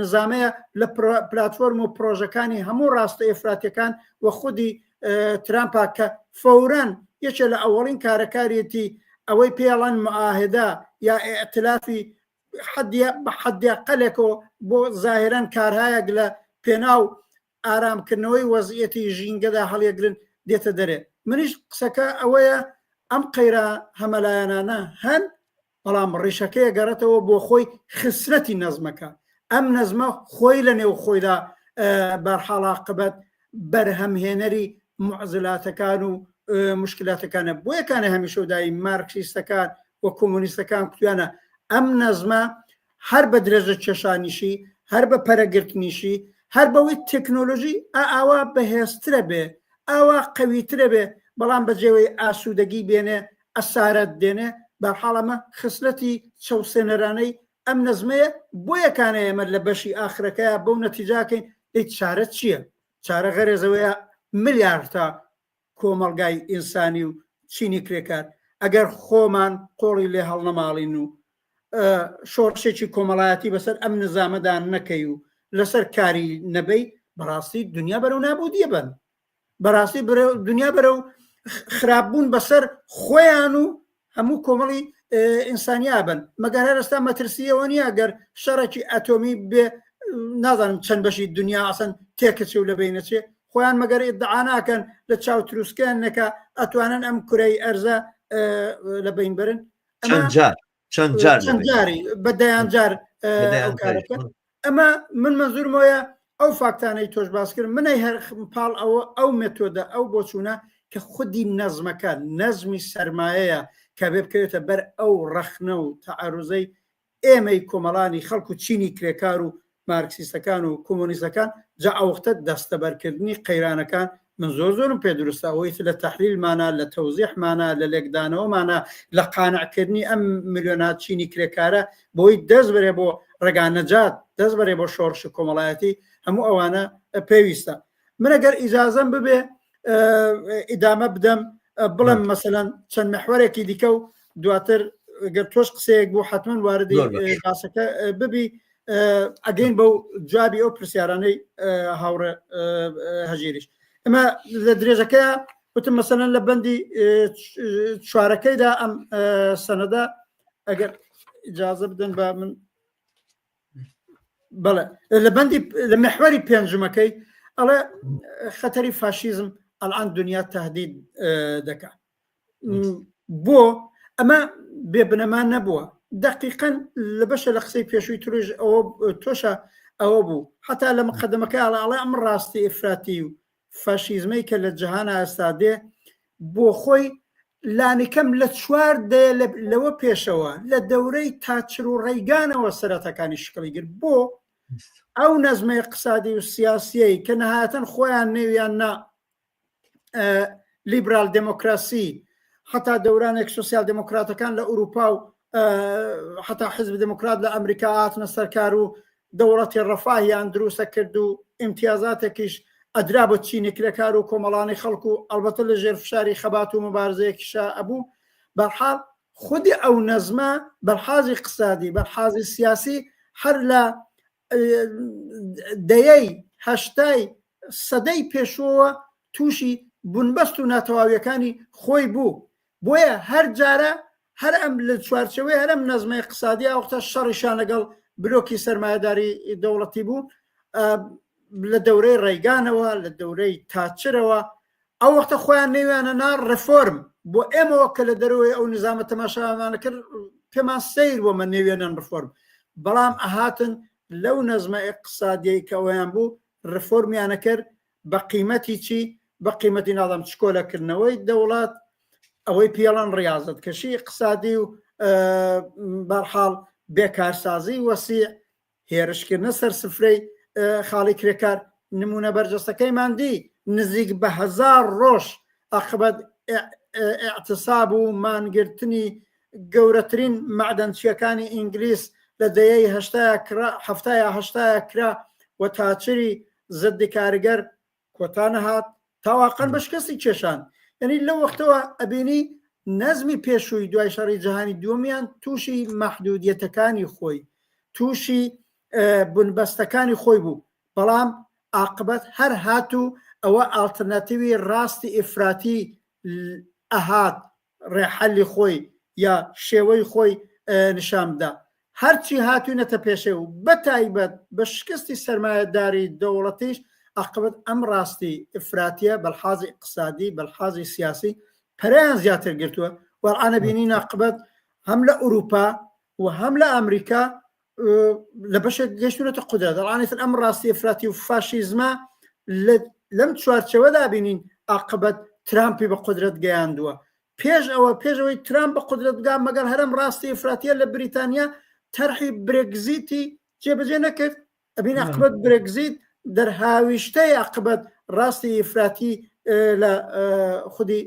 نظامەیە لە پلتفۆرم و پرۆژەکانی هەموو ڕاستە ئێفراتەکان و خودی ترامپا کە فەورەن یەکێ لە ئەوەڵین کارەکاریەتی ئەوەی پێڵەن معاهدە یا ئیئتلافی حەدیە بە حەدیەقەلێکەوە بۆ زاهرەن کارهایەک لە پێناو ئارامکردنەوەی وەزعیەتی ژینگەدا هەڵیەگرن دێتە دەرێ منیش قسەکە ئەوەیە ئەم قەیرا هەمەلایەنانە هەن بەڵام ڕیشەکەی گەڕێتەوە بۆ خۆی خسرەتی نەزمەکە ئەم نەزمە خۆی لە نێو خۆیدا بەرحاڵاقبەت. بەرهەمهێنەری معزلاتەکان و مشکلاتەکانە بۆیەکانە هەمیشە و دای مارکسیستەکان و کۆمۆنیستەکان کوتیانە ئەم نەزمە هەر بە درێژە کێشانیشی هەر بە پەرەگرتنیشی هەر بەوەی تەکنۆلۆژی ئاوا بەهێزترە بێ ئاوا قەویترە بێ بەڵام بە جێوەی ئاسوودەگی بێنێ ئەسارەت دێنێ بەرحاڵ ئەمە خسلەتی چەوسێنەرانەی ئەم نەزمەیە بۆیە کانە ئێمە لە بەشی ئاخرەکەیا بەو نەتیجاکەین دەی چارە چییە؟ چارە غەرێزەوەیە ملیارتا کۆمەڵگای ئینسانی و چینی کرێکار ئەگەر خۆمان قۆڵی لێ هەڵنەماڵین و شۆڕشێکی کۆمەڵایەتی بەسەر ئەم نزامەدا نەکەی و لەسەر کاری نەبەی بەڕاستی دنیا بەرەو نابودیە بن بەڕاستی دنیا بەرەو خراپبوون بەسەر خۆیان و هەموو کۆمەڵی ئینسانیا بن مەگەر هەرستا مەترسیەوە نییە گەر شەڕێکی ئەتۆمی بێ نازانم چەند بەشی دنیا ئەسەن تێکەچێ و لە بینەچێ خۆیان مەگەر ئیدعا ناکەن لە چاو تروسکیان نەکە ئەتوانن ئەم کورەی ئەرزە لە بین برن چەند جار چەند جار چەند جاری بە دەیان جار ئەمە من مەنزورمەوەیە ئەو فاکتانەی تۆش باس کرد منەی هەر پاڵ ئەوە ئەو مێتۆدە ئەو بۆچوونە کە خودی نەزمەکە نەزمی سەرمایەیە کە بێ بکەوێتە بەر ئەو ڕەخنە و تەعەروزەی ئێمەی کۆمەڵانی خەڵک و چینی کرێکار و مارکسیستەکان و کۆمۆنیستەکان جا ئەوەختە دەستەبەرکردنی قەیرانەکان من زۆر زۆرم پێ دروستە ئەوەی لە تەحلیلمانە لە تەوزیحمانە لە لێکدانەوەمانە لە قانعکردنی ئەم ملیۆنا چینی کرێکارە بۆی دەست بەرێ بۆ ڕێگا نەجات دەست بەرێ بۆ شۆڕش کۆمەڵایەتی هەموو ئەوانە پێویستە من ئەگەر ئیجازەم ببێ ئیدامە بدەم بڵێم مەسەلەن چەند محوەرێکی دیکە و دواتر گەر تۆش قسەیەک بوو حتمما واردی باسەکە ببی ئەگەین بەو جوابی ئەو پرسیارانەی هاوڕێ هەژیریش ئەمە لە درێژەکەی وتم مەسەلەن لە بەندی چوارەکەیدا ئەم سەنەدە ئەگەر ئجازە بدەن بە من بەڵێ لە بەندی لە محوەری پێنجمەکەی ئەڵێ خەتەری فاشیزم ئەلان دنیا تهدید دەکات بۆ ئەمە بێ بنەما نەبووە دقیقا لە بەشە لە قسەی پێشووی تروژ ئەوە تۆشە ئەوە بوو حتا لە مقدمەکە ئەڵێ ئەڵێ ئەم ڕاستی ئیفراتی و فاشیزمەی کە لە جیهان ئاستا دێ بۆ خۆی لانیکەم لە چوار دەیە لەوە پێشەوە لە دەورەی تاچر و ڕێگانەوە سەرەتەکانی شکڵی گرت بۆ ئەو نەزمە اقتصادی و سیاسیەی کە نهایەتەن خۆیان نێویان نا لیبرال دموکراسی حتا دەورانێک سوسیال دموکراتەکان لە ئوروپا و حتا حزب دموکرات لە ئەمریکا هاتنە سەرکار و دەوڵەتی ڕەفاهیان دروستە کرد و ئیمتیازاتێکیش ئەدرا بۆ چینی کرێکار و کۆمەڵانی خەڵک و ئەڵبەتە لە ژێر فشاری خەبات و مبارزەیەکیشا ئەبوو بەرحاڵ خودی ئەو نەزمە بەلحازی اقتصادی بەلحازی سیاسی هەر لە دەیەی هەشتای سەدەی پێشووەوە تووشی بنبەست و ناتەواویەکانی خۆی بوو بۆیە هەر جارە هەر ئەم لە چوارچەوەی هەرم نەزمەی اقتصادی ئەوختە شەڕیشان لەگەڵ بلۆکی سەرمایەداری دەوڵەتی بوو لە دەورەی ڕێگانەوە لە دەورەی تاچرەوە ئەو وەختە خۆیان نێویانە نا ڕێفۆرم بۆ ئێمەوە کە لە دەرەوەی ئەو نظامە تەماشامانە کرد پێمان سەیر بۆ مە نێوێنن ڕفۆرم بەڵام ئەهاتن لەو نەزمە اقتصادیەی کە ئەویان بوو ڕفۆرمیانە کرد بە قیمەتی چی بە قیمەتی ناڵم چکۆلەکردنەوەی دەوڵەت ئەوەی پێڵەن ڕاضت کەشی اقتصادی و بەرحاڵ بێکارسازی وەسیع هێرشکردنە سەر سفرەی خاڵی کرێکار نمونە بەرجەستەکەیمان دی نزیک بە هەزار ڕۆژ ئەقبەت اعتصاب و مانگرتنی گەورەترین مەعدەنچیەکانی ئینگلیس لە دەیەی هەشتایە کرا هەفتایە هەشتایە کرا و تاچری زدی کارگەر کۆتا نەهات تاواقەن بە شکستی کێشان یعنی لەو وەختەوە ئەبینی نەزمی پێشووی دوای شەڕی جیهانی دووەمیان تووشی مەحدودیەتەکانی خۆی تووشی بنبەستەکانی خۆی بوو بەڵام ئاقبەت هەر هات و ئەوە ئاڵترناتیوی ڕاستی ئیفراتی ئەهات ڕێحەلی خۆی یا شێوەی خۆی نیشان بدا. هەرچی هاتوینەتە پێشێ و بە تایبەت بە شکستی سەرمایەداری دەوڵەتیش ئاقبەت ئەم ڕاستی ئیفراتیە بەلحازی ئیقتسادی بەلحازی سیاسی پەرەیان زیاتر گرتووە و ئەلئانە بینین ئاقبەت هەم لە ئوروپا و هەم لە ئەمریکا لە بەشێک گەشتونەتە قودرەت ئەلئانە ئەم ڕاستی ئیفراتی و فاشیزمە لە. لەم چوارچێوەدا بینین ئاقبەت ترامپی بە قودرەت گەیاندووە. پێش ئەوە، پێش ئەوەی ترامپ بە قودرەت بگا، مەگەر هەرەم ڕاستی ئیفراتیە لە بریتانیا تەرحی برێگزیتی جێبەجێ نەکرد؟ ئەبین ئاقبەت برێگزیت دەرهاویشتەی ئاقبەت ڕاستی ئیفراتی لە خودی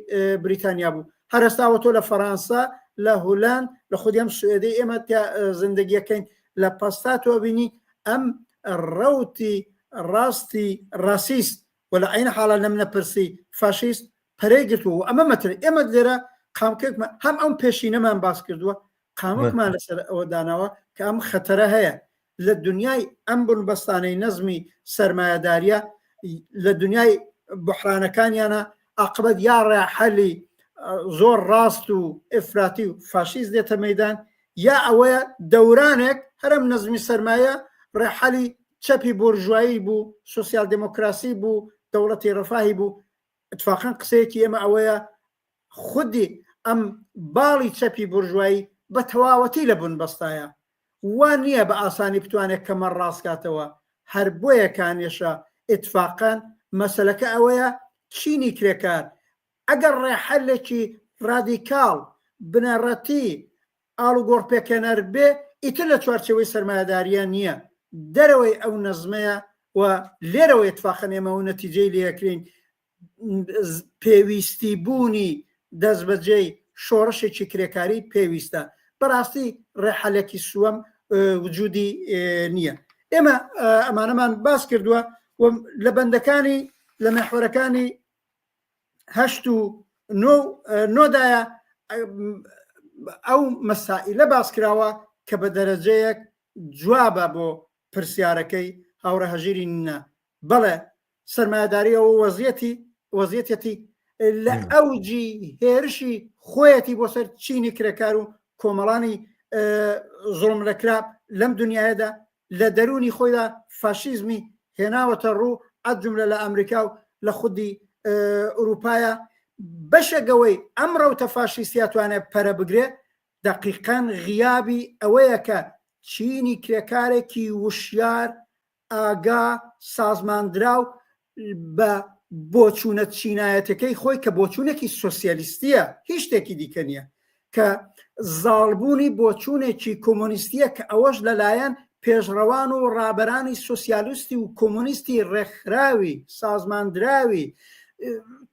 بریتانیا بوو. هەر ئێستاوە تۆ لە فەرانسە، لە هولەند، لە خودی ئەم سوئێدەی ئێمە تیا زندگیەکەین، لە پەستا تۆ ئەبینی ئەم ڕەوتی ڕاستی ڕاسیست و لە عەین حاڵا لەم نەپرسی فاشیست پەرەی گرتووە و ئەمە مەتر ئێمە لێرە قامکێکمان هەم ئەم پێشینەمان باس کردووە قامکمان لەسەر ئەوە داناوە کە ئەم خەتەرە هەیە لە دنیای ئەم بنبەستانەی نەزمی سەرمایەداریە لە دنیای بحرانەکانیانە عاقبەت یا ڕاحەلی زۆر ڕاست و ئفراتی و فاشیست دێتە مەدان یا ئەوەیە دەورانێک هەرم نەزمی سەرمایە ڕێحەلی چەپی بۆرژوایی بوو سوسیال دموکراسی بوو دەوڵەتی ڕفاهی بوو اتفاقا قسەیەکی ئێمە ئەوەیە خودی ئەم باڵی چەپی بورژوایی بە تەواوەتی لە بنبەستایە وا نییە بە ئاسانی بتوانێت کەمەر ڕاستکاتەوە هەر بۆیە کانێشە ئیتفاقەن مەسەلەکە ئەوەیە چینی کرێکار ئەگەر ڕێحەلێکی ڕادیکاڵ بنەڕەتی ئاڵوگۆڕپێکهێنەر بێ ئیتر لە چوارچێوەی سەرمایەداریە نییە دەرەوەی ئەو نەزمەیە و لێرەوە ئیتفاقەن ئێمە و نەتیجەی لێکرین پێویستی بوونی دەستبەجێی شۆڕشێکی کرێکاری پێویستە. بەڕاستی ڕێحەلێکی سووەم وجودی نییە. ئێمە ئەمانەمان باس کردووە و لە بەندەکانی لە مێحوەرەکانی هەشت و نۆ نۆدایە ئەو مەسائلە باس کراوە کە بە دەرەجەیەک جوابە بۆ پرسیارەکەی هاوڕێ هەژیری نە بەڵێ سەرمایەداری ئەوە وەزیەتی وەزیەتەتی لە ئەوجی هێرشی خۆیەتی بۆ سەر چینی کرێکار و کۆمەڵانی زوڵم لەکرا لەم دنیادا لە دەرونی خۆیدا فاشیزمی هێناوەتە ڕوو ئەجملە لە ئەمریکا و لە خودی ئەوروپایە بەشێکەوەی ئەم ڕەوتە فاشیستیا توانێت پەرە بگرێ دەقیقەن غیابی ئەوەیە کە چینی کرێکارێکی وشیار ئاگا سازماندراو بە بۆچوونە چینایەتەکەی خۆی کە بۆچوونێکی سۆسیالیستیە هیچ شتێکی دیکە نییە کە زاڵبوونی بۆچوونێکی کۆمۆنیستیە کە ئەوەش لەلایەن پێشڕەوان و ڕابەرانی سۆسیالیستی و کۆمۆنیستی ڕێکخراوی سازماندراوی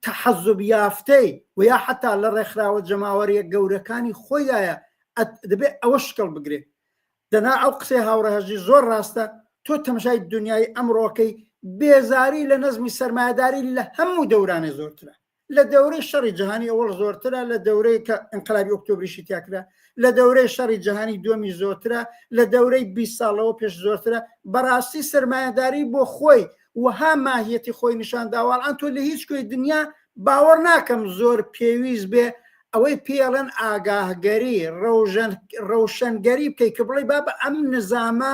تەحەزوب یافتەی و یا حتا لە ڕێکخراوە جەماوەریە گەورەکانی خۆیدایە دەبێت ئەوە شکڵ بگرێت دەنا ئەو قسەی هاوڕێ هەژی زۆر ڕاستە تۆ تەمەشای دنیای ئەمڕۆکەی بێزاری لە نەزمی سەرمایەداری لە هەموو دەورانێ زۆرترە لە دەورەی شەڕی جیهانی ئەوەڵ زۆرترە لە دەورەی کە ئینقلابی ئۆکتۆبریشی تیاکرا لە دەورەی شەڕی جیهانی دووەمی زۆرترە لە دەورەی 20 ساڵەوە پێش زۆرترە بەڕاستی سەرمایەداری بۆ خۆی وەها ماهیەتی خۆی نیشان داوە ئەڵان تۆ لە هیچ کوێی دنیا باوەڕ ناکەم زۆر پێویست بێ ئەوەی پێڵێن ئاگاهگەری ڕەوشەنگەری بکەی کە بڵێ بابە ئەم نزامە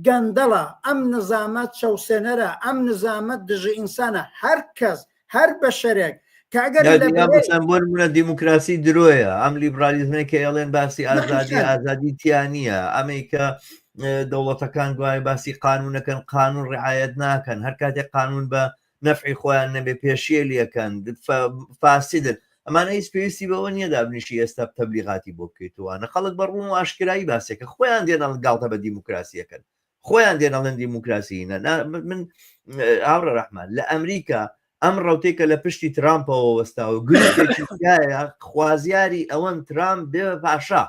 گەندەڵە ئەم نزامە چەوسێنەرە ئەم نزامە دژە ئینسانە هەر کەس هەر بەشەرێک کە ئەگەر بۆ نمونە دیموکراسی درۆیە ئەم لیبرالیزمێک کە ئێڵێن باسی ئازادی ئازادی تیا نییە ئەمەی کە دەوڵەتەکان گوایە باسی قانونەکەن قانون ڕعاەت ناکەن هەر کاتێک قانون بە نەفعی خۆیان نەبێ پێشێلیەکەن فاسدن ئەمانە هیچ پێویستی بەوە نییە دابنیشی ئێستا تەبلیغاتی بۆ بکەیتوانە خەڵک بە ڕوون و ئاشکرایی باسێکە خۆیان دێنەڵ گاڵتە بە دیموکراسیەکەن خۆیان دێن ئەڵێن دیموکراسی نە من هاوڕێ ڕەحمان لە ئەمریکا ئەم ڕوتێک کە لە پشتی ترامپەوە وەستاوە گروپێکی تیایە خوازیاری ئەوەن ترامپ بێ بە پاشا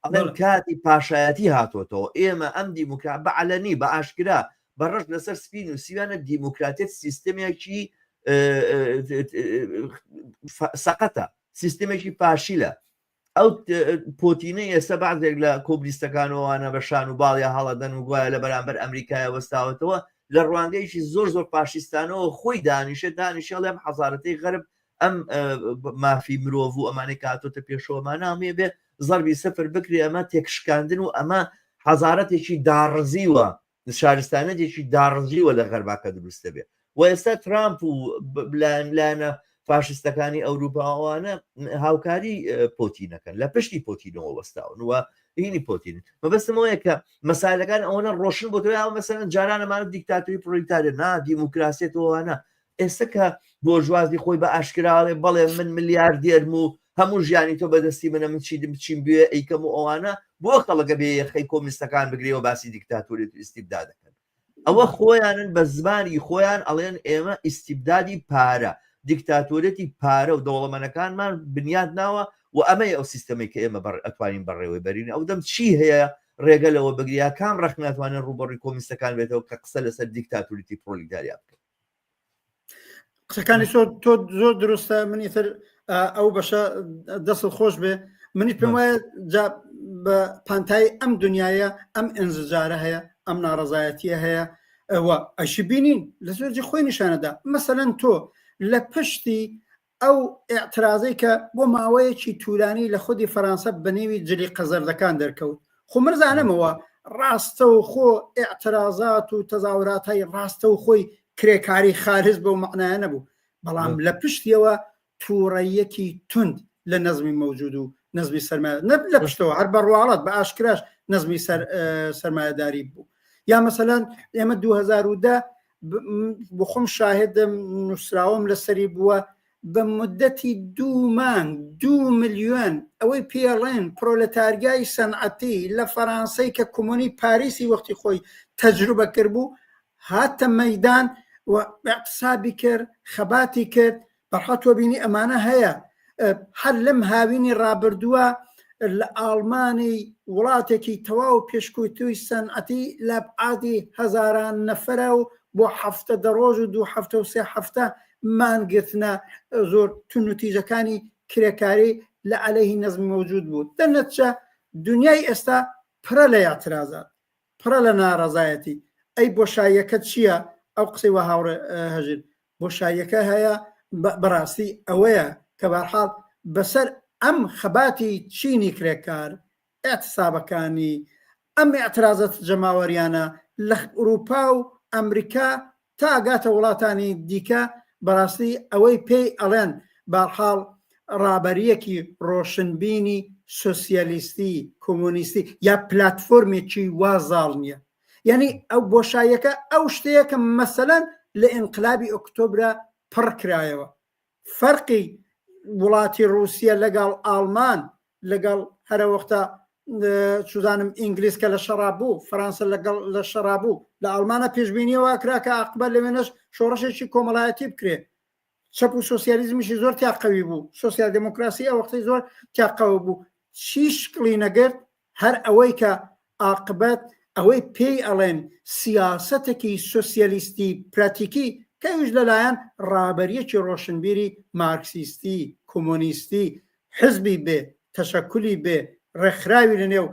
ئەڵێن کاتی پاشایەتی هاتۆتەوە ئێمە ئەم دیموکرا بە عەلەنی بە ئاشکرا بە ڕەش لەسەر سپی نووسیویانە دیموکراتیەت سیستمێکی سەقەتە سیستمێکی پاشیلە ئەو پۆتینەی ئێستا بەعزێک لە کۆمنیستەکانەوەوانە بە شان و باڵیا هەڵەدەن و گوایە لە بەرامبەر ئەمریکایە وەستاوەتەوە لە ڕوانگەیەکی زۆر زۆر فاشیستانەوە خۆی دانیشێت دانیشێ ئەڵێ ئەم حەزارەتەی غەرب ئەم مافی مرۆڤ و ئەمانەی کە هاتۆتە پێشەوەمانە هەمووی بێ زەربی سفر بکرێ ئەمە تێکشکاندن و ئەمە حەزارەتێکی داڕزیوە شارستانەتێکی داڕزیوە لە غەربا کە دروست دەبێ و ئێستا ترامپ و لایەنە فاشستەکانی ئەوروپاوانە هاوکاری پۆتینەکەن لە پشتی پۆتینەوە وەستاون و هینی پۆتین مەبەستمەوەیە کە مەسالەکان ئەوەنە ڕۆشن بۆ تۆ مەسەلەن جارانەمانە دیکتاتۆری پرۆلیتارێ نا دیموکراسیەتەوەوانە. ئێستا کە بۆرژوازی خۆی بە ئاشکراڵێ بەڵێ من ملیاردێرم و هەموو ژیانی تۆ بەدەستی منە من چی بچیم بوێ ئەیکەم و ئەوانە بۆ خەڵەکە بێ یەخەی کۆمیستەکان بگرێەوە باسی دیکتاتۆریەت و ئیستیبدا دەکەن ئەوە خۆیانن بە زمانی خۆیان ئەڵێن ئێمە ئیستیبدادی پارە دیکتاتۆریەتی پارە و دەوڵەمەنەکانمان بنیات ناوە و ئەمەیە ئەو سیستەمەی کە ئێمە بەڕ ئەتوانین بەڕێوەی بەرین ئەو دەم چی هەیە ڕێگە لەوە بگری یا کام ڕەخنە ئەتوانێت ڕووبەڕووی کۆمیستەکان بێتەوە کە قسە لەسەر دیکتاتۆریەتی پرۆلیتاریا بکەن؟ قسەکانی تۆ تۆ زۆر دروستە من ئیتر ئەو بەشە دەست خۆش بێ منی پێم وایە جا بە پانتایی ئەم دنیاە ئەم ئەنزجارە هەیە ئەم ناڕزایەتیە هەیە ئەوە ئەشی بینین لە زۆرجی خۆی نیشانەدا مەسەەن تۆ لە پشتی ئەو ئیعترازەی کە بۆ ماوەیەکی تورانی لە خودی فەرانسە بە نێوی جلی قەزەردەکان دەرکەوت خۆ من زانمەوە ڕاستەوخۆ ئیعترازات و تەزاوراتای ڕاستەوخۆی کرێکاری خالص بەو مەعنایە نەبوو بەڵام لە پشتیەوە تووڕەیەکی توند لە نەزمی مەوجود و نەزمی سەرمایە نە لە پشتەوە هەر بە ڕواڵەت بە ئاشکراش نەزمی سەر سەرمایەداری بوو یا مەسەلەن ئێمە 2010 بۆ خۆم شاهدم نووسراوم لەسەری بووە بە مدەتی دوو مانگ دوو ملیۆن ئەوەی پێڵێن پرۆلەتارگای سەنعەتی لە فەرانسەی کە کۆمۆنی پاریسی وەختی خۆی تەجروبە کرد بوو هاتە مەدان و اعتصابی کرد خەباتی کرد بەرحاڵ تۆ بینی ئەمانە هەیە هەر لەم هاوینی ڕابردووە لە ئاڵمانی وڵاتێکی تەواو پێشکوتوی سەنعەتی لەبعادی هەزاران نەفرە و بۆ هەفتە دە ڕۆژ و دوو هەفتە و سێ هەفتە مانگرتنە زۆر تون و تیژەکانی کرێکاری لە عەلەیهی نەزمی مەوجود بوو دەرنەتجە دنیای ئێستا پرە لە ئیعترازات پڕە لە ناڕەزایەتی ئەی بۆشاییەکە چییە ئەو قسەی وە هاوڕێ هەژیر بۆشاییەکە هەیە بەڕاستی ئەوەیە کە بەرحاڵ بەسەر ئەم خەباتی چینی کرێکار ئیعتسابەکانی ئەم ئیعترازە جەماوەریانە لە ئوروپا و ئەمریکا تا ئەگاتە وڵاتانی دیکە بەڕاستی ئەوەی پێی ئەڵێن بارحاڵ ڕابەریەکی ڕۆشنبینی سۆسیالیستی کۆمۆنیستی یا پلاتفۆرمێکی وا زاڵ نییە یعنی ئەو بۆشاییەکە ئەو شتەیە کە مەسەلەن لە ئینقلابی ئۆکتۆبرا پڕ کرایەوە فەرقی وڵاتی ڕووسیە لەگەڵ ئاڵمان لەگەڵ هەرەوەختە چزانم ئینگلیس کە لە شەڕا بوو فەرانسە لەگەڵ لە شەڕا بوو لە ئاڵمانە پێشبینیەوە کرا کە عاقبەت لەوێنەش شۆڕشێکی کۆمەڵایەتی بکرێ چەپ و سۆسیالیزمیشی زۆر تیا قەوی بوو سۆسیال دێمۆکراسی ئەو وەختەی زۆر تیا قەوی بوو چی شکڵی نەگرت هەر ئەوەی کە ئاقبەت ئەوەی پێی ئەڵێن سیاسەتێکی سۆسیالیستی پراتیکی کە ئەویش لەلایەن ڕابەریەکی ڕۆشنبیری مارکسیستی کۆمۆنیستی حزبی بێ تەشەکولی بێ ڕێکخراوی لە نێو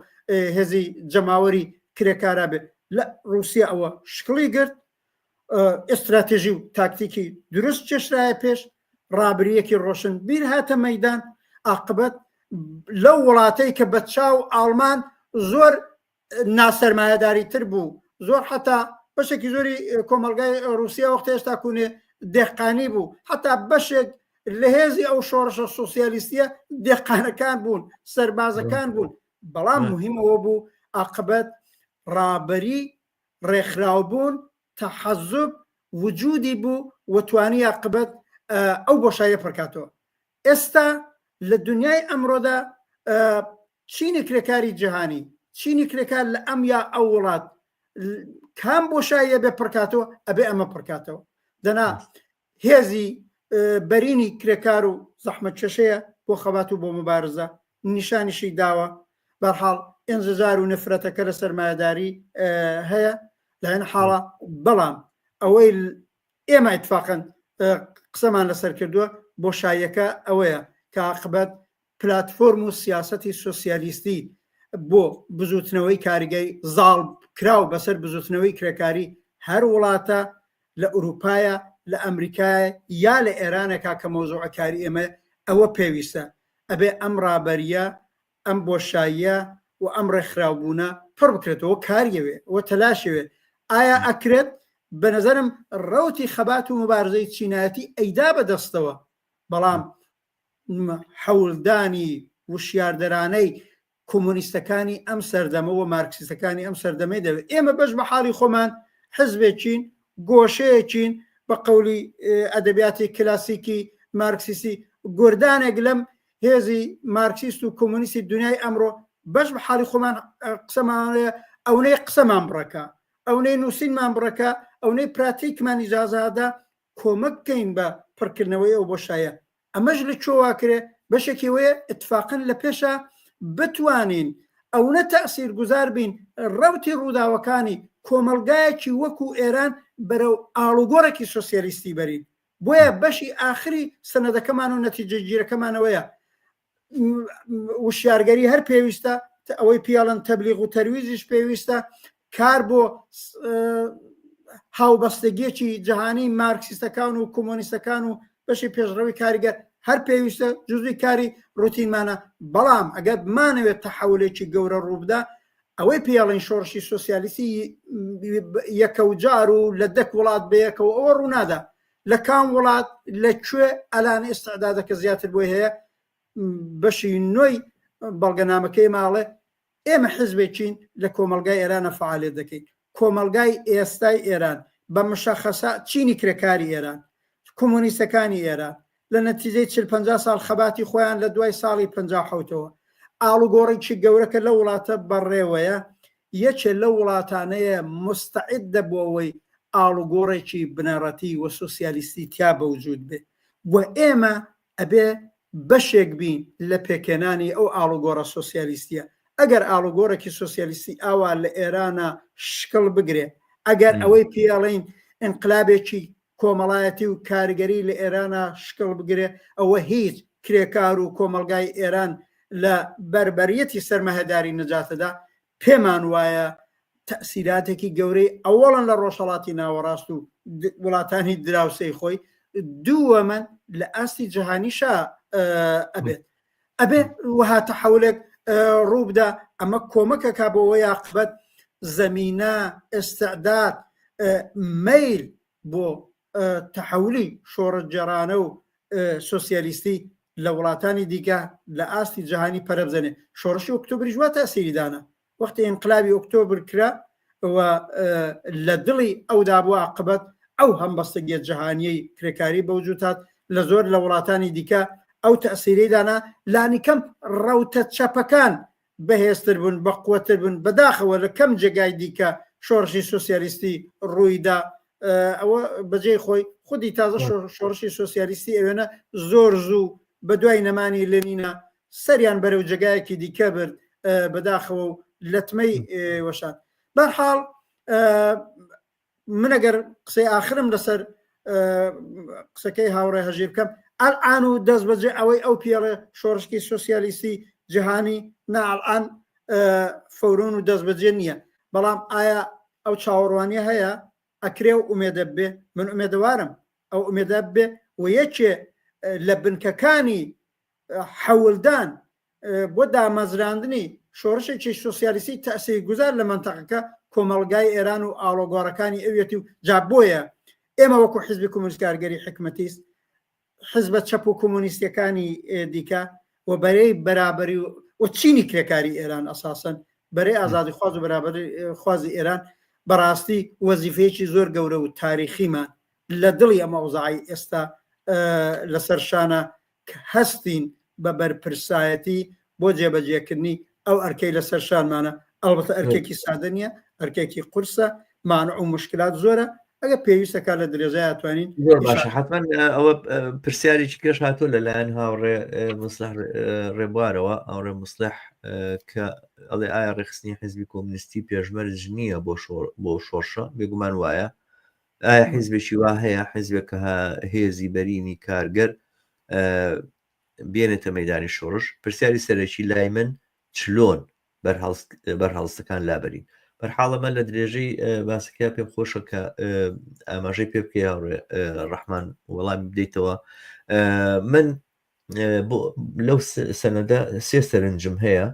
هێزی جەماوەری کرێکارا بێ لە ڕووسیا ئەوە شکڵی گرت ئێستراتێژی و تاکتیکی دروست کێشرایە پێش، ڕابرییەکی ڕۆشنبیر هاتە مەیدان، ئاقبەت لەو وڵاتەی کە بە چاو ئاڵمان زۆر ناسەرمایەداری تر بوو، زۆر حەتا بەشێکی زۆری کۆمەڵگای ڕووسیا وەختە هێشتا کوونێ دێهقانی بوو، حەتا بەشێک لە هێزی ئەو شۆڕشە سۆسیالیستیە دێهقانەکان بوون، سەربازەکان بوون، بەڵام موهیم ئەوە بوو ئاقبەت ڕابەری ڕێکخراوبوون، تەحەزوب، وجودی بوو و توانی عاقبەت ئەو بۆشاییە پڕکاتەوە. ئێستا لە دنیای ئەمڕۆدا چینی کرێکاری جیهانی، چینی کرێکار لە ئەم یا ئەو وڵات کام بۆشاییە بێ پڕکاتەوە، ئەبێ ئەمە پڕکاتەوە. دەنا هێزی بەرینی کرێکار و زەحمەتکێشەیە بۆ خەبات و بۆ موبارزە نیشانیشی داوە بەرحاڵ ئینزجار و نفرەتەکە لە سەرمایەداری هەیە لایەن حاڵە بەڵام ئەوەی ئێمە اتفاقەن قسەمان لەسەر کردووە بۆشاییەکە ئەوەیە کە عاقبەت پلاتفۆرم و سیاسەتی سۆسیالیستی بۆ بزوتنەوەی کاریگەی زاڵ کراو بەسەر بزوتنەوەی کرێکاری هەر وڵاتە لە ئوروپایە لە ئەمریکایە یا لە ئێرانێکا کە مەوزوعە کاری ئێمە ئەوە پێویستە ئەبێ ئەم ڕابەریە ئەم بۆشاییە و ئەم ڕێکخراوبوونە پڕ بکرێتەوە کاریەوێ و تەلاشەوێ ئایا ئەکرێت بە نەزەرم ڕەوتی خەبات و مبارزەی چینایەتی ئەیدا بەدەستەوە بەڵام حەولدانی وشیاردەرانەی کۆمۆنیستەکانی ئەم سەردەمە و مارکسیستەکانی ئەم سەردەمەی دەوێت. ئێمە بەش بە حاڵی خۆمان حزبێکین، گۆشەیەکین، بە قەولی ئەدەبیاتی کلاسیکی مارکسیستی گوردانێک لەم هێزی مارکسیست و کۆمۆنیستی دنیای ئەمڕۆ بەش بە حاڵی خۆمان قسەمانەیە ئەونەی قسەمان بڕەکە ئەونەی نووسینمان بڕەکە ئەونەی پراتیکمان ئیجازادا کۆمەک بکەین بە پڕکردنەوەی ئەو بۆشایە ئەمەش لە کوێ کرێ بەشێکی وەیە اتفاقا لە پێشا بتوانین ئەونە تەسیر گوزار بین ڕەوتی ڕووداوەکانی کۆمەڵگایەکی وەکو ئێران بەرەو ئاڵوگۆڕێکی سۆسیالیستی بەرین بۆیە بەشی ئاخری سەنەدەکەمان و نەتیجەگیرەکەمانەوەیە وشیارگەری هەر پێویستە ئەوەی پیاڵن تەبلیغ و تەرویجیش پێویستە کار بۆ هاوبەستگیەکی جیهانی مارکسیستەکان و کۆمۆنیستەکان و بەشی پێشڕەوی کاریگەر هەر پێویستە جزوی کاری ڕوتینمانە بەڵام ئەگەر بمانەوێت تەحولێکی گەورە ڕووبدا ئەوەی پێڵین شۆڕشی سۆسیالیستی یەکەوجار و لە دەک وڵات بەیەکەوە ئەوە ڕوونادا لە کام وڵات لە کوێ ئەلان ئیستعدادەکە زیاتر بۆی هەیە بەشی نۆی بەڵگەنامەکەی ماڵێ ئێمە حزبێکین لە کۆمەڵگای ئێرانە فعالێت دەکەین کۆمەڵگای ئێستای ئێران بە مشەخەسە چینی کرێکاری ئێران کۆمۆنیستەکانی ئێران لە نەتیجەی 40 50 ساڵ خەباتی خۆیان لە دوای ساڵی 1970ەوە ئاڵوگۆڕێکی گەورەکە لە وڵاتە بەڕێوەیە یەکێ لەو وڵاتانەیە موستەعیدە بۆ ئەوەی ئاڵوگۆڕێکی بنەڕەتی و سۆسیالیستی تیا بەوجود بێ و ئێمە ئەبێ بەشێک بین لە پێکهێنانی ئەو ئاڵوگۆڕە سۆسیالیستیە. ئەگەر ئاڵوگۆڕێکی سۆسیالیستی ئاوا لە ئێرانا شکڵ بگرێ، ئەگەر ئەوەی پێی ئەڵێین ئینقلابێکی کۆمەڵایەتی و کارگەری لە ئێرانا شکڵ بگرێ، ئەوە هیچ کرێکار و کۆمەڵگای ئێران لە بەربەریەتی سەرمایەداری نەجاتەدا، پێمان وایە تەئسیراتێکی گەورەی ئەوەڵەن لە ڕۆژهەڵاتی ناوەڕاست و وڵاتانی دراوسێی خۆی، دووەمەن لە ئاستی جیهانیشا ئەبێت. ئەبێ وەها تەحەولێک ڕووبدا، ئەمە کۆمەکەکا بۆ ئەوەی عاقبەت زەمینە، ئیستعداد، مەیل بۆ تەحەولی شۆڕشگێڕانە و سۆسیالیستی لە وڵاتانی دیکە لە ئاستی جیهانی پەرە بزەنێ. شۆڕشی ئۆکتۆبریش وا تەئسیری دانا. وەختی ئینقلابی ئۆکتۆبر کرا و لە دڵی ئەودا بوو عاقبەت ئەو هەمبەستگیە جیهانیەی کرێکاری بەوجود هات لە زۆر لە وڵاتانی دیکە ئەو تەئسیرەی دانا لانیکەم ڕەوتە چەپەکان بەهێزتر بوون، بەقوەتر بوون، بەداخەوە لە کەم جێگای دیکە شۆڕشی سۆسیالیستی ڕوویدا، ئەوە بەجێی خۆی، خودی تازە شۆڕشی سۆسیالیستی ئەوێنە زۆر زوو بە دوای نەمانی لێنینە سەریان بەرەو جێگایەکی دیکە برد بەداخەوە و لەتمەی وەشان. بەرحاڵ من ئەگەر قسەی ئاخرم لەسەر قسەکەی هاوڕێ هەژیر بکەم ئەلئان و دەست بەجێ ئەوەی ئەو پێڵێ شۆڕشکی سۆسیالیستی جیهانی ناڵان فەورون و دەست بەجێ نییە بەڵام ئایا ئەو چاوەڕوانیە هەیە ئەکرێ و ئومێدە بێ من ئومێدەوارم ئەو ئومێدە بێ و یەکێ لە بنکەکانی حەولدان بۆ دامەزراندنی شۆڕشێکی سۆسیالیستی تەئسیرگوزار لە مەنتەقەکە کۆمەڵگای ئێران و ئاڵۆگۆڕەکانی ئەویەتی و جا بۆیە ئێمە وەکو حزبی کۆمۆنیست کارگەری حکمەتیست حزبە چەپ و کۆمۆنیستیەکانی دیکە و بەرەی بەرابەری و چینی کرێکاری ئێران ئەساسەن بەرەی ئازادیخواز و بەرابەری خوازی ئێران بەڕاستی وەزیفەیەکی زۆر گەورە و تاریخیمان لە دڵی ئەم ئەوزاعی ئێستا لەسەر شانە کە هەستین بە بەرپرسایەتی بۆ جێبەجێکردنی ئەو ئەرکەی لەسەر شانمانە، ئەڵبەتە ئەرکێکی سادە نییە، ئەرکێکی قورسە، مانع و موشکلات زۆرە، ئەگەر پێویستە کات لە درێژەیا توانین زۆر باشە حتمما ئەوە پرسیارێکی کەش هاتووە لەلایەن هاوڕێ مصلح ڕێبوارەوە هاوڕێ مصلح کە ئەڵێ ئایا ڕێکخستنی حزبی کۆمنیستی پێشمەرج نییە بۆ بۆ شۆڕشە بێگومان وایە ئایا حیزبێکی وا هەیە حیزبێک کە هێزی بەرینی کارگەر بێنێتە مەدانی شۆڕش پرسیاری سەرەکی لای من چلۆن بەرهەڵستەکان لابەرین بەرحاڵەمە لە درێژەی باسەکە پێم خۆشە کە ئاماژەی پێ بکەی ڕەحمان وەڵام بدەیتەوە من لەو سەنەدە سێ سەرنجم هەیە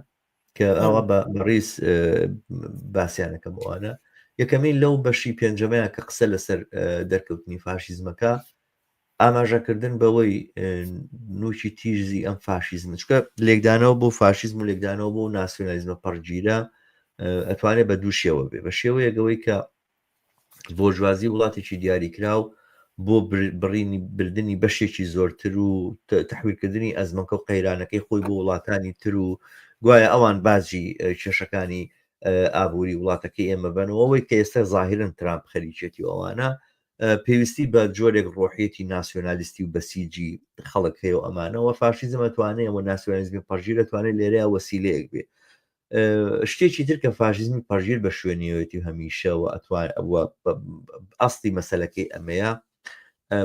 کە ئەوە بە ڕیز باسییانەکەم ئەوانە یەکەمین لەو بەشی پێنجەمەیان کە قسە لەسەر دەرکەوتنی فاشیزمەکە ئاماژەکردن بەوەی نوکی تیژزی ئەم فاشیزمە چکە لێکدانەوە بۆ فاشیزم و لێکدانەوە بۆ ناسیۆنالیزمە پەڕگیرە ئەتوانێت بە دوو شێوە بێ بە شێوەیەکەوەی کە بۆرژوازی وڵاتێکی دیاریکراو بۆ بڕینی بردنی بەشێکی زۆرتر و تەحویلکردنی ئەزمەکە و قەیرانەکەی خۆی بۆ وڵاتانی تر و گوایە ئەوان باجی کێشەکانی ئابووری وڵاتەکەی ئێمە بن و ئەوەی کە ئێستا زاهیرن ترامپ خەریکێتی ئەوانە پێویستی بە جۆرێک ڕۆحیەتی ناسیۆنالیستی و بەسیجی خەڵک هەیە و ئەمانەوە فاشیزم ئەتوانێ و ناسیۆنالیزمی پەڕگیر ئەتوانێت لێرەیا وەسیلەیەک بێ. شتێکی تر کە فاشیزمی پەڕگیر بە شوێنیەوەتی و هەمیشە و ئەتوان ئەسڵی مەسەلەکەی ئەمەیە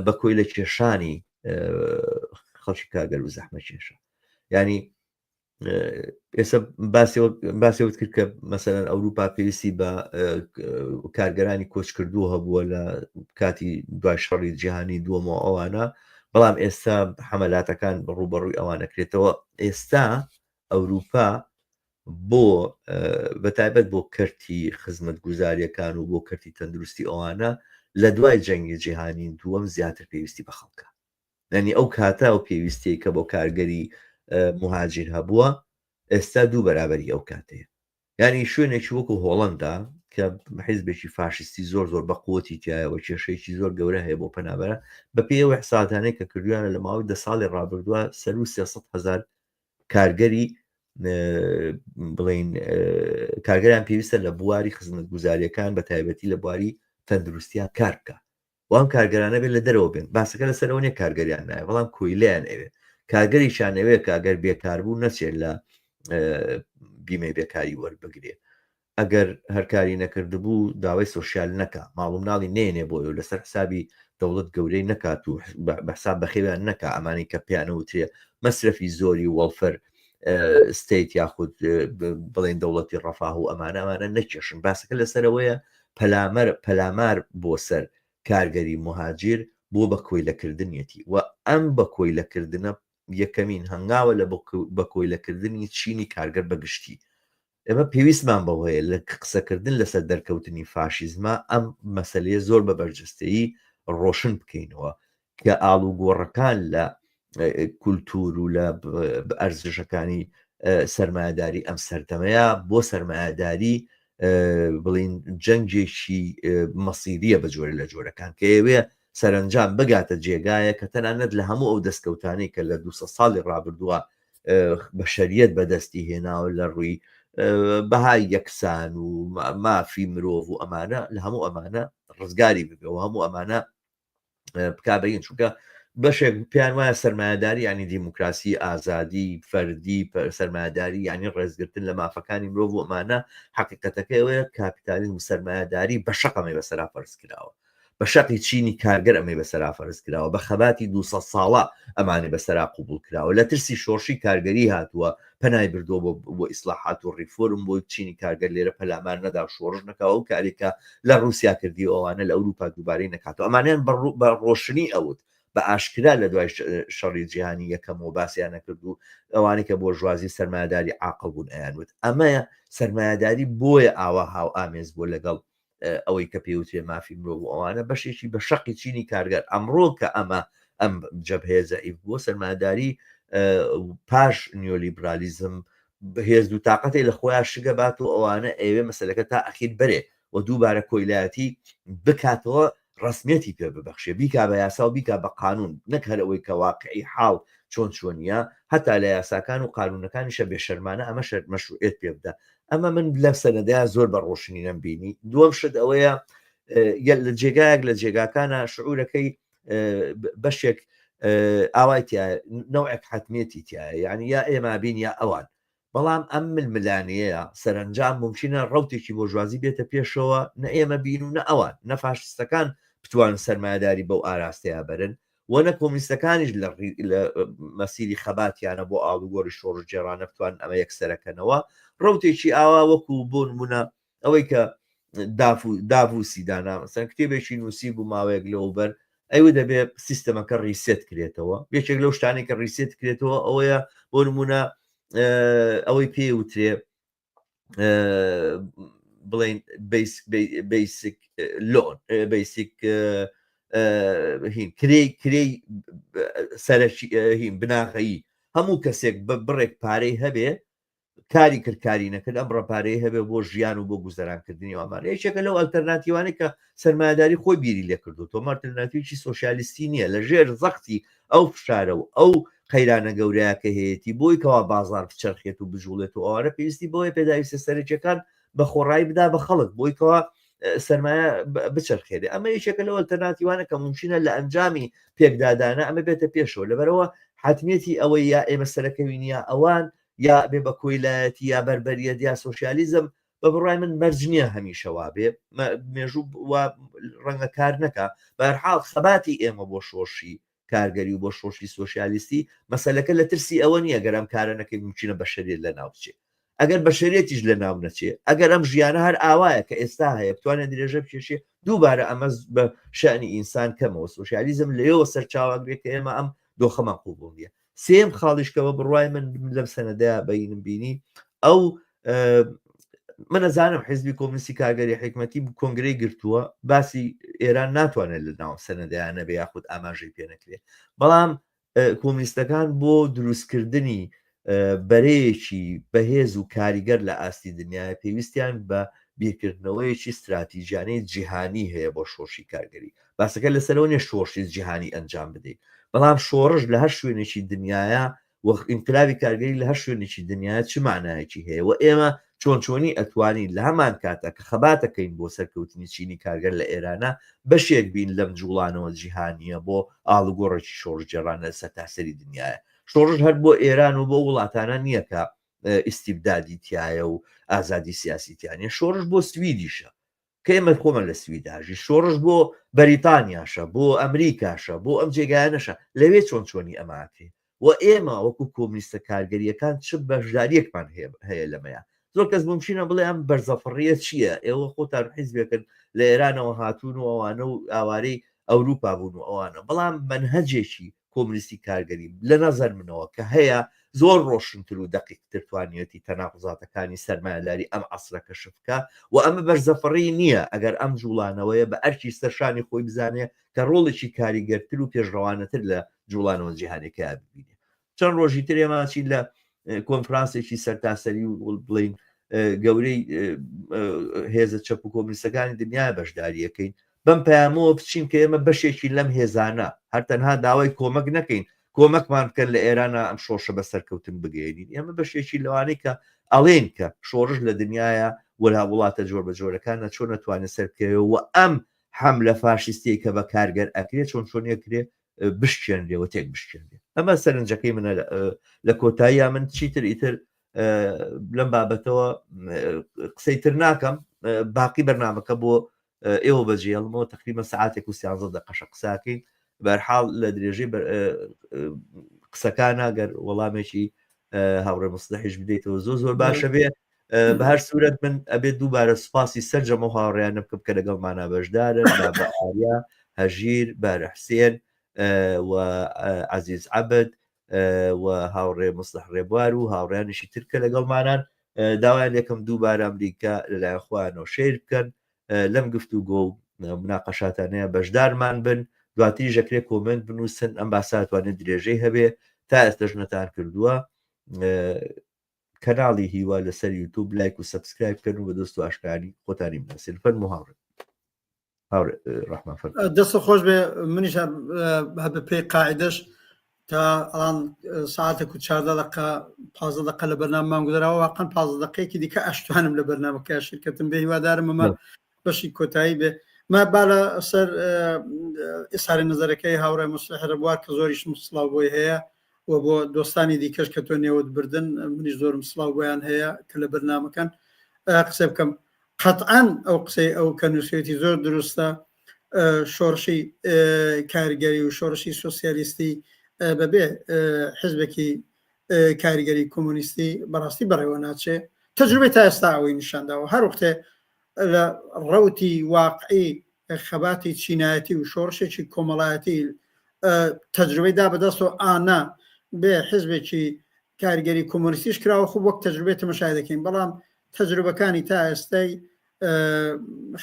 بە کۆیلە کێشانی خەڵکی کارگەر و زەحمە کێشە ینی ئێستا باسی وت کرد کە مەسەلەن ئەوروپا پێویستی بە کارگەرانی کۆچکردوو هەبووە لە کاتی دوای شەڕی جیهانی دووەمەوە ئەوانە بەڵام ئێستا حەمەلاتەکان ڕوبەڕووی ئەوانەکرێتەوە ئێستا ئەوروپا بۆ بەتایبەت بۆ کەرتی خزمەتگوزاریەکان و بۆ کەرتی تەندروستی ئەوانە لە دوای جەنگی جیهانی دووەم زیاتر پێویستی بە خەڵکە یعنی ئەو کاتە ئەو پێویستیەی کە بۆ کارگەری مهاجر هەبووە ئێستا دوو بەرابەری ئەو کاتەیە یعنی شوێنێکی وەکو هۆڵندا کە حیزبێکی فاشستی زۆر زۆر بە قوتی تایەوە کێشەیەکی زۆر گەورە هەیە بۆ پەنابەرە بە پێی ئەو حسابانەی کە کردویانە لە ماوەی دە ساڵی ڕابردووە سەرو 300 هزار کارگەری بڵین کارگەران پێویستە لە بواری خزمەتگوزاریەکان بە تایبەتی لە بواری تەندروستیان کار بکە و ئەم کارگەرانە بێت لە دەرەوە بێن باسەکە لەسەرەوە نیە کارگەریان نایە بەڵام کۆیلەیان ئەوێ کارگەریشان ئەوێ کە ئەگەر بێکار بوو نەچێت لە بیمەی بێکاری وەربگرێ ئەگەر هەرکاری نەکردبوو داوای سۆسیال نەکا ماڵ و مناڵی نێنێ بۆی و لەسەر حسابی دەوڵەت گەورەی نەکات و بە حساب بەخێویان نەکا ئەمانەی کە پێیانە وترێ مەسرەفی زۆری welfare state یاخود بڵێن دەوڵەتی ڕەفاه و ئەمانە ئەمانە نەکێشن باسەکە لەسەرەوەیە پەلامەر پەلامار بۆ سەر کارگەری موهاجیر بۆ بە کۆیلەکردنیەتی و ئەم بە کۆیلەکردنە یەکەمین هەنگاوە لە بە کۆیلەکردنی چینی کارگەر بە گشتی. ئێمە پێویستمان بەوەیە لە قسەکردن لەسەر دەرکەوتنی فاشیزمە ئەم مەسەلەیە زۆر بە بەرجەستەیی ڕۆشن بکەینەوە کە ئاڵوگۆڕەکان لە کولتوور و لە ئەرزشەکانی سەرمایەداری ئەم سەردەمەیە بۆ سەرمایەداری بڵین جەنگێکی مەسیریە بە جۆرە لە جۆرەکان کە ئەوێ سەرنجام بگاتە جێگایە کە تەنانەت لە هەموو ئەو دەستکەوتانەی کە لە 200 ساڵی ڕابردووە بەشەریەت بەدەستی هێناوە لە ڕووی بەهای یەکسان و مافی مرۆڤ و ئەمانە لە هەموو ئەمانە ڕزگاری ببێ و هەموو ئەمانە بکا بەین چونکە بەشێک پێیان وایە سەرمایەداری ینی دیموکراسی ئازادی فەردی سەرمایەداری ینی ڕێزگرتن لە مافەکانی مرۆڤ و ئەمانە حقیقەتەکەی ئەوەیە کاپیتالیزم و سەرمایەداری بە شەقەمەی بەسەرا فەرز کراوە بە شەقی چینی کارگەر ئەمەی بەسەرا فەرز کراوە، بە خەباتی 200 ساڵە ئەمانەی بەسەرا قبوڵ کراوە، لە ترسی شۆڕشی کارگەری هاتووە پەنای بردووە بۆ بۆ ئیسڵاحات و ڕیفۆرم بۆی چینی کارگەر لێرە پەلامار نەدا و شۆڕش نەکا و ئەو کارەی کە لە ڕووسیا کردی و ئەوانە لە ئەوروپا دووبارەی نەکاتەوە. ئەمانەیان بە بە ڕۆشنی ئەوت بە ئاشکرا لە دوای شەڕی جیهانی یەکەمەوە باسیان ئەکرد و ئەوانەی کە بۆرژوازی سەرمایەداری عاقڵ بوون ئەیانوت ئەمەیە سەرمایەداری بۆیە ئاوا هاوئامێز بووە لەگەڵ ئەوەی کە پێوترێ مافی مرۆڤ و ئەوانە بەشێکی بە شەقی چینی کارگەر ئەمڕۆ کە ئەمە ئەم جەبهەیە زەعیف بووە سەرمایەداری پاش نیۆلیبرالیزم هێز و تااقەتی لە خۆیان شگە بات و ئەوانە ئەوێ مەسلەکە تا ئەخیر بەرێ و دووبارە کۆیلایەتی بکاتەوە ڕسمیەتی پێ ببەخشێ بیکا بە یاسا و بیکا بە قانون نەک هەر ئەوەی کە واقعی حاڵ چۆن چۆنیە هەتا لە یاساکان و قانونەکانیشە بێشەرمانە ئەمە شەر مەشروعیت پێ بدە ئەمە من لەم سەنەدەیا زۆر بە ڕۆشنی نەمبینی دووەم شت ئەوەیە لە جێگایەک لە جێگاکانە شعورەکەی بەشێک ئاوای تیا نەوەک حتمێتی تایە یعنی یا ئێمە بین یا ئەوان بەڵام ئەم ململانەیە سەرنجام ممکنە ڕوتێکی بۆژوازی بێتە پێشەوە نە ئێمە بین و نە ئەوان نە فاشستەکان بتوان سەرمایهداری بەو ئاراستەیە بەرن و نە کۆمونیستەکانیش لە لە مەسیری خەباتیانە بۆ ئاڵوگۆڕی شۆڕشگێڕانە بتوانن ئەمە یەکسەرەکەنەوە ڕەوتێکی ئاوا وەکو بۆ نمونە ئەوەی کە داڤوسی دانا مەسەن کتێبێکی نووسی بوو ماوەیەک لەوبەر ئەوە دەبێ سیستەمەکە reset کرێتەوە یەکێک لەو شتانێک کە reset کرێتەوە ئەوەیە بۆ نمونە ئەوەی پێ وترێ بڵین basic loan basic هین کرێی کرێی سەرەکی هین بناغەیی هەموو کەسێک بە بڕێک پارەی هەبێ. کاری کرد کاری نەکرد ئەم ڕەپارەی هەبێ بۆ ژیان و بۆ گوزەرانکردنی ئەمانە یەکێکە لەو ئەلتەرناتیوانەی کە سەرمایەداری خۆی بیری لێکردو تۆ ئەلتەرناتیوی سۆسیالیستی نییە لە ژێر زەختی ئەو فشارە و ئەو قەیرانە گەورەیە کە هەیەی بۆی کەوا بازار بچەرخێت و بجوڵێت و ئەوانە پێویستی بۆیە پێداویستە سەرەکیەکان بە خۆڕایی بدا بە خەڵک بۆی کەوا سرمایە بچەرخێنێ ئەمە یەکێکە لەو ئەلتەرناتیوانە کە ممکنە لە ئەنجامی پێکدادانە ئەمە بێتە پێشەوە لەبەرەوە حتمیەتی ئەوەی یا ئێمە سەرەکەوین یا ئەوان یا بێ بە کۆیلایەتی یا بەربەریەت یا سۆسیالیزم بە بڕای من مەرج نییە هەمیشە وابێ مێژوو ڕەنگە کار نەکا بەرحاڵ خەباتی ئێمە بۆ شۆڕشی کارگەری و بۆ شۆڕشی سۆسیالیستی مەسەلەکە لە ترسی ئەوە نییە گەر ئەم کارە نەکەین ممکنە بەشەریەت لە ناو بچێ ئەگەر بەشەریەتیش لە ناو نەچێ ئەگەر ئەم ژیانە هەر ئاوایە کە ئێستا هەیە بتوانێت درێژە بکێشێ دووبارە ئەمە بە شانی ئینسان کەمەوە سۆسیالیزم لەوێوە سەرچاوەگرێ کە ئێمە ئەم دۆخەمان قوبوڵ نییە سێم خاڵیش کە بە بڕوای من لەم سەنەدەیا بینم بینی ئەو من ئەزانم حزبی کۆمنیستی کارگەری حکمەتی کۆنگرەی گرتووە باسی ئێران ناتوانێت لە ناو سەنەدەیان نەبێ یاخود ئاماژەی پێ نەکرێ بەڵام کۆمنیستەکان بۆ دروستکردنی بەرەیەکی بەهێز و کاریگەر لە ئاستی دنیاە پێویستیان بە بیرکردنەوەیەکی استراتیژیانەی جیهانی هەیە بۆ شۆڕشی کارگەری باسەکە لەسەرەوە نیە شۆڕشی جیهانی ئەنجام بدەیت بەڵام شۆڕش لە هەر شوێنێکی دنیاە و ئینقلابی کارگەری لە هەر شوێنێکی دنیاە چ معنایەکی هەیە و ئێمە چۆن چۆنی ئەتوانین لە هەمان کاتە کە خەباتەکەین بۆ سەرکەوتنی چینی کارگەر لە ئێرانە بەشێک بین لەم جوڵانەوە جیهانیە بۆ ئاڵوگۆڕێکی شۆڕشگێڕانە لە سەرتاسەری دنیاە شۆڕش هەر بۆ ئێران و بۆ وڵاتانە نییە کە ئیستیبدادی تایە و ئازادی سیاسی تیانە شۆڕش بۆ سویدیشە کە ئێمە خۆمان لە سویداژی شۆڕش بۆ بەریتانیاشە بۆ ئەمریکاشە بۆ ئەم جێگایانەشە لەوێ چۆن چۆنی ئەماکرێ و ئێمە وەکو کۆمنیستە کارگەریەکان چ بەشداریەکمان هەیە لەمەیە زۆر کەس ممکنە بڵێ ئەم بەرزەفڕیە چییە ئێوە خۆتان حیزبێکن لە ئێرانەوە هاتوون و ئەوانە و ئاوارەی ئەوروپا بوون و ئەوانە بەڵام مەنهەجێکی کۆمنیستی کارگەری لە نەزەر منەوە کە هەیە زۆر ڕۆشنتر و دەقیقتر توانیەتی تەناقوزاتەکانی سەرمایەداری ئەم عەسرە کەشف بکا و ئەمە بەرزەفڕی نییە ئەگەر ئەم جوڵانەوەیە بە ئەرکی سەرشانی خۆی بزانێ کە ڕۆڵێکی کاریگەرتر و پێشڕەوانەتر لە جوڵانەوە جیهانیەکەیا ببینێ چەند ڕۆژی تر ئێمە چین لە کۆنفرانسێکی سەرتاسەری و بڵین گەورەی هێزە چەپ و کۆمنیستەکانی دنیا بەشداریەکەین بەم پەیامەوە بچین کە ئێمە بەشێکی لەم هێزانە هەر تەنها داوای کۆمەک نەکەین کۆمەکمان بکەن لە ئێرانە ئەم شۆڕشە بە سەرکەوتن بگەێنین ئێمە بەشێکی لەوانەی کە ئەڵێن کە شۆڕش لە دنیاە وەلا وڵاتە جۆر بە جۆرەکانە چۆن نەتوانێت سەرکەوێ و ئەم حەملە فاشیستیە کە بە کارگەر ئەکرێ چۆن چۆنیەکرێ بشکێنرێ و تێک بشکێنرێ ئەمە سەرنجەکەی منە لە کۆتاییە من چیتر ئیتر لەم بابەتەوە قسەی تر ناکەم باقی بەرنمەکە بۆ ئێوە بەجێڵمەوە تقریبا سعاتێک و سیانزە دەقەشە قساکەین بەرحاڵ لە درێژەی قسەکانە گەر وەڵامێکی هاوڕێ مستحیش بدەیتەوە زۆر زۆر باشە بێ بە هەر سوورەت من ئەبێت دووبارە سوپاسی سەرجەمە هاوڕیانە بکەم کە لەگەڵمانە بەشدارن بە ئاریا هەژیر بارە حسێن و عزیز عبد و هاوڕێ مستح ڕێبوار و هاوڕیانیشی ترکە لەگەڵمانان داوایان لەکەم دووبارە ئەمریکا لەلایەن خۆیانەوە شیر بکەن لەم گفتوگۆ و مناقەشاتانەیە بەشدارمان بن دواتریش ئەکرێ کۆمێنت بنووسن ئەم باسە توانێت درێژەی هەبێ تا ئێستەش نەتان کردووە کەناڵی هیوا لەسەر یوتوب لایک و subscribe بکەن و بە دۆست و ئاشنانی خۆتانی بناسێن فەرموو هاوڕێ هاوڕێ ڕەحمان فەرموو. دەست خۆش بێ منیش هەر بە پێی قاعدەش تا ئەڵان ساعتێک و چاردە دقە پازدە دقە لە بەرنامەمان گوزەراوە واقعا پازدە دقەیەکی دیکە ئەشتوانم لە بەرنامەکە شرکەتم بێ هیوادارم ئەمە بەشی کۆتایی بێ ما با لە سەر ئیساری نظرەکەی هاوڕێ مسلح ڕبوار کە زۆریشم سڵاو بۆی هەیە و بۆ دۆستانی دیکەش کە تۆ نێوت بردن منیش زۆرم سڵاو بۆیان هەیە کە لە بەرنامەکەن قسە بکەم قەتعەن ئەو قسەی ئەو کە نووسێتی زۆر دروستە شۆڕشی کارگەری و شۆڕشی سۆسیالیستی بەبێ حزبێکی کاریگەری کۆمۆنیستی بەڕاستی بەڕێوە ناچێ تەجروبەی تا ئێستا ئەوەی نیشانداوە هەر وەختێ لە ڕەوتی واقعی خەباتی چینایەتی و شۆڕشێکی کۆمەڵایەتی تەجروبەی دا بەدەستەوە ئانا بێ حزبێکی کاریگەری کۆمۆنیستیش کراوە خۆ وەک تەجروبەی تەمەشای دەکەین بەڵام تەجروبەکانی تا ئێستای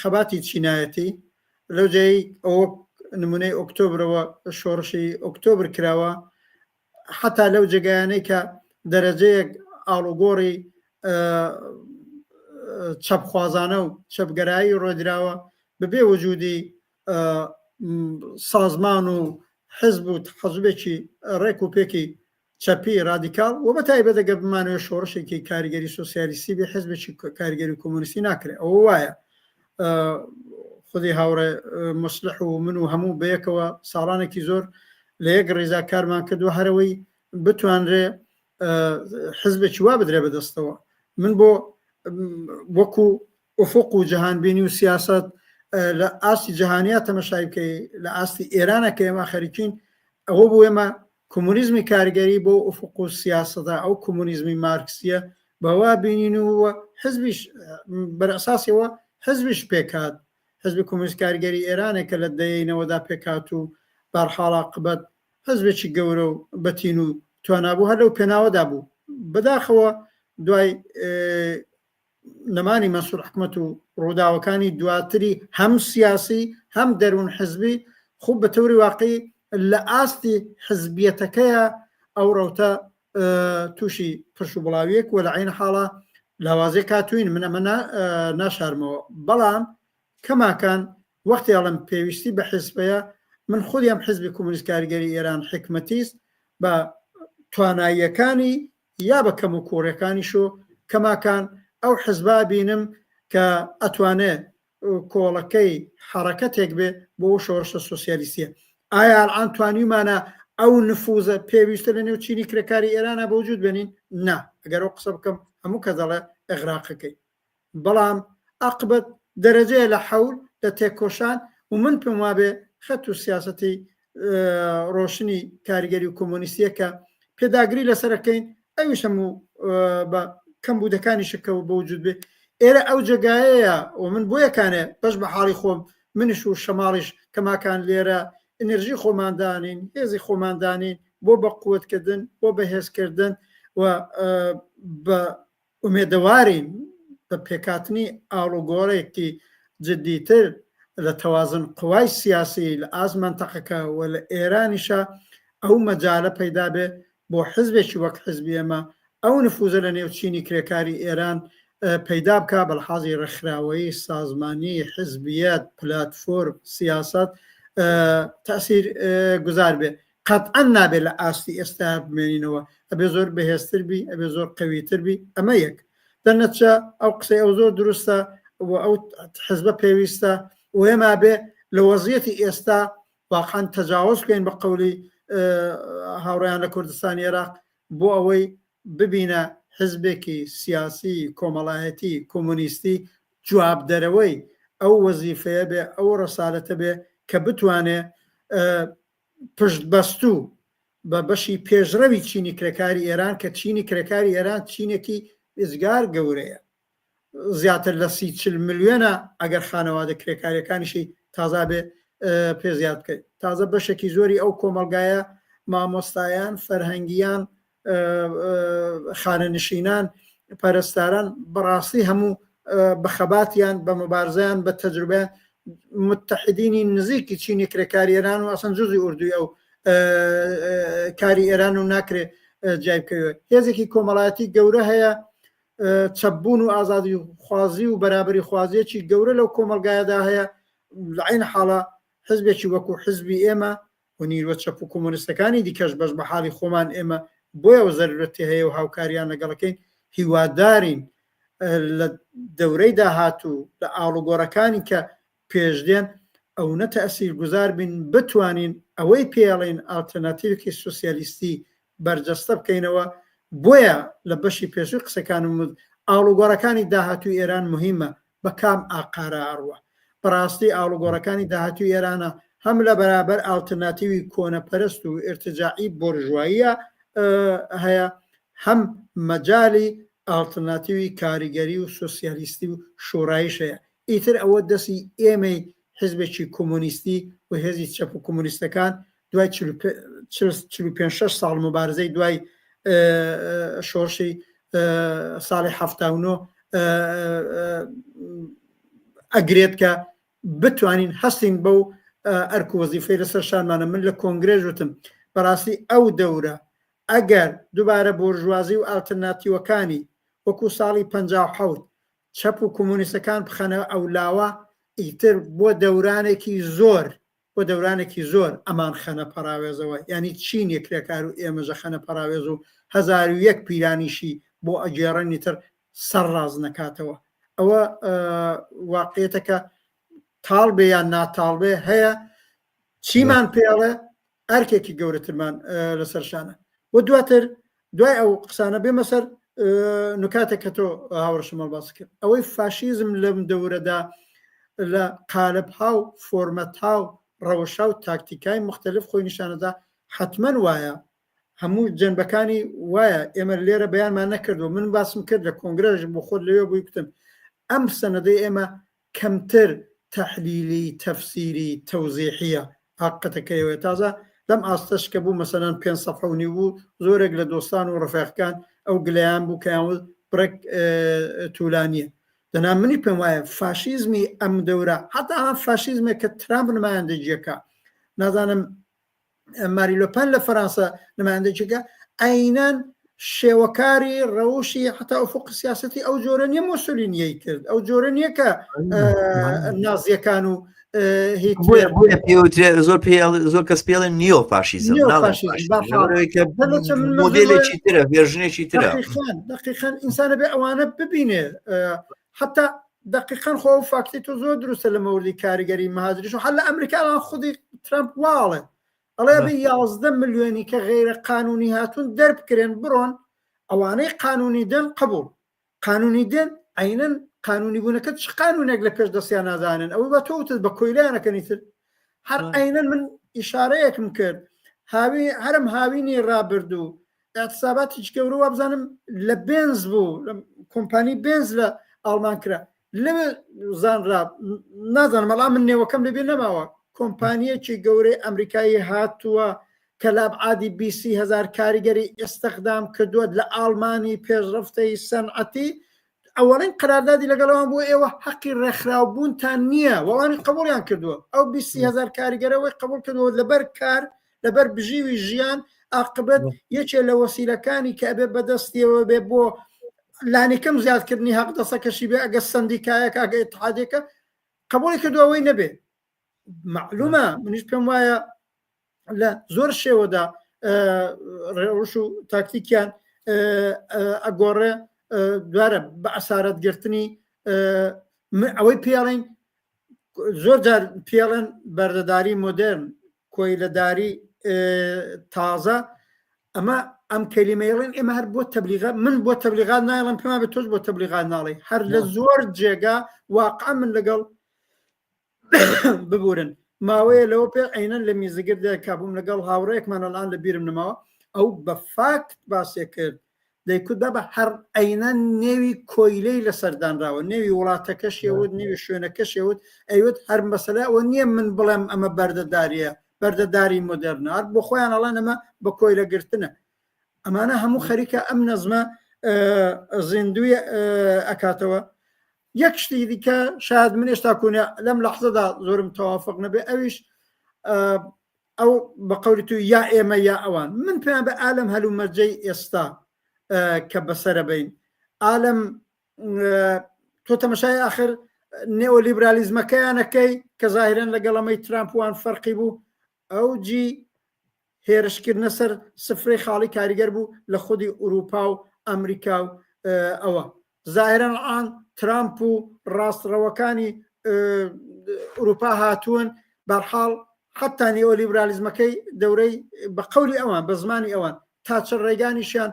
خەباتی چینایەتی لەو جێی ئەوە نمونەی ئۆکتۆبرەوە شۆڕشی ئۆکتۆبر کراوە حتا لەو جێگایانەی کە دەرەجەیەک ئاڵوگۆڕی چەپخوازانە و چەپگەرایی ڕۆدراوە بەبێ وجودی سازمان و حزب و حەزبێکی ڕێک و پێکی چەپی ڕادیکاڵ و بە تایبەت ئەگەر بمانەوێت شۆڕشێکی کاریگەری سۆسیالیستی بێ حزبێکی کاریگەری کۆمۆنیستی ناکرێت ئەوە وایە خودی هاوڕێ مسلح و من و هەموو بەیەکەوە ساڵانێکی زۆر لە یەک ڕیزا کارمان کردو هەرەوەی بتوانرێ حزبێکی وا بدرێ بەدەستەوە من بۆ وەکو ئوفق و جەهانبینی و سیاست لە ئاستی جەهانیا تەمەشای بکەی لە ئاستی ئێرانە کە ئێمە خەریکین ئەوە بۆ ئێمە کۆمۆنیزمی کارگەری بۆ ئوفق و سیاسەتە ئەو کۆمۆنیزمی مارکسیە بەوا بینین و حزبیش بەرئەساسیەوە حزبیش پێکهات حزبی کۆمۆنیست کارگەری ئێرانێک کە لە دەیەی نەوەدا پێکهات و بارحاڵ عاقبەت حزبێکی گەورە و بەتین و توانا بوو هەر لەو پێناوەدا بوو بەداخەوە دوای نەمانی مەنسور حکومەت و ڕووداوەکانی دواتری هەم سیاسی هەم دەروون حزبی خۆ بە تەوری واقعی لە ئاستی حزبیەتەکەیە ئەو ڕەوتە تووشی پرش و بڵاویەک و لە عین حاڵە لاوازێک کاتوین من ئەمە ناشارمەوە بەڵام کەماکان وەختی ئەڵم پێویستی بە حزبەیە من خودی ئەم حزبی کۆمۆنیست کاریگەری ئێران حکمەتیست بە تواناییەکانی یا بە کەم و کووڕیەکانیش و کەماکان ئەو حزبە بینم کە ئەتوانێ کۆڵەکەی حەڕەکەتێک بێ بۆ ئەو شۆڕشە سۆسیالیستیە. ئایا ئەلعان توانیومانە ئەو نفوزە پێویستە لە نێو چینی کرێکاری ئێرانا بە وجود بێنین؟ نا. ئەگەر ئەو قسە بکەم هەموو کەس دەڵێ ئیغراقەکەی. بەڵام عاقبەت دەرەجەیە لە حەول، لە تێکۆشان و من پێم وابێ خەت و سیاسەتی ڕۆشنی کاریگەری و کۆمۆنیستیە کە پێداگری لەسەرەکەین ئەویش هەموو بە کەمبوودەکانی شکەوە بە وجود بێ ئێرە ئەو جێگایەیە و من بۆ یەکانێ بەش بە حاڵی خۆم منیش و شەماڵیش کەماکان لێرە ئەنرژی خۆماندانین هێزی خۆماندانین بۆ بە قوتکردن بۆ بەهێزکردن و بە ئومێدەوارین بە پێکهاتنی ئاڵوگۆڕێکی جدیتر لە تەوازن قوای سیاسی لە ئاست مەنتەقەکە و لە ئێرانیشا ئەو مەجالە پەیدا بێ بۆ حزبێکی وەک حزبی ئێمە ئەو نفوزە لە نێو چینی کرێکاری ئێران پەیدا بکا بە لحازی ڕێکخراوەیی، سازمانی، حزبیەت، پلاتفۆرم، سیاسەت تەئسیر گوزار بێ. قەتعەن نابێ لە ئاستی ئێستا بمێنینەوە، ئەبێ زۆر بەهێزتر بی، ئەبێ زۆر قەویتر بی، ئەمە یەک. دەرنەتجە ئەو قسەی ئەو زۆر دروستە و ئەو حزبە پێویستە و ئێمە ئەبێ لە وەزیەتی ئێستا واقعەن تەجاوز بکەین بە قەولی هاوڕێیان لە کوردستانی عێراق بۆ ئەوەی ببینە حزبێکی سیاسی کۆمەڵایەتی کۆمۆنیستی جوابدەرەوەی ئەو وەزیفەیە بێ ئەو ڕەسالەتە بێ کە بتوانێ پشتبەستوو بە بەشی پێشڕەوی چینی کرێکاری ئێران کە چینی کرێکاری ئێران چینێکی ئێجگار گەورەیە زیاتر لە سی چل ملیۆنە ئەگەر خانەوادە کرێکاریەکانیشی تازا بێ پێ زیاد بکەیت تازە بەشێکی زۆری ئەو کۆمەڵگایە مامۆستایان فەرهەنگیان خانەنشینان پەرستاران بەڕاستی هەموو بە خەباتیان بە مبارزەیان بە تەجروبەیان متحدینی نزیکی چینی کرێکاری ئێران و ئەسەن جزی ئوردوی ئەو کاری ئێران و ناکرێ جای بکەوێت هێزێکی کۆمەڵایەتی گەورە هەیە چەپبوون و ئازادی خوازی و بەرابری خوازیەکی گەورە لەو کۆمەلگایەدا هەیە لە عین حاڵە حزبێکی وەکو حزبی ئێمە و نیروە چەپ و کۆمۆنیستەکانی دیکەش بەش بە حاڵی خۆمان ئێمە بۆیە و زەرورەتی هەیە و هاوکاریان لەگەڵەکەین هیوادارین لە دەورەی داهاتوو لە ئاڵوگۆڕەکانی کە پێشدێن ئەونە تەئسیر گوزار بین بتوانین ئەوەی پێڵین ئالتەرناتیڤێکی سوسیالیستی بەرجەستە بکەینەوە بۆیە لە بەشی پێشووی قسەکانم وت ئاڵوگۆڕەکانی داهاتووی ئێران مهمە بە کام ئاقارا ئەڕوا؟ بەڕاستی ئاڵوگۆڕەکانی داهاتووی ئێرانە هەم لە بەرابەر ئاڵترناتیوی کۆنەپەرست و ئیرتجاعی بۆرژواییە هەیە، هەم مەجالی ئاڵترناتیوی کاریگەری و سۆسیالیستی و شۆراییش هەیە. ئیتر ئەوە دەستی ئێمەی حیزبێکی کۆمۆنیستی و هێزی چەپ و کۆمۆنیستەکان دوای 45 شەش ساڵ موبارزەی دوای شۆڕشی ساڵی 79 ئەگرێت کە بتوانین هەستین بەو ئەرک و وەزیفەی لەسەر شانمانە من لە کۆنگرێژ وتم بەڕاستی ئەو دەورە ئەگەر دووبارە بۆرژوازی و ئالتەرناتیوەکانی وەکو ساڵی 57 چەپ و کۆمۆنیستەکان بخەنە ئەولاوە ئیتر بۆ دەورانێکی زۆر بۆ دەورانێکی زۆر ئەمان خەنە پەڕاوێزەوە یانی چینی کرێکار و ئێمەش ئەخەنە پەڕاوێز و 1001 پیلانیشی بۆ ئەگێڕن ئیتر سەر ڕاست نەکاتەوە ئەوە واقعیەتەکە تاڵ بێ یان ناتاڵ بێ هەیە چیمان پێڵێ ئەرکێکی گەورەترمان لەسەر شانە و دواتر دوای ئەو قسانە بێمە سەر نکاتێک کە تۆ هاوڕشمەڵ باس کرد ئەوەی فاشیزم لەم دەورەدا لە قالبها و فۆرمەتها و ڕەوشا و تاکتیکای مختلف خۆی نیشانەدا حتمما وایە هەموو جەنبەکانی وایە ئێمە لێرە بەیانمان نەکردو من باسم کرد لە کۆنگرەش بۆ خۆت لەوێ بووی کوتم ئەم سەنەدەی ئێمە کەمتر تەحلیلی، تەفسیری، تەوزیحیە هەقیقەتەکەیەوەیە تازە لەم ئاستەش کە بوو مەسەلەن پێنج سەفحە و نیو بوو زۆرێک لە دۆستان و ڕەفیقەکان ئەو گلەیان بوو کەیان وت بڕێک تولانیە دەنا منی پێم وایە فاشیزمی ئەم دەورە حتا ئەم فاشیزمێک کە ترامپ نمایندەگیەکە نازانم ماری لۆپەن لە فەرانسە نمایندەگیەکە عینەن شێوەکاری ڕەوشی حتا ئوفق سیاستی ئەو جۆرە نییە مۆسۆلینیەی کرد ئەو جۆرە نییە کە نازیەکان و زۆر پێ زۆر کەس پێڵێن نیۆ فاشیزم مۆدلێکی ترە ڤێرژنێکی ترە دقیقا ئینسانە بێ ئەوانە ببینێ حتا دقیقا خۆ ئەو فاکتی تۆ زۆر دروستە لە مەوردی کاریگەری مهاجریش و هەر لە ئەمریکا ئەوان خودی ترامپ واڵێ ئەڵێ بێ 11 ملیۆنی کە غیرە قانونی هاتوون دەربکرێن بڕۆن ئەوانەی قانونی دێن قبول قانونی دێن عینەن قانونی بوونەکە چ قانونێک لە پێش دەستیان نازانن ئەوەی بە تۆ وتت بە کۆیلانەکەنی تر هەر عینەن من ئیشارەیەکم کرد هاوی هەرم هاوینی ڕابردوو اعتصاباتیش گەورە وابزانم لە بێنز بوو لە کۆمپانی بێنز لە ئاڵمان کرا لەوێ زانرا نازانم بەڵام من نێوەکەم لەبێ نەماوە کۆمپانیەکی گەورەی ئەمریکایی هاتووە کە لابعادی بیسی هزار کاریگەری ئێستەخدام کردووە لە ئاڵمانی پێشڕەفتەی سەنعەتی ئەوەڵین قەراردادی لەگەڵەوان بۆ ئێوە حەقی ڕێکخراوبوونتان نییە وەوانی قبوڵیان کردووە ئەو بیسی هزار کاریگەرەوەی قبول کردووە لەبەر کار لەبەر بژیوی ژیان ئاقبەت یەکێ لە وەسیلەکانی کە ئەبێ بەدەستیەوە بێ بۆ لانیکەم زیادکردنی حەق دەسەکەشی بێ ئەگە سندیکایەک ئەگە اتحادێکە قبولی کردووە ئەوەی نەبێ معلومە منیش پێم وایە لە زۆر شێوەدا ڕێوش و تاکتیکیان ئەگۆڕێ دوارە بە ئەسارەت گرتنی ئەوەی پێڵین زۆر جار پێڵێن بەردەداری مۆدرن کۆیلەداری تازە ئەمە ئەم کەلیمەیڵێن ئێمە هەر بۆ تەبلیغە من بۆ تەبلیغات نایڵم پێما بە تۆش بۆ تەبلیغات ناڵێ هەر لە زۆر جێگا واقع من لەگەڵ ببورن ماوەیە لەوە پێ عینەن لە میزگردا کابووم لەگەڵ هاوڕێکمان ئەلان لە بیرم نەماوە ئەو بە فاکت باسێ کرد دەیکوت بابە هەر عینەن نێوی کۆیلەی لەسەر دانراوە نێوی وڵاتەکەشیەوت نێوی شوێنەکەشیەوت ئەیوت هەر مەسەلە ئەوە نییە من بڵێم ئەمە بەردەداریە بەردەداری مۆدێرنە هەر بۆ خۆیان ئەڵێن ئەمە بە کۆیلە گرتنە ئەمانە هەموو خەریکە ئەم نەزمە زیندوی ئەکاتەوە یەک شتی دیکە شاید من ئێستا کونە لەم لەحزەدا زۆرم تەوافق نەبێ ئەویش ئەو بە قەولی تو یا ئێمە یا ئەوان من پێیان بە ئالەم هەلومەرجەی ئێستا کە بەسەرە بین ئالەم تۆ تەمەشای آخر نئۆلیبرالیزمەکەیانەکەی کە زاهرەن لەگەڵ ئەمەی ترامپوان فەرقی بوو ئەو جی هێرشکردنە سەر سفرەی خاڵی کاریگەر بوو لە خودی ئوروپا و ئەمریکا و ئەوە زاهرەن ئان ترامپ و ڕاستڕەوەکانی ئوروپا هاتوون بەرحاڵ حتا نیۆلیبرالیزمەکەی دەورەی بە قەولی ئەوان بە زمانی ئەوان تا چ ڕێگانیشیان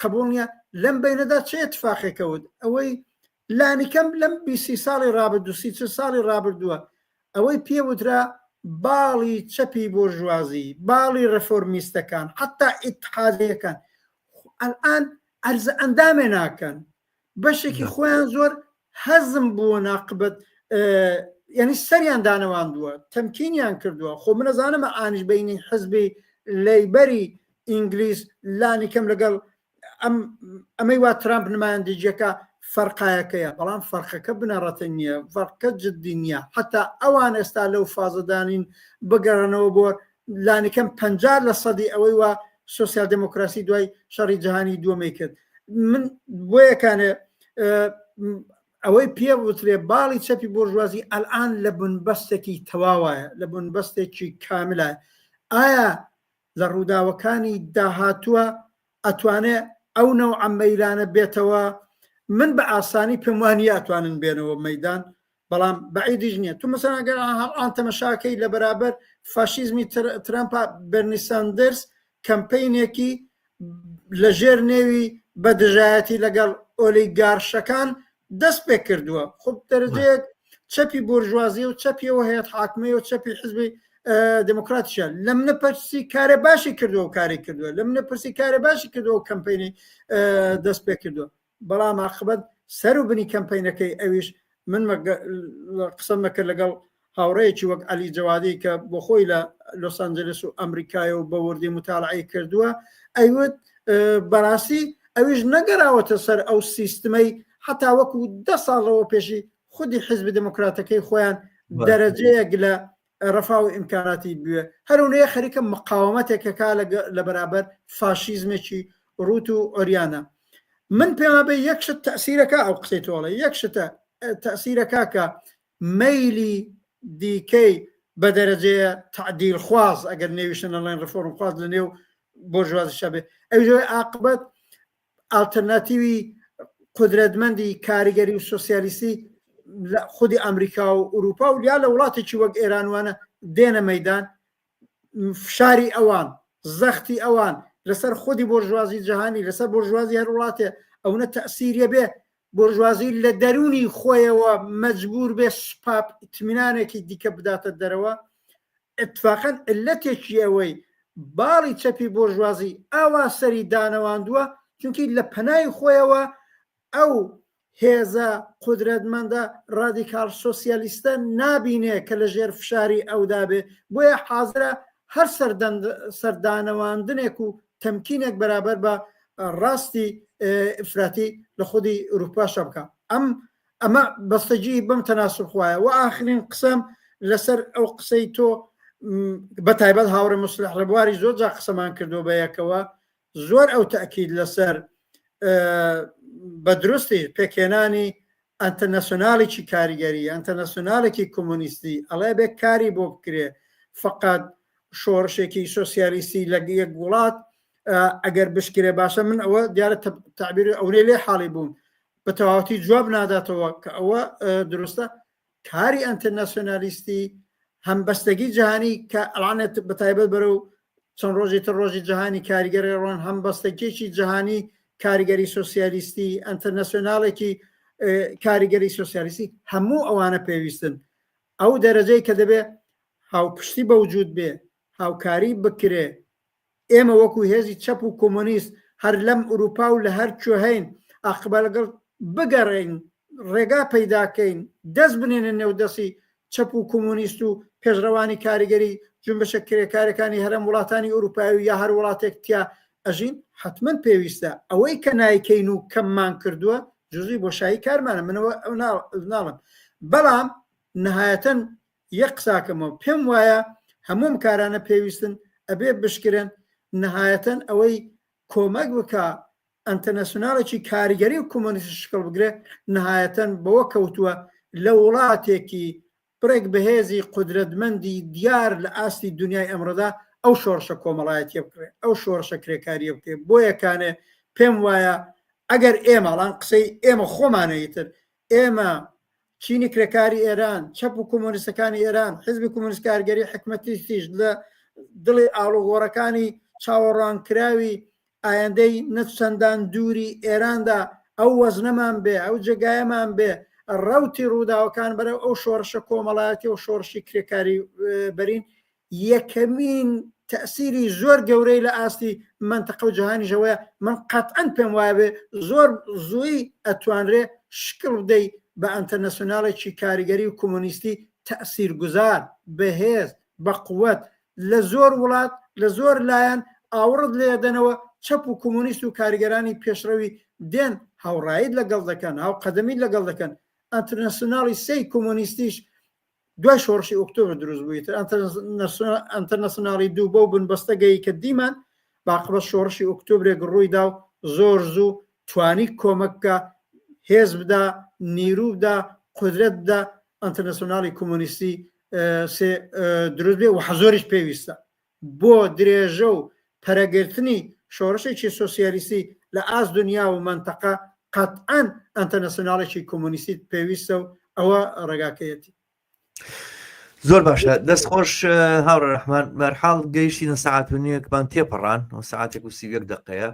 قبول نییە لەم بینەدا چێ اتفاقێکەوت ئەوەی لانیکەم لەم بیسی ساڵی ڕابردوو سی ساڵی ڕابردووە ئەوەی پێ وترا باڵی چەپی بۆرژوازی، باڵی ڕێفۆرمیستەکان، حەتتا ئیتحادییەکان ئەلئان عەرزە ئەندامێ ناکەن. بەشێکی خۆیان زۆر هەزم بووە ناقبەت یعنی سەریان دانەواندووە تەمکینیان کردووە خۆ من ئەزانم ئانیش بینی حزبی لەیبەری ئینگلیز لانی کەم لەگەڵ ئەم ئەمەی وا ترامپ نمایندەگیەکە فەرقایەکەیە بەڵام فەرقەکە بنەڕەتی نییە فەرقە جدی نییە حتا ئەوان ئێستا لەو فازەدانین بگەڕنەوە بۆ لانیکەم پ لە سەدی ئەوەی وا سوسیال دموکراسی دوای شەڕی جیهانی دووەمەی کرد. من بۆیەکانێ ئەوەی پێ وترێ باڵی چەپی بۆرژوازی ئەلئان لە بنبەستێکی تەواوایە لە بنبەستێکی کاملە ئایا لە ڕووداوەکانی داهاتووە ئەتوانێ ئەو نەوعە مەیلانە بێتەوە من بە ئاسانی پێم وانە ئەتوانن بێنەوە مەدان بەڵام بەعیدیش نییە تو مەسەن ئەگەر ئان تەمەشاکەی لە بەرابەر فاشیزمی ترەمپا بەرنی ساندرس کەمپینێکی لە ژێر نێوی بە دژایەتی لەگەڵ ئۆلیگارشەکان دەست پێ کردووە خب دەرەجەیەک چەپی بۆرژوازی و چەپیەوە هەیەت حاکمەیە و چەپی حزبی دموکراتیشە لە منە پرسی کارە باشی کردووە و کاری کردووە لە منە پرسی کارە باشی کردووە و کەمپینی دەست پێ کردووە بەڵام عاقبەت سەر و بنی کەمپەینەکەی ئەویش من قسەم نەکرد لەگەڵ هاوڕێیەکی وەک عەلی جەوادی کە بۆ خۆی لە لۆس ئەنجلس و ئەمریکایە و بە وردی متالعەی کردووە ئەیوت بەڕاستی ئەویش نەگەراوەتە سەر ئەو سیستمەی حتا وەکو دە ساڵەوە پێشی خودی حزبی دموکراتەکەی خۆیان دەرەجەیەک لە ڕەفا و ئیمکاناتی بوێ هەرونەیە خەریکە مقاومەتێکەکە لە بەرابەر فاشیزمێکی ڕوت و ئۆریانە من پێما بێ یەک شت تەسیرەکە ئەو قسەی تۆڵێ یەک شتە تەسیرەکە کە مەیلی دیکەی بە دەرەجەیە تعدیل خواز ئەگەر نێویشە نەڵێن ڕفۆرم خواز لە نێو بۆرژوازی شەبێ ئەوی عاقبەت ئالتەرناتیوی قودرەتمەندی کاریگەری و سۆسیالیستی لە خودی ئەمریکا و ئوروپا و یا لە وڵاتێکی وەک ئێرانوانە دێنە مەدان فشاری ئەوان زەختی ئەوان لەسەر خودی بۆرژوازی جیهانی لەسەر بۆرژوازی هەر وڵاتێ ئەوە تەسیریە بێ بۆرژوازی لە دەرونی خۆیەوە مەجبور بێ سوپاپ ئیتمینانێکی دیکە بداتە دەرەوە ئیتفاقەن عیللەتێکی ئەوەی باڵی چەپی بۆرژوازی ئاوا سەری دانەواندووە چونکی لە پەنای خۆیەوە ئەو هێزە قودرەتمەندە ڕادیکاڵ سۆسیالیستە نابینێ کە لە ژێر فشاری ئەودا بێ بۆیە حازرە هەر سەردانەواندنێک و تەمکینێک بەرابەر بە ڕاستی ئیفراتی لە خودی ئوروپاشا بکا ئەم ئەمە بەستەگی بەم تەناسب خوایە وە ئاخرین قسەم لەسەر ئەو قسەی تۆ بە تایبەت هاوڕێ مسلح ڕێبواری زۆر جا قسەمان کردو بە یەکەوە زۆر ئەو تەکید لەسەر بە درستی پێکهێنانی ئەنتەرناسیۆنالێکی کاریگەری ئەنتەرناسیۆنالێکی کۆمۆنیستی ئەڵێ بێ کاری بۆ بکرێ فقط شۆڕشێکی سۆسیالیستی لە یەک وڵات ئەگەر بشکرێ باشە من ئەوە دیارە تعبیر ئەورێ لێ حاڵی بووم بە تەواوەتی جواب ناداتەوە کە ئەوە دروستە کاری ئەنتەرناسیۆنالیستی هەمبەستەگی جیهانی کە ئەڵانێت بە تایبەت بەرەو چەند ڕۆژی تر ڕۆژی جیهانی کاریگەری ڕۆن هەمبەستەگیی جیهانی کاریگەری سۆسیالیستی ئەنتەرناسیۆنالێکی کاریگەری سۆسیالیستی هەموو ئەوانە پێویستن ئەو دەرەجەی کە دەبێ هاوپشتی بەوجود بێ هاوکاری بکرێ ئێمە وەکو هێزی چەپ و کۆمۆنیست هەر لەم ئوروپا و لە هەر کوێ هەین ئاقبە لەگەڵ بگەڕێین ڕێگا پەیداکەین دەست بنێنە نێو دەستی چەپ و کۆمۆنیست و پێشڕەوانی کاریگەری جونبشە کرێکارەکانی هەرەم وڵاتانی ئوروپایی و یا هەر وڵاتێک تیا ئەژین حەتمەن پێویستە ئەوەی کە نایکەین و کەممان کردووە جزوی بۆشایی کارمانە منەوە ناڵم بەڵام نهایەتەن یەک قساکەمەوە پێم وایە هەموو ئەم کارانە پێویستن ئەبێ بشکرێن نهایەتەن ئەوەی کۆمەک بکا ئەنتەرناسیۆنالێکی کاریگەری و کۆمۆنیستی شکڵ بگرێ نهایەتەن بەوە کەوتووە لە وڵاتێکی بڕێک بەهێزی قودرەتمەندی دیار لە ئاستی دنیای ئەمڕۆدا ئەو شۆڕشە کۆمەڵایەتیە بکرێ ئەو شۆڕشە کرێکاریە بکرێ بۆیە کانێ پێم وایە ئەگەر ئێمە ئەڵان قسەی ئێمە خۆمانە ئیتر ئێمە چینی کرێکاری ئێران، چەپ و کۆمۆنیستەکانی ئێران، حیزبی کۆمۆنیست کارگەری حکمەتیستیش لە دڵی ئاڵوگۆڕەکانی چاوەڕوانکراوی ئایندەی نە چەندان دووری ئێراندا ئەو وەزنەمان بێ، ئەو جێگایەمان بێ، ڕەوتی ڕووداوەکان بەرەو ئەو شۆڕشە کۆمەڵایەتی و شۆڕشی کرێکاری بەرین، یەکەمین تەئسیری زۆر گەورەی لە ئاستی مەنتەقە و جیهانیش ئەوەیە من قەتعەن پێم وایە بێ زۆر زووی ئەتوانرێ شکڵ بدەی بە ئەنتەرناسیۆنالێکی کاریگەری و کۆمۆنیستی تەئسیرگوزار، بەهێز، بەقوەت لە زۆر وڵات لە زۆر لایەن ئاوڕت لێدەنەوە چەپ و کۆمۆنیست و کاریگەرانی پێشڕەوی دێن هاوڕاییت لەگەڵ دەکەن هاوقەدەمیت لەگەڵ دەکەن ئەنتەرناسیۆنالی سێی کۆمۆنیستیش دوای شۆڕشی ئۆکتۆبر دروست بوو ئیتر ئەنتەرناسیۆنالی دوو بەو بنبەستە گەی کە دیمان باقبە شۆڕشی ئۆکتۆبرێک ڕوویدا و زۆر زوو توانی کۆمەک بکا، هێز بدا، نیرو بدا، قودرەت بدا ئەنتەرناسیۆنالی کۆمۆنیستی سێ دروست بێ و حەزۆریش پێویستە بۆ درێژە و پەرەگرتنی شۆڕشێکی سۆسیالیستی لە ئاست دنیا و مەنتەقە قەتعەن ئەنتەرناسیۆنالێکی کۆمۆنیستی پێویستە و ئەوە ڕێگاکەیەتی. زۆر باشە دەست خۆش هاوڕێ ڕەحمان بەرحاڵ گەیشتینە سەعات و نیوێکمان تێپەڕان و سەعاتێک و 31 دقەیە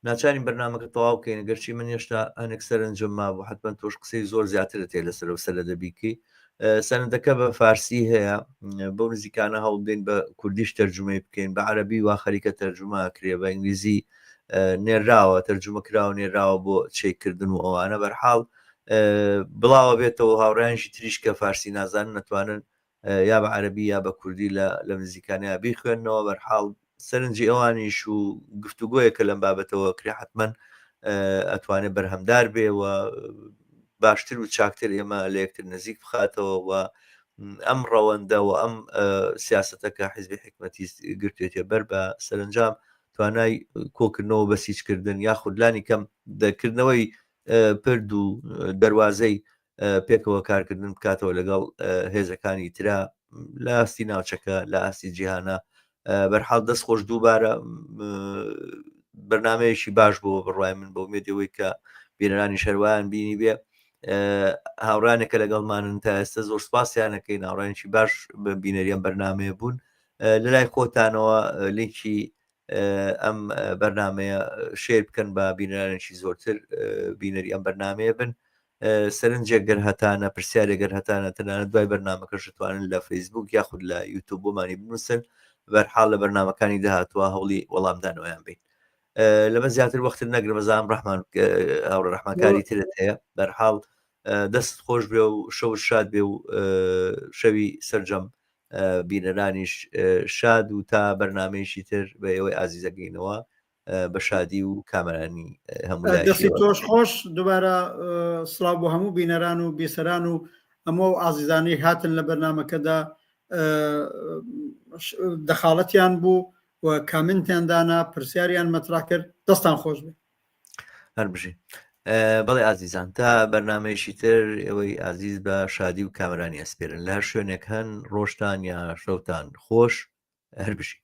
ناچارین بەرنامەکە تەواو بکەین گەرچی من هێشتا هەنێک سەرنجم مابوو حتمما تۆش قسەی زۆر زیاترت هەیە لەسەر ئەو سەرەدە بیکەی سەرنجەکە بە فارسی هەیە بەو نزیکانە هەوڵدەین بە کوردیش تەرجمەی بکەین بە عەربی وا خەریکە تەرجمە کرێ بە ئینگلیزی نێراوە تەرجمە کراوە نێراوە بۆ چێکردن و ئەوانە بەرحاڵ بڵاوە بێتەوە هاوڕیانشی تریش کە فارسی نازانن نەتوانن یا بە عەربی یا بە کوردی لە لە نزیکانەیە بیخوێنەوە بەرحاڵ سەرنجی ئەوانیش و گفتوگۆیەکە لەم بابەتەوە کرێ حتمما ئەتوانێت بەرهەمدار بێ و باشتر و چاکتر ئێمە لە یەکتر نزیک بخاتەوە و ئەم ڕەوەندە و ئەم سیاستە کە حیزبی حکمەتی گرتوێتێ بەر بە سەرنجام توانای کۆکردنەوە بەسیجکردن یاخود لانی کەم دەکردنەوەی پرد و دەواازەی پێکەوە کارکردن بکاتەوە لەگەڵ هێزەکانی ترا لە ئاستی ناوچەکە لە ئاستی جیهانە بەرحاڵ دەست خۆش دووبارە بەرنمەیەکی باش بۆ بڕای من بۆ مێدەوەی کە بینەرانی شەروان بینی بێ هاوڕانێکە لەگەڵمانن تا ئێستا زۆر سپاسیانەکەی ناوڕانێکی باش بینەریان بەرنمەیە بوون لە لای خۆتانەوە لینکی ئەم بەرنمەیە شێر بکەن بە بینەرانێکی زۆرتر بینەری ئەم بەرنمەیە بن سەرنجێک گەر هەتانە پرسیارێک گەر هەتانە تەنانەت دوای بەرنامەکەش دەتوانن لە فەیسبوک یاخود لە یوتوب بۆمانی بنووسن بەرحاڵ لە بەرنامەکانی داهاتوە هەوڵی وەڵامدانەوەیان بین لەمە زیاتر وەختت نەگرم بەزانم ڕەحمان هاوڕێ ڕەحمان کاری ترت هەیە بەرحاڵ دەست خۆش بێ و شەو شاد بێ و شەوی سەرجەم بینەرانیش شاد و تا بەرنمەیەکی تر بە ئێوەی ئازیزەگەینەوە بە شادی و کامەرانی هەموو دەستی تۆش خۆش دوبارە سڵاو بۆ هەموو بینەران و بیسەران و هەموو ئەو ئازیزانەی هاتن لە بەرنمەکەدا دەخاڵەتیان بوو و کامنتیان دانا پرسیاریان مەترا کرد دەستان خۆش بێ هەر بژی بەڵێ ئازیزان تا بەرنمەیەکی تر ئێوەی ئازیز بە شادی و کامرانی ئەسپێرن لە هەر شوێنێک هەن ڕۆژتان یا شەوتان خۆش هەر بژی.